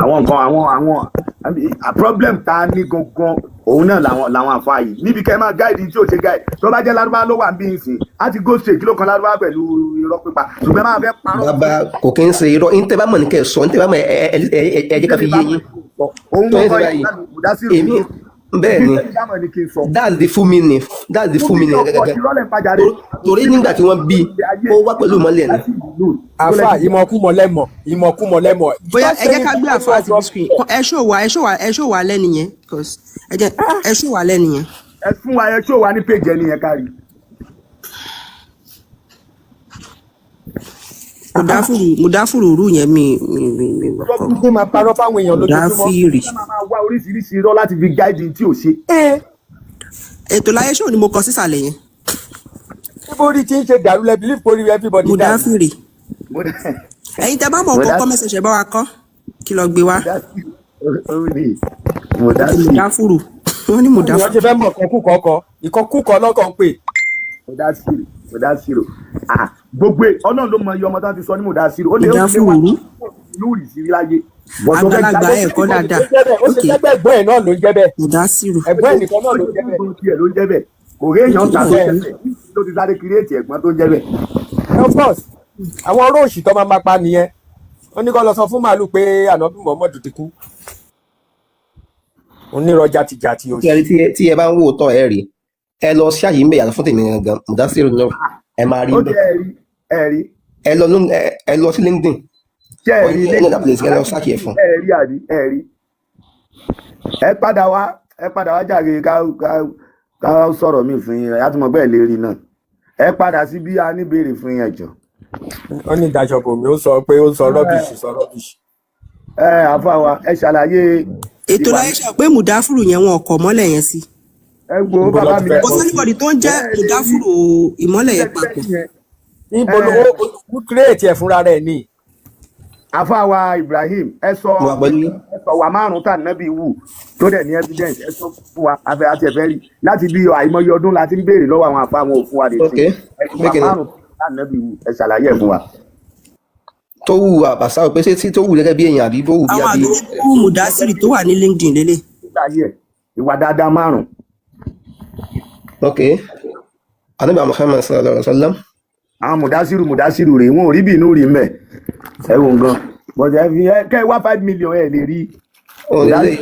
Àwọn nǹkan àwọn problem tá a ní gangan, òun náà làwọn àfa yìí níbi kẹ́ ẹ máa guide tí ò ṣe guide. Tó bá jẹ́ lárúbá ló wà ń bí nsìn, á ti go straight. Kí ló kan lárúbá pẹ̀lú irọ́ pípa? Ṣùgbọ́n ẹ máa fẹ́ parọ́. Bàbá, kò kí ń ṣe irọ́. Ní tẹ́ bá mọ̀ ní kẹ́ ẹ sọ, ní tẹ́ bá mọ̀, ẹ jẹ́ ká fi yé yín. Òun Tó yẹn kọ́ ti báyìí, Mudasiru èmi bẹ́ẹ̀ ni. Ibi tẹ́lẹ̀ ni kí n sọ. That's the full meaning, that's the full meaning gẹ́gẹ́. Irọ́ lẹ̀ ń pàjáde. Torí nígbà tí wọ́n bí, ó wá pẹ̀lú ìmọ́lẹ̀ ni. Àfà, ìmọ̀kúmọ̀ lẹ́mọ̀, ìmọ̀kúmọ̀ lẹ́mọ̀. Bóyá Stop ẹ jẹ́ saying ká gbé that àfa àti rubbish. screen. Ẹ ṣó wa, ẹ ṣó wa, ẹ ṣó wa lẹ́nu yẹn, 'cause ẹ jẹ́ ẹ ṣó wa lẹ́nu yẹn. Ẹ fún wa, ẹ ṣó wa ní péjì ẹni yẹn kárí. Mudafuru rú yẹn, mi kọ. Ṣé máa parọ́ fáwọn èèyàn lójoojúmọ́? Mudafiri. Ẹ máa wá oríṣiríṣi irọ́ láti fi guide tí ò ṣe. Ètò láyé ṣó ni mo kọ sísàlẹ̀ yẹn. Níbo rí tí ń ṣe dàrú lẹ believe kórìí everybody dàrú. Mudafiri. Ẹ̀yin tẹ bá mọ̀ kọ́ comment section, bá wa kọ́ kí lọ gbé wá. Ok, Mudafuru, wọ́n ní Báwo ni wọ́n Mudafuru. ṣe fẹ́ mọ̀ kọ́kú kọ́kọ́ ìkọkúkọ lọ́kàn pè? Mudasiru, Mudasiru, ah, gbogbo ẹ Ọlọ́run ló mọ iye ọmọ tó ti sọ ní Mudasiru. Ó lè ó lè wà Mudafuru rú. lórí sí láyé bọ̀dọ̀ fẹ́ Àgbàlagbà jáde. ẹ̀ kọ́ dáadáa. Ó ṣe Ok, jẹ́ pé ẹ̀gbọ́n ẹ̀ náà ló ń jẹ́ bẹ́ẹ̀. Mudasiru. Ẹ̀gbọ́n ẹ̀ nìkan náà ló ń jẹ́ bẹ́ẹ̀. Tiẹ̀ ló ń jẹ́ bẹ́ẹ̀, kò rí èèyàn ta tó Bẹ́ẹ̀. jẹ́ bẹ́ẹ̀, ló ti sáré kírètì ẹ̀gbọ́n tó ń jẹ́ bẹ́ẹ̀. Of course, àwọn ọ̀rọ̀ òṣì tó máa ma pa nìyẹn. Ó ní kó lọ sọ fún màálù pé ànábì Muhammadu ti kú. Onírọ̀ jàtijàti tí ẹ òṣì. tí ẹ bá ń wò tọ́ ẹ rí, ẹ lọ sí àyè ń bẹ̀ yàtọ̀ fún tèmi gangan, Mudasiru Nur, ẹ máa rí Ó ń jẹ́ bẹ̀. ẹ̀rí ẹ̀rí. Ẹ lọ ẹ lọ sí LinkedIn Ṣé or ẹ̀rí any other LinkedIn? place, ẹ lọ Aláàjì search ẹ fún. ẹ̀rí àbí ẹ̀rí? Ẹ padà wá, ẹ padà wá jàre, ká sọ̀rọ̀ mi fún yín, á tún mọ̀ bẹ́ẹ̀ lè rí náà. Ẹ padà sí bí a ní béèrè fún yín, ẹ jọ̀ọ́. Ó ní ìdájọ́ bòmí, ó sọ pé ó sọ rubbish, sọ rubbish. Ẹ àfa wa, ẹ ṣàlàyé Ètò ìwà láyé ṣe pé mùdáfùrù yẹn wọn kọ̀ mọ́lẹ̀ yẹn sí. Ẹ wo Níbo ló bàbá ti mi fẹ́ Kò kọ́ sí? sẹ́nìbọ̀dì tó ń jẹ́ ẹ lè rí mùdáfùrù ìmọ́lẹ̀ yẹn papọ̀. yẹn. Níbo ló ó create ẹ̀ fúnra rẹ̀ ni? Àfa wa Ibrahim, ẹ sọ Mo wà pẹ̀lú yín. ẹ sọ wà márùn tá nábì wù tó dẹ̀ ní evidence, ẹ sọ fún wa. Afẹ àti ẹfẹ rí láti bí àìmọye ọdún la ti ń béèrè lọ́wọ́ àwọn àfa, àwọn òfin wa lè Ok, sìn. Ẹ sọ pé wà kí ni márùn tá nábì wù, ẹ ṣàlàyé ẹ fún wa. Tó wù àbàṣà pé ṣé tí tó wù gẹ́gẹ́ bí èèyàn àbí tó wù bí Àwọn àbí àgbélébú mùdásírì tó wà ní LinkedIn lélẹ̀. Nígbà yẹ ìwà dáadáa márùn. Ok, Ànábì Muhammad sallallahu alaihi wa sallam. Àwọn mùdásírù mùdásírù rèé, wọn ò rí bí inú rí mbẹ, ẹ wò nǹkan bọ̀dẹ̀ ẹ fi ẹ kẹ́ ẹ wá 5 million ẹ lè rí Òun mùdásírù. lélẹ̀.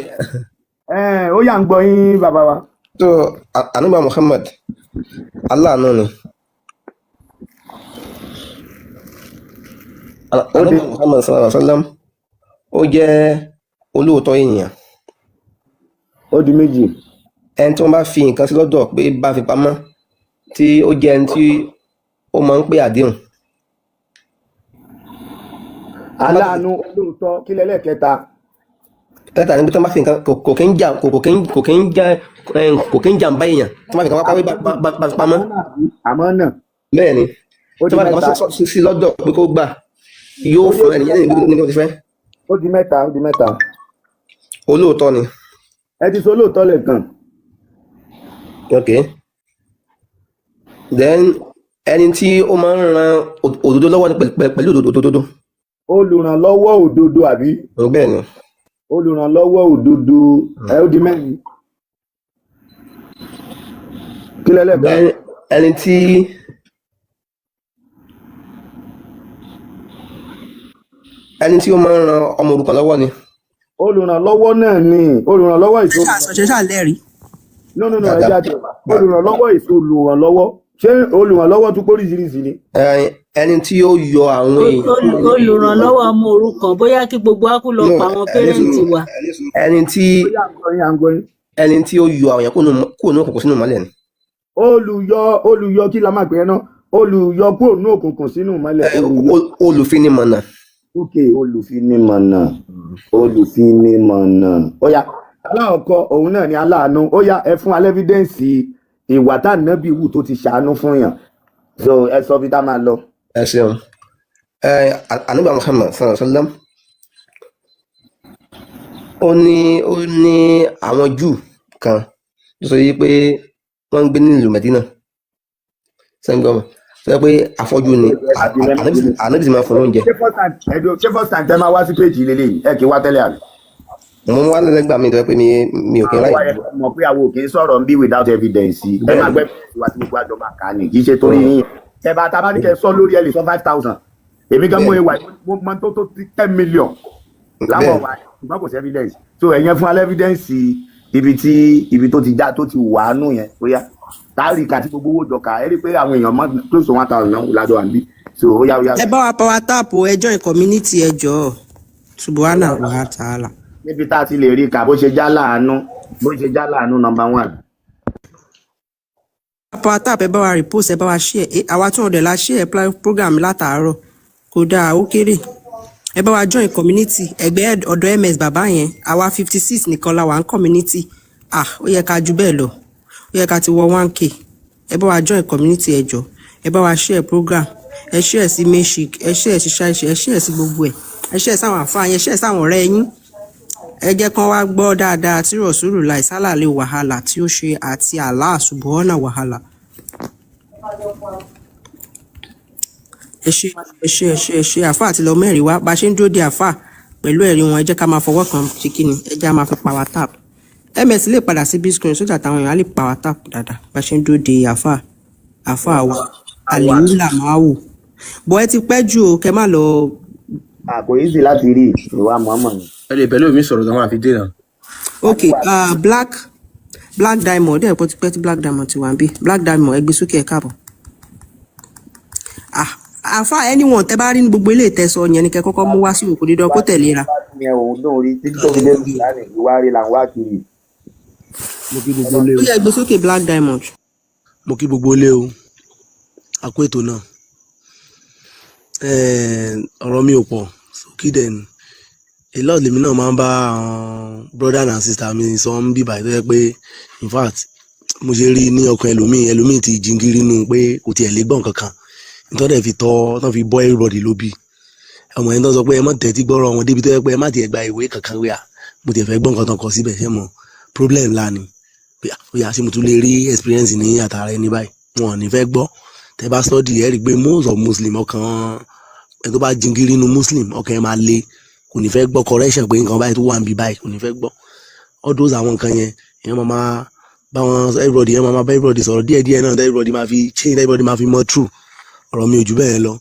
Ẹ ó yà ń gbọ́ yín, bàbá wa. So Ànábì Muhammad aláàánú ni. Ó Ànábì di Muhammad sallallahu alaihi wa sallam, ó jẹ́ olóòótọ́ èèyàn. Ó di méjì. Ẹni tí wọ́n bá fi nǹkan sí lọ́dọ̀ pé bá fi pamọ́, tí ó jẹ́ ẹni tí ó máa ń pé àdéhùn. Tó bá ti Aláàánú, olóòótọ́, kí lẹ́lẹ́kẹta? Lẹ́tà ní pé tí wọ́n bá fi nǹkan kò kí ń jà kò kí ń jà kò kí ń jàǹbá èèyàn tí wọ́n bá fi nǹkan pamọ́ bá fi pamọ́. Àmọ́ náà àbí? Àmọ́ náà. Bẹ́ẹ̀ ni. Ó Tí di wọ́n bá fi nǹkan mẹ́ta. sí lọ́dọ̀ pé kó gbà, yóò Ó di fún ẹni yẹn mẹ́ta. ní bí wọ́n ti fẹ́. Ó di mẹ́ta, ó di mẹ́ta. Olóòótọ́ ni. Ẹ ti sọ olóòótọ́ lẹ́ẹ̀kan. Ok, then ẹni tí ó máa ń ran òdodo lọ́wọ́ ni pẹ̀lú òdodo. Olùrànlọ́wọ́ òdodo àbí? Bẹ́ẹ̀ ni. Olùrànlọ́wọ́ òdodo, ẹ ó di mẹ́rin. Kí lẹ́lẹ́ka? Then ẹni tí ó máa ń ran ọmọ òrukàn lọ́wọ́ ni. Olùrànlọ́wọ́ náà ni olùrànlọ́wọ́ Ṣé ìṣó. ṣàṣọ ṣe lẹ́rìí? No, no, no, ẹ Dáadáa. jáde. Olùrànlọ́wọ́ ìṣó, olùrànlọ́wọ́, ṣé olùrànlọ́wọ́ tún póríṣiríṣi ni? Ẹni tí ó yọ àwọn èèyàn kúrò nínú Olùrànlọ́wọ́ ọmọ òrukàn, bóyá kí gbogbo wa kú lọ no pa àwọn ẹni pẹ́rẹ́ǹtì sùúrù wa. Ẹni tí Ó yà ń gbọ́ yín, à ń gbọ́ yín. Ẹni tí ó yọ àwọn èèyàn kúrò nínú òkùnkùn sínú ìmọ́lẹ̀ ni. Olùyọ, olùyọ, kí la máa pè é náà? Olùyọ kúrò ní òkùnkùn sínú ìmọ́lẹ̀. Olùyọ. Olùfinimọ̀nà. Ok, olùfinimọ̀nà, olùfinimọ̀nà. Ó yá, aláwọ̀kọ́ òun náà ni aláàánú. Ó yá, ẹ fún alẹ́fídẹ́ǹsì ìwà tá nábì wù tó ti ṣàánú fún yàn, so ẹ sọ bí tá máa lọ. Ẹ ṣeun. Ànábì Muhammad sallallahu alaihi wa sallam, ó ní àwọn Júù kan tó sọ yìí pé wọ́n ń gbé nílùú Mẹdínà sẹ́ńgọ́mù tó yẹ pé afọ́jú ni. Ànábì sì máa fún lóúnjẹ. Ṣé first time ẹ̀dùn, ṣé first time tẹ máa wá sí péjì lélẹ́yìí? Ẹ kì í wá tẹ́lẹ̀ àbí? Mo ń wá lẹ́gbàá mi tó yẹ pé mi ò kí ń Àwọn ráyè. wa yẹ kó mọ̀ pé àwọn ò kì í sọ̀rọ̀ ń bí without evidence. Ẹ Bẹ́ẹ̀ máa ni. gbẹ́ wa tí gbogbo àjọ máa kà á ní, kì í ṣe torí yín. Ẹ bá tá a bá ní kẹ́ ẹ sọ lórí, ẹ lè sọ 5,000. Èmi gan mú Bẹ́ẹ̀ ni. ìwà mo mọ tó 10 million láwọn Bẹ́ẹ̀ ni. wà, ṣùgbọ́n kò sí evidence. So ẹ̀yẹn fún alẹ́ evidence ibi tí ibi tó ti já tó ti wà á nù yẹn. Ó yá, táàrí kàti gbogbo owó jọ kà, ẹ rí i pé àwọn èèyàn mọ close to 1,000 náà lájọ à ń bí. So ó yá, ó yá. Ẹ bá wa power tap o, ẹ join community, ẹ jọ̀ọ́. Subhana wa ta'ala. Níbi tá a ti lè rí i kà, bó ṣe já láàánú, bó ṣe já láàánú, number one. Power tap, ẹ bá wa repost, ẹ bá wa share. Àwa 200 la share program látàárọ̀, kò dáa, ó kéré. Ẹ bá wa join community ẹgbẹ́ ọ̀dọ̀ ms bàbá yẹn. Àwa 56 nìkan la wà ní community. Ah, ó yẹ ká ju bẹ́ẹ̀ lọ, ó yẹ ká ti wọ 1K. Ẹ bá wa join community, ẹ jọ̀ọ́. Ẹ bá wa share program, ẹ share sí meshik, ẹ share sí ṣáìṣì, ẹ share sí gbogbo ẹ, ẹ share sáwọn àfáà yẹn, ẹ share sáwọn ọ̀rẹ́ yín. Ẹ jẹ́ kán wá gbọ́ dáadáa tí rọ̀ṣúlù láì sálàlẹ̀ wàhálà tí ó ṣe àti Allah subhana wàhálà. Ẹ ṣe, ẹ ṣe, ẹ ṣe, ẹ ṣe. Àfáà àti lọ mẹ́rin wá bá a ṣe ń dúró de àfáà pẹ̀lú ẹ̀rí wọn. Ẹ jẹ́ ká máa fọwọ́ kan ṣe kí ni, ẹ jẹ́ á máa fi power tap. Ms lè padà sí big screen sójà táwọn èèyàn á lè power tap dáadáa bá a ṣe ń dúró de àfáà. Àfáà wa àwa àlìwúlà máa wò bọ́, ẹ ti pẹ́ jù o, kẹ má lọ Kò easy láti rí ìwà mọ̀ọ́mọ̀ ni. Ẹ lè pẹ̀lú mi sọ̀rọ̀ tó máa fi dé náà. Ok, Black Diamond ẹ̀ pọ́ ti pẹ́ tí Black Diamond ti wà ń bí. Black Diamond, ẹ gbé sókè, ẹ káàbọ̀. Ah, àfa, anyone tẹ bá rí ní gbogbo ilé ìtẹ̀sọ yẹn ni kẹ́ kọ́kọ́ mú wá sí òkú dídán kó tẹ̀léra. Yẹn òun náà rí títí tó fi dé Kùránì, ìwà rí là ń wá kiri. Mo kí gbogbo ilé Ó o. yẹ gbé sókè, Black Diamond. Mo kí gbogbo ilé o, a kú ètò náà. Ọ̀rọ̀ mi ò pọ̀ sókí dẹ̀ ni. A lot lèmi náà máa ń bá àwọn brother and sister mi sọ ń bíbà tó yẹ pé, in fact, mo ṣe rí ní ọkàn ẹlòmíì, ẹlòmíì ti jingiri nù pé kò tiẹ̀ lè gbọ́ nǹkan kan nítorí ẹ̀ fi tọ́ tán fi bọ́ everybody ló bí ọmọ yẹn tó sọ pé ẹ má tẹ́tí gbọ́rọ̀ wọn débi tó yẹ pé ẹ má tiẹ̀ gba ìwé kankan wíyà, mo tiẹ̀ fẹ́ gbọ́ nǹkan tán kọ síbẹ̀. Ṣé mo problem ńlá ni pé ó yà sí mo tún lè rí experience ní àtàrà ẹni báyìí, wọn ò ní fẹ́ gbọ́. Tẹ́ bá study, ẹ rí i pé most of Muslim, ọkàn ẹ tó bá jingiri inú Muslim, ọkàn ẹ máa le, kò ní fẹ́ gbọ́ correction pé nǹkan báyìí tó wà níbí báyìí, kò ní fẹ́ gbọ́ all those àwọn nǹkan yẹn. Èèyàn máa bá wọn, everybody, yẹn máa bá everybody sọ̀rọ̀ díẹ̀díẹ̀ náà, everybody máa fi change, everybody máa fi mọ true. Ọ̀rọ̀ mi ò jù bẹ́ẹ̀ lọ.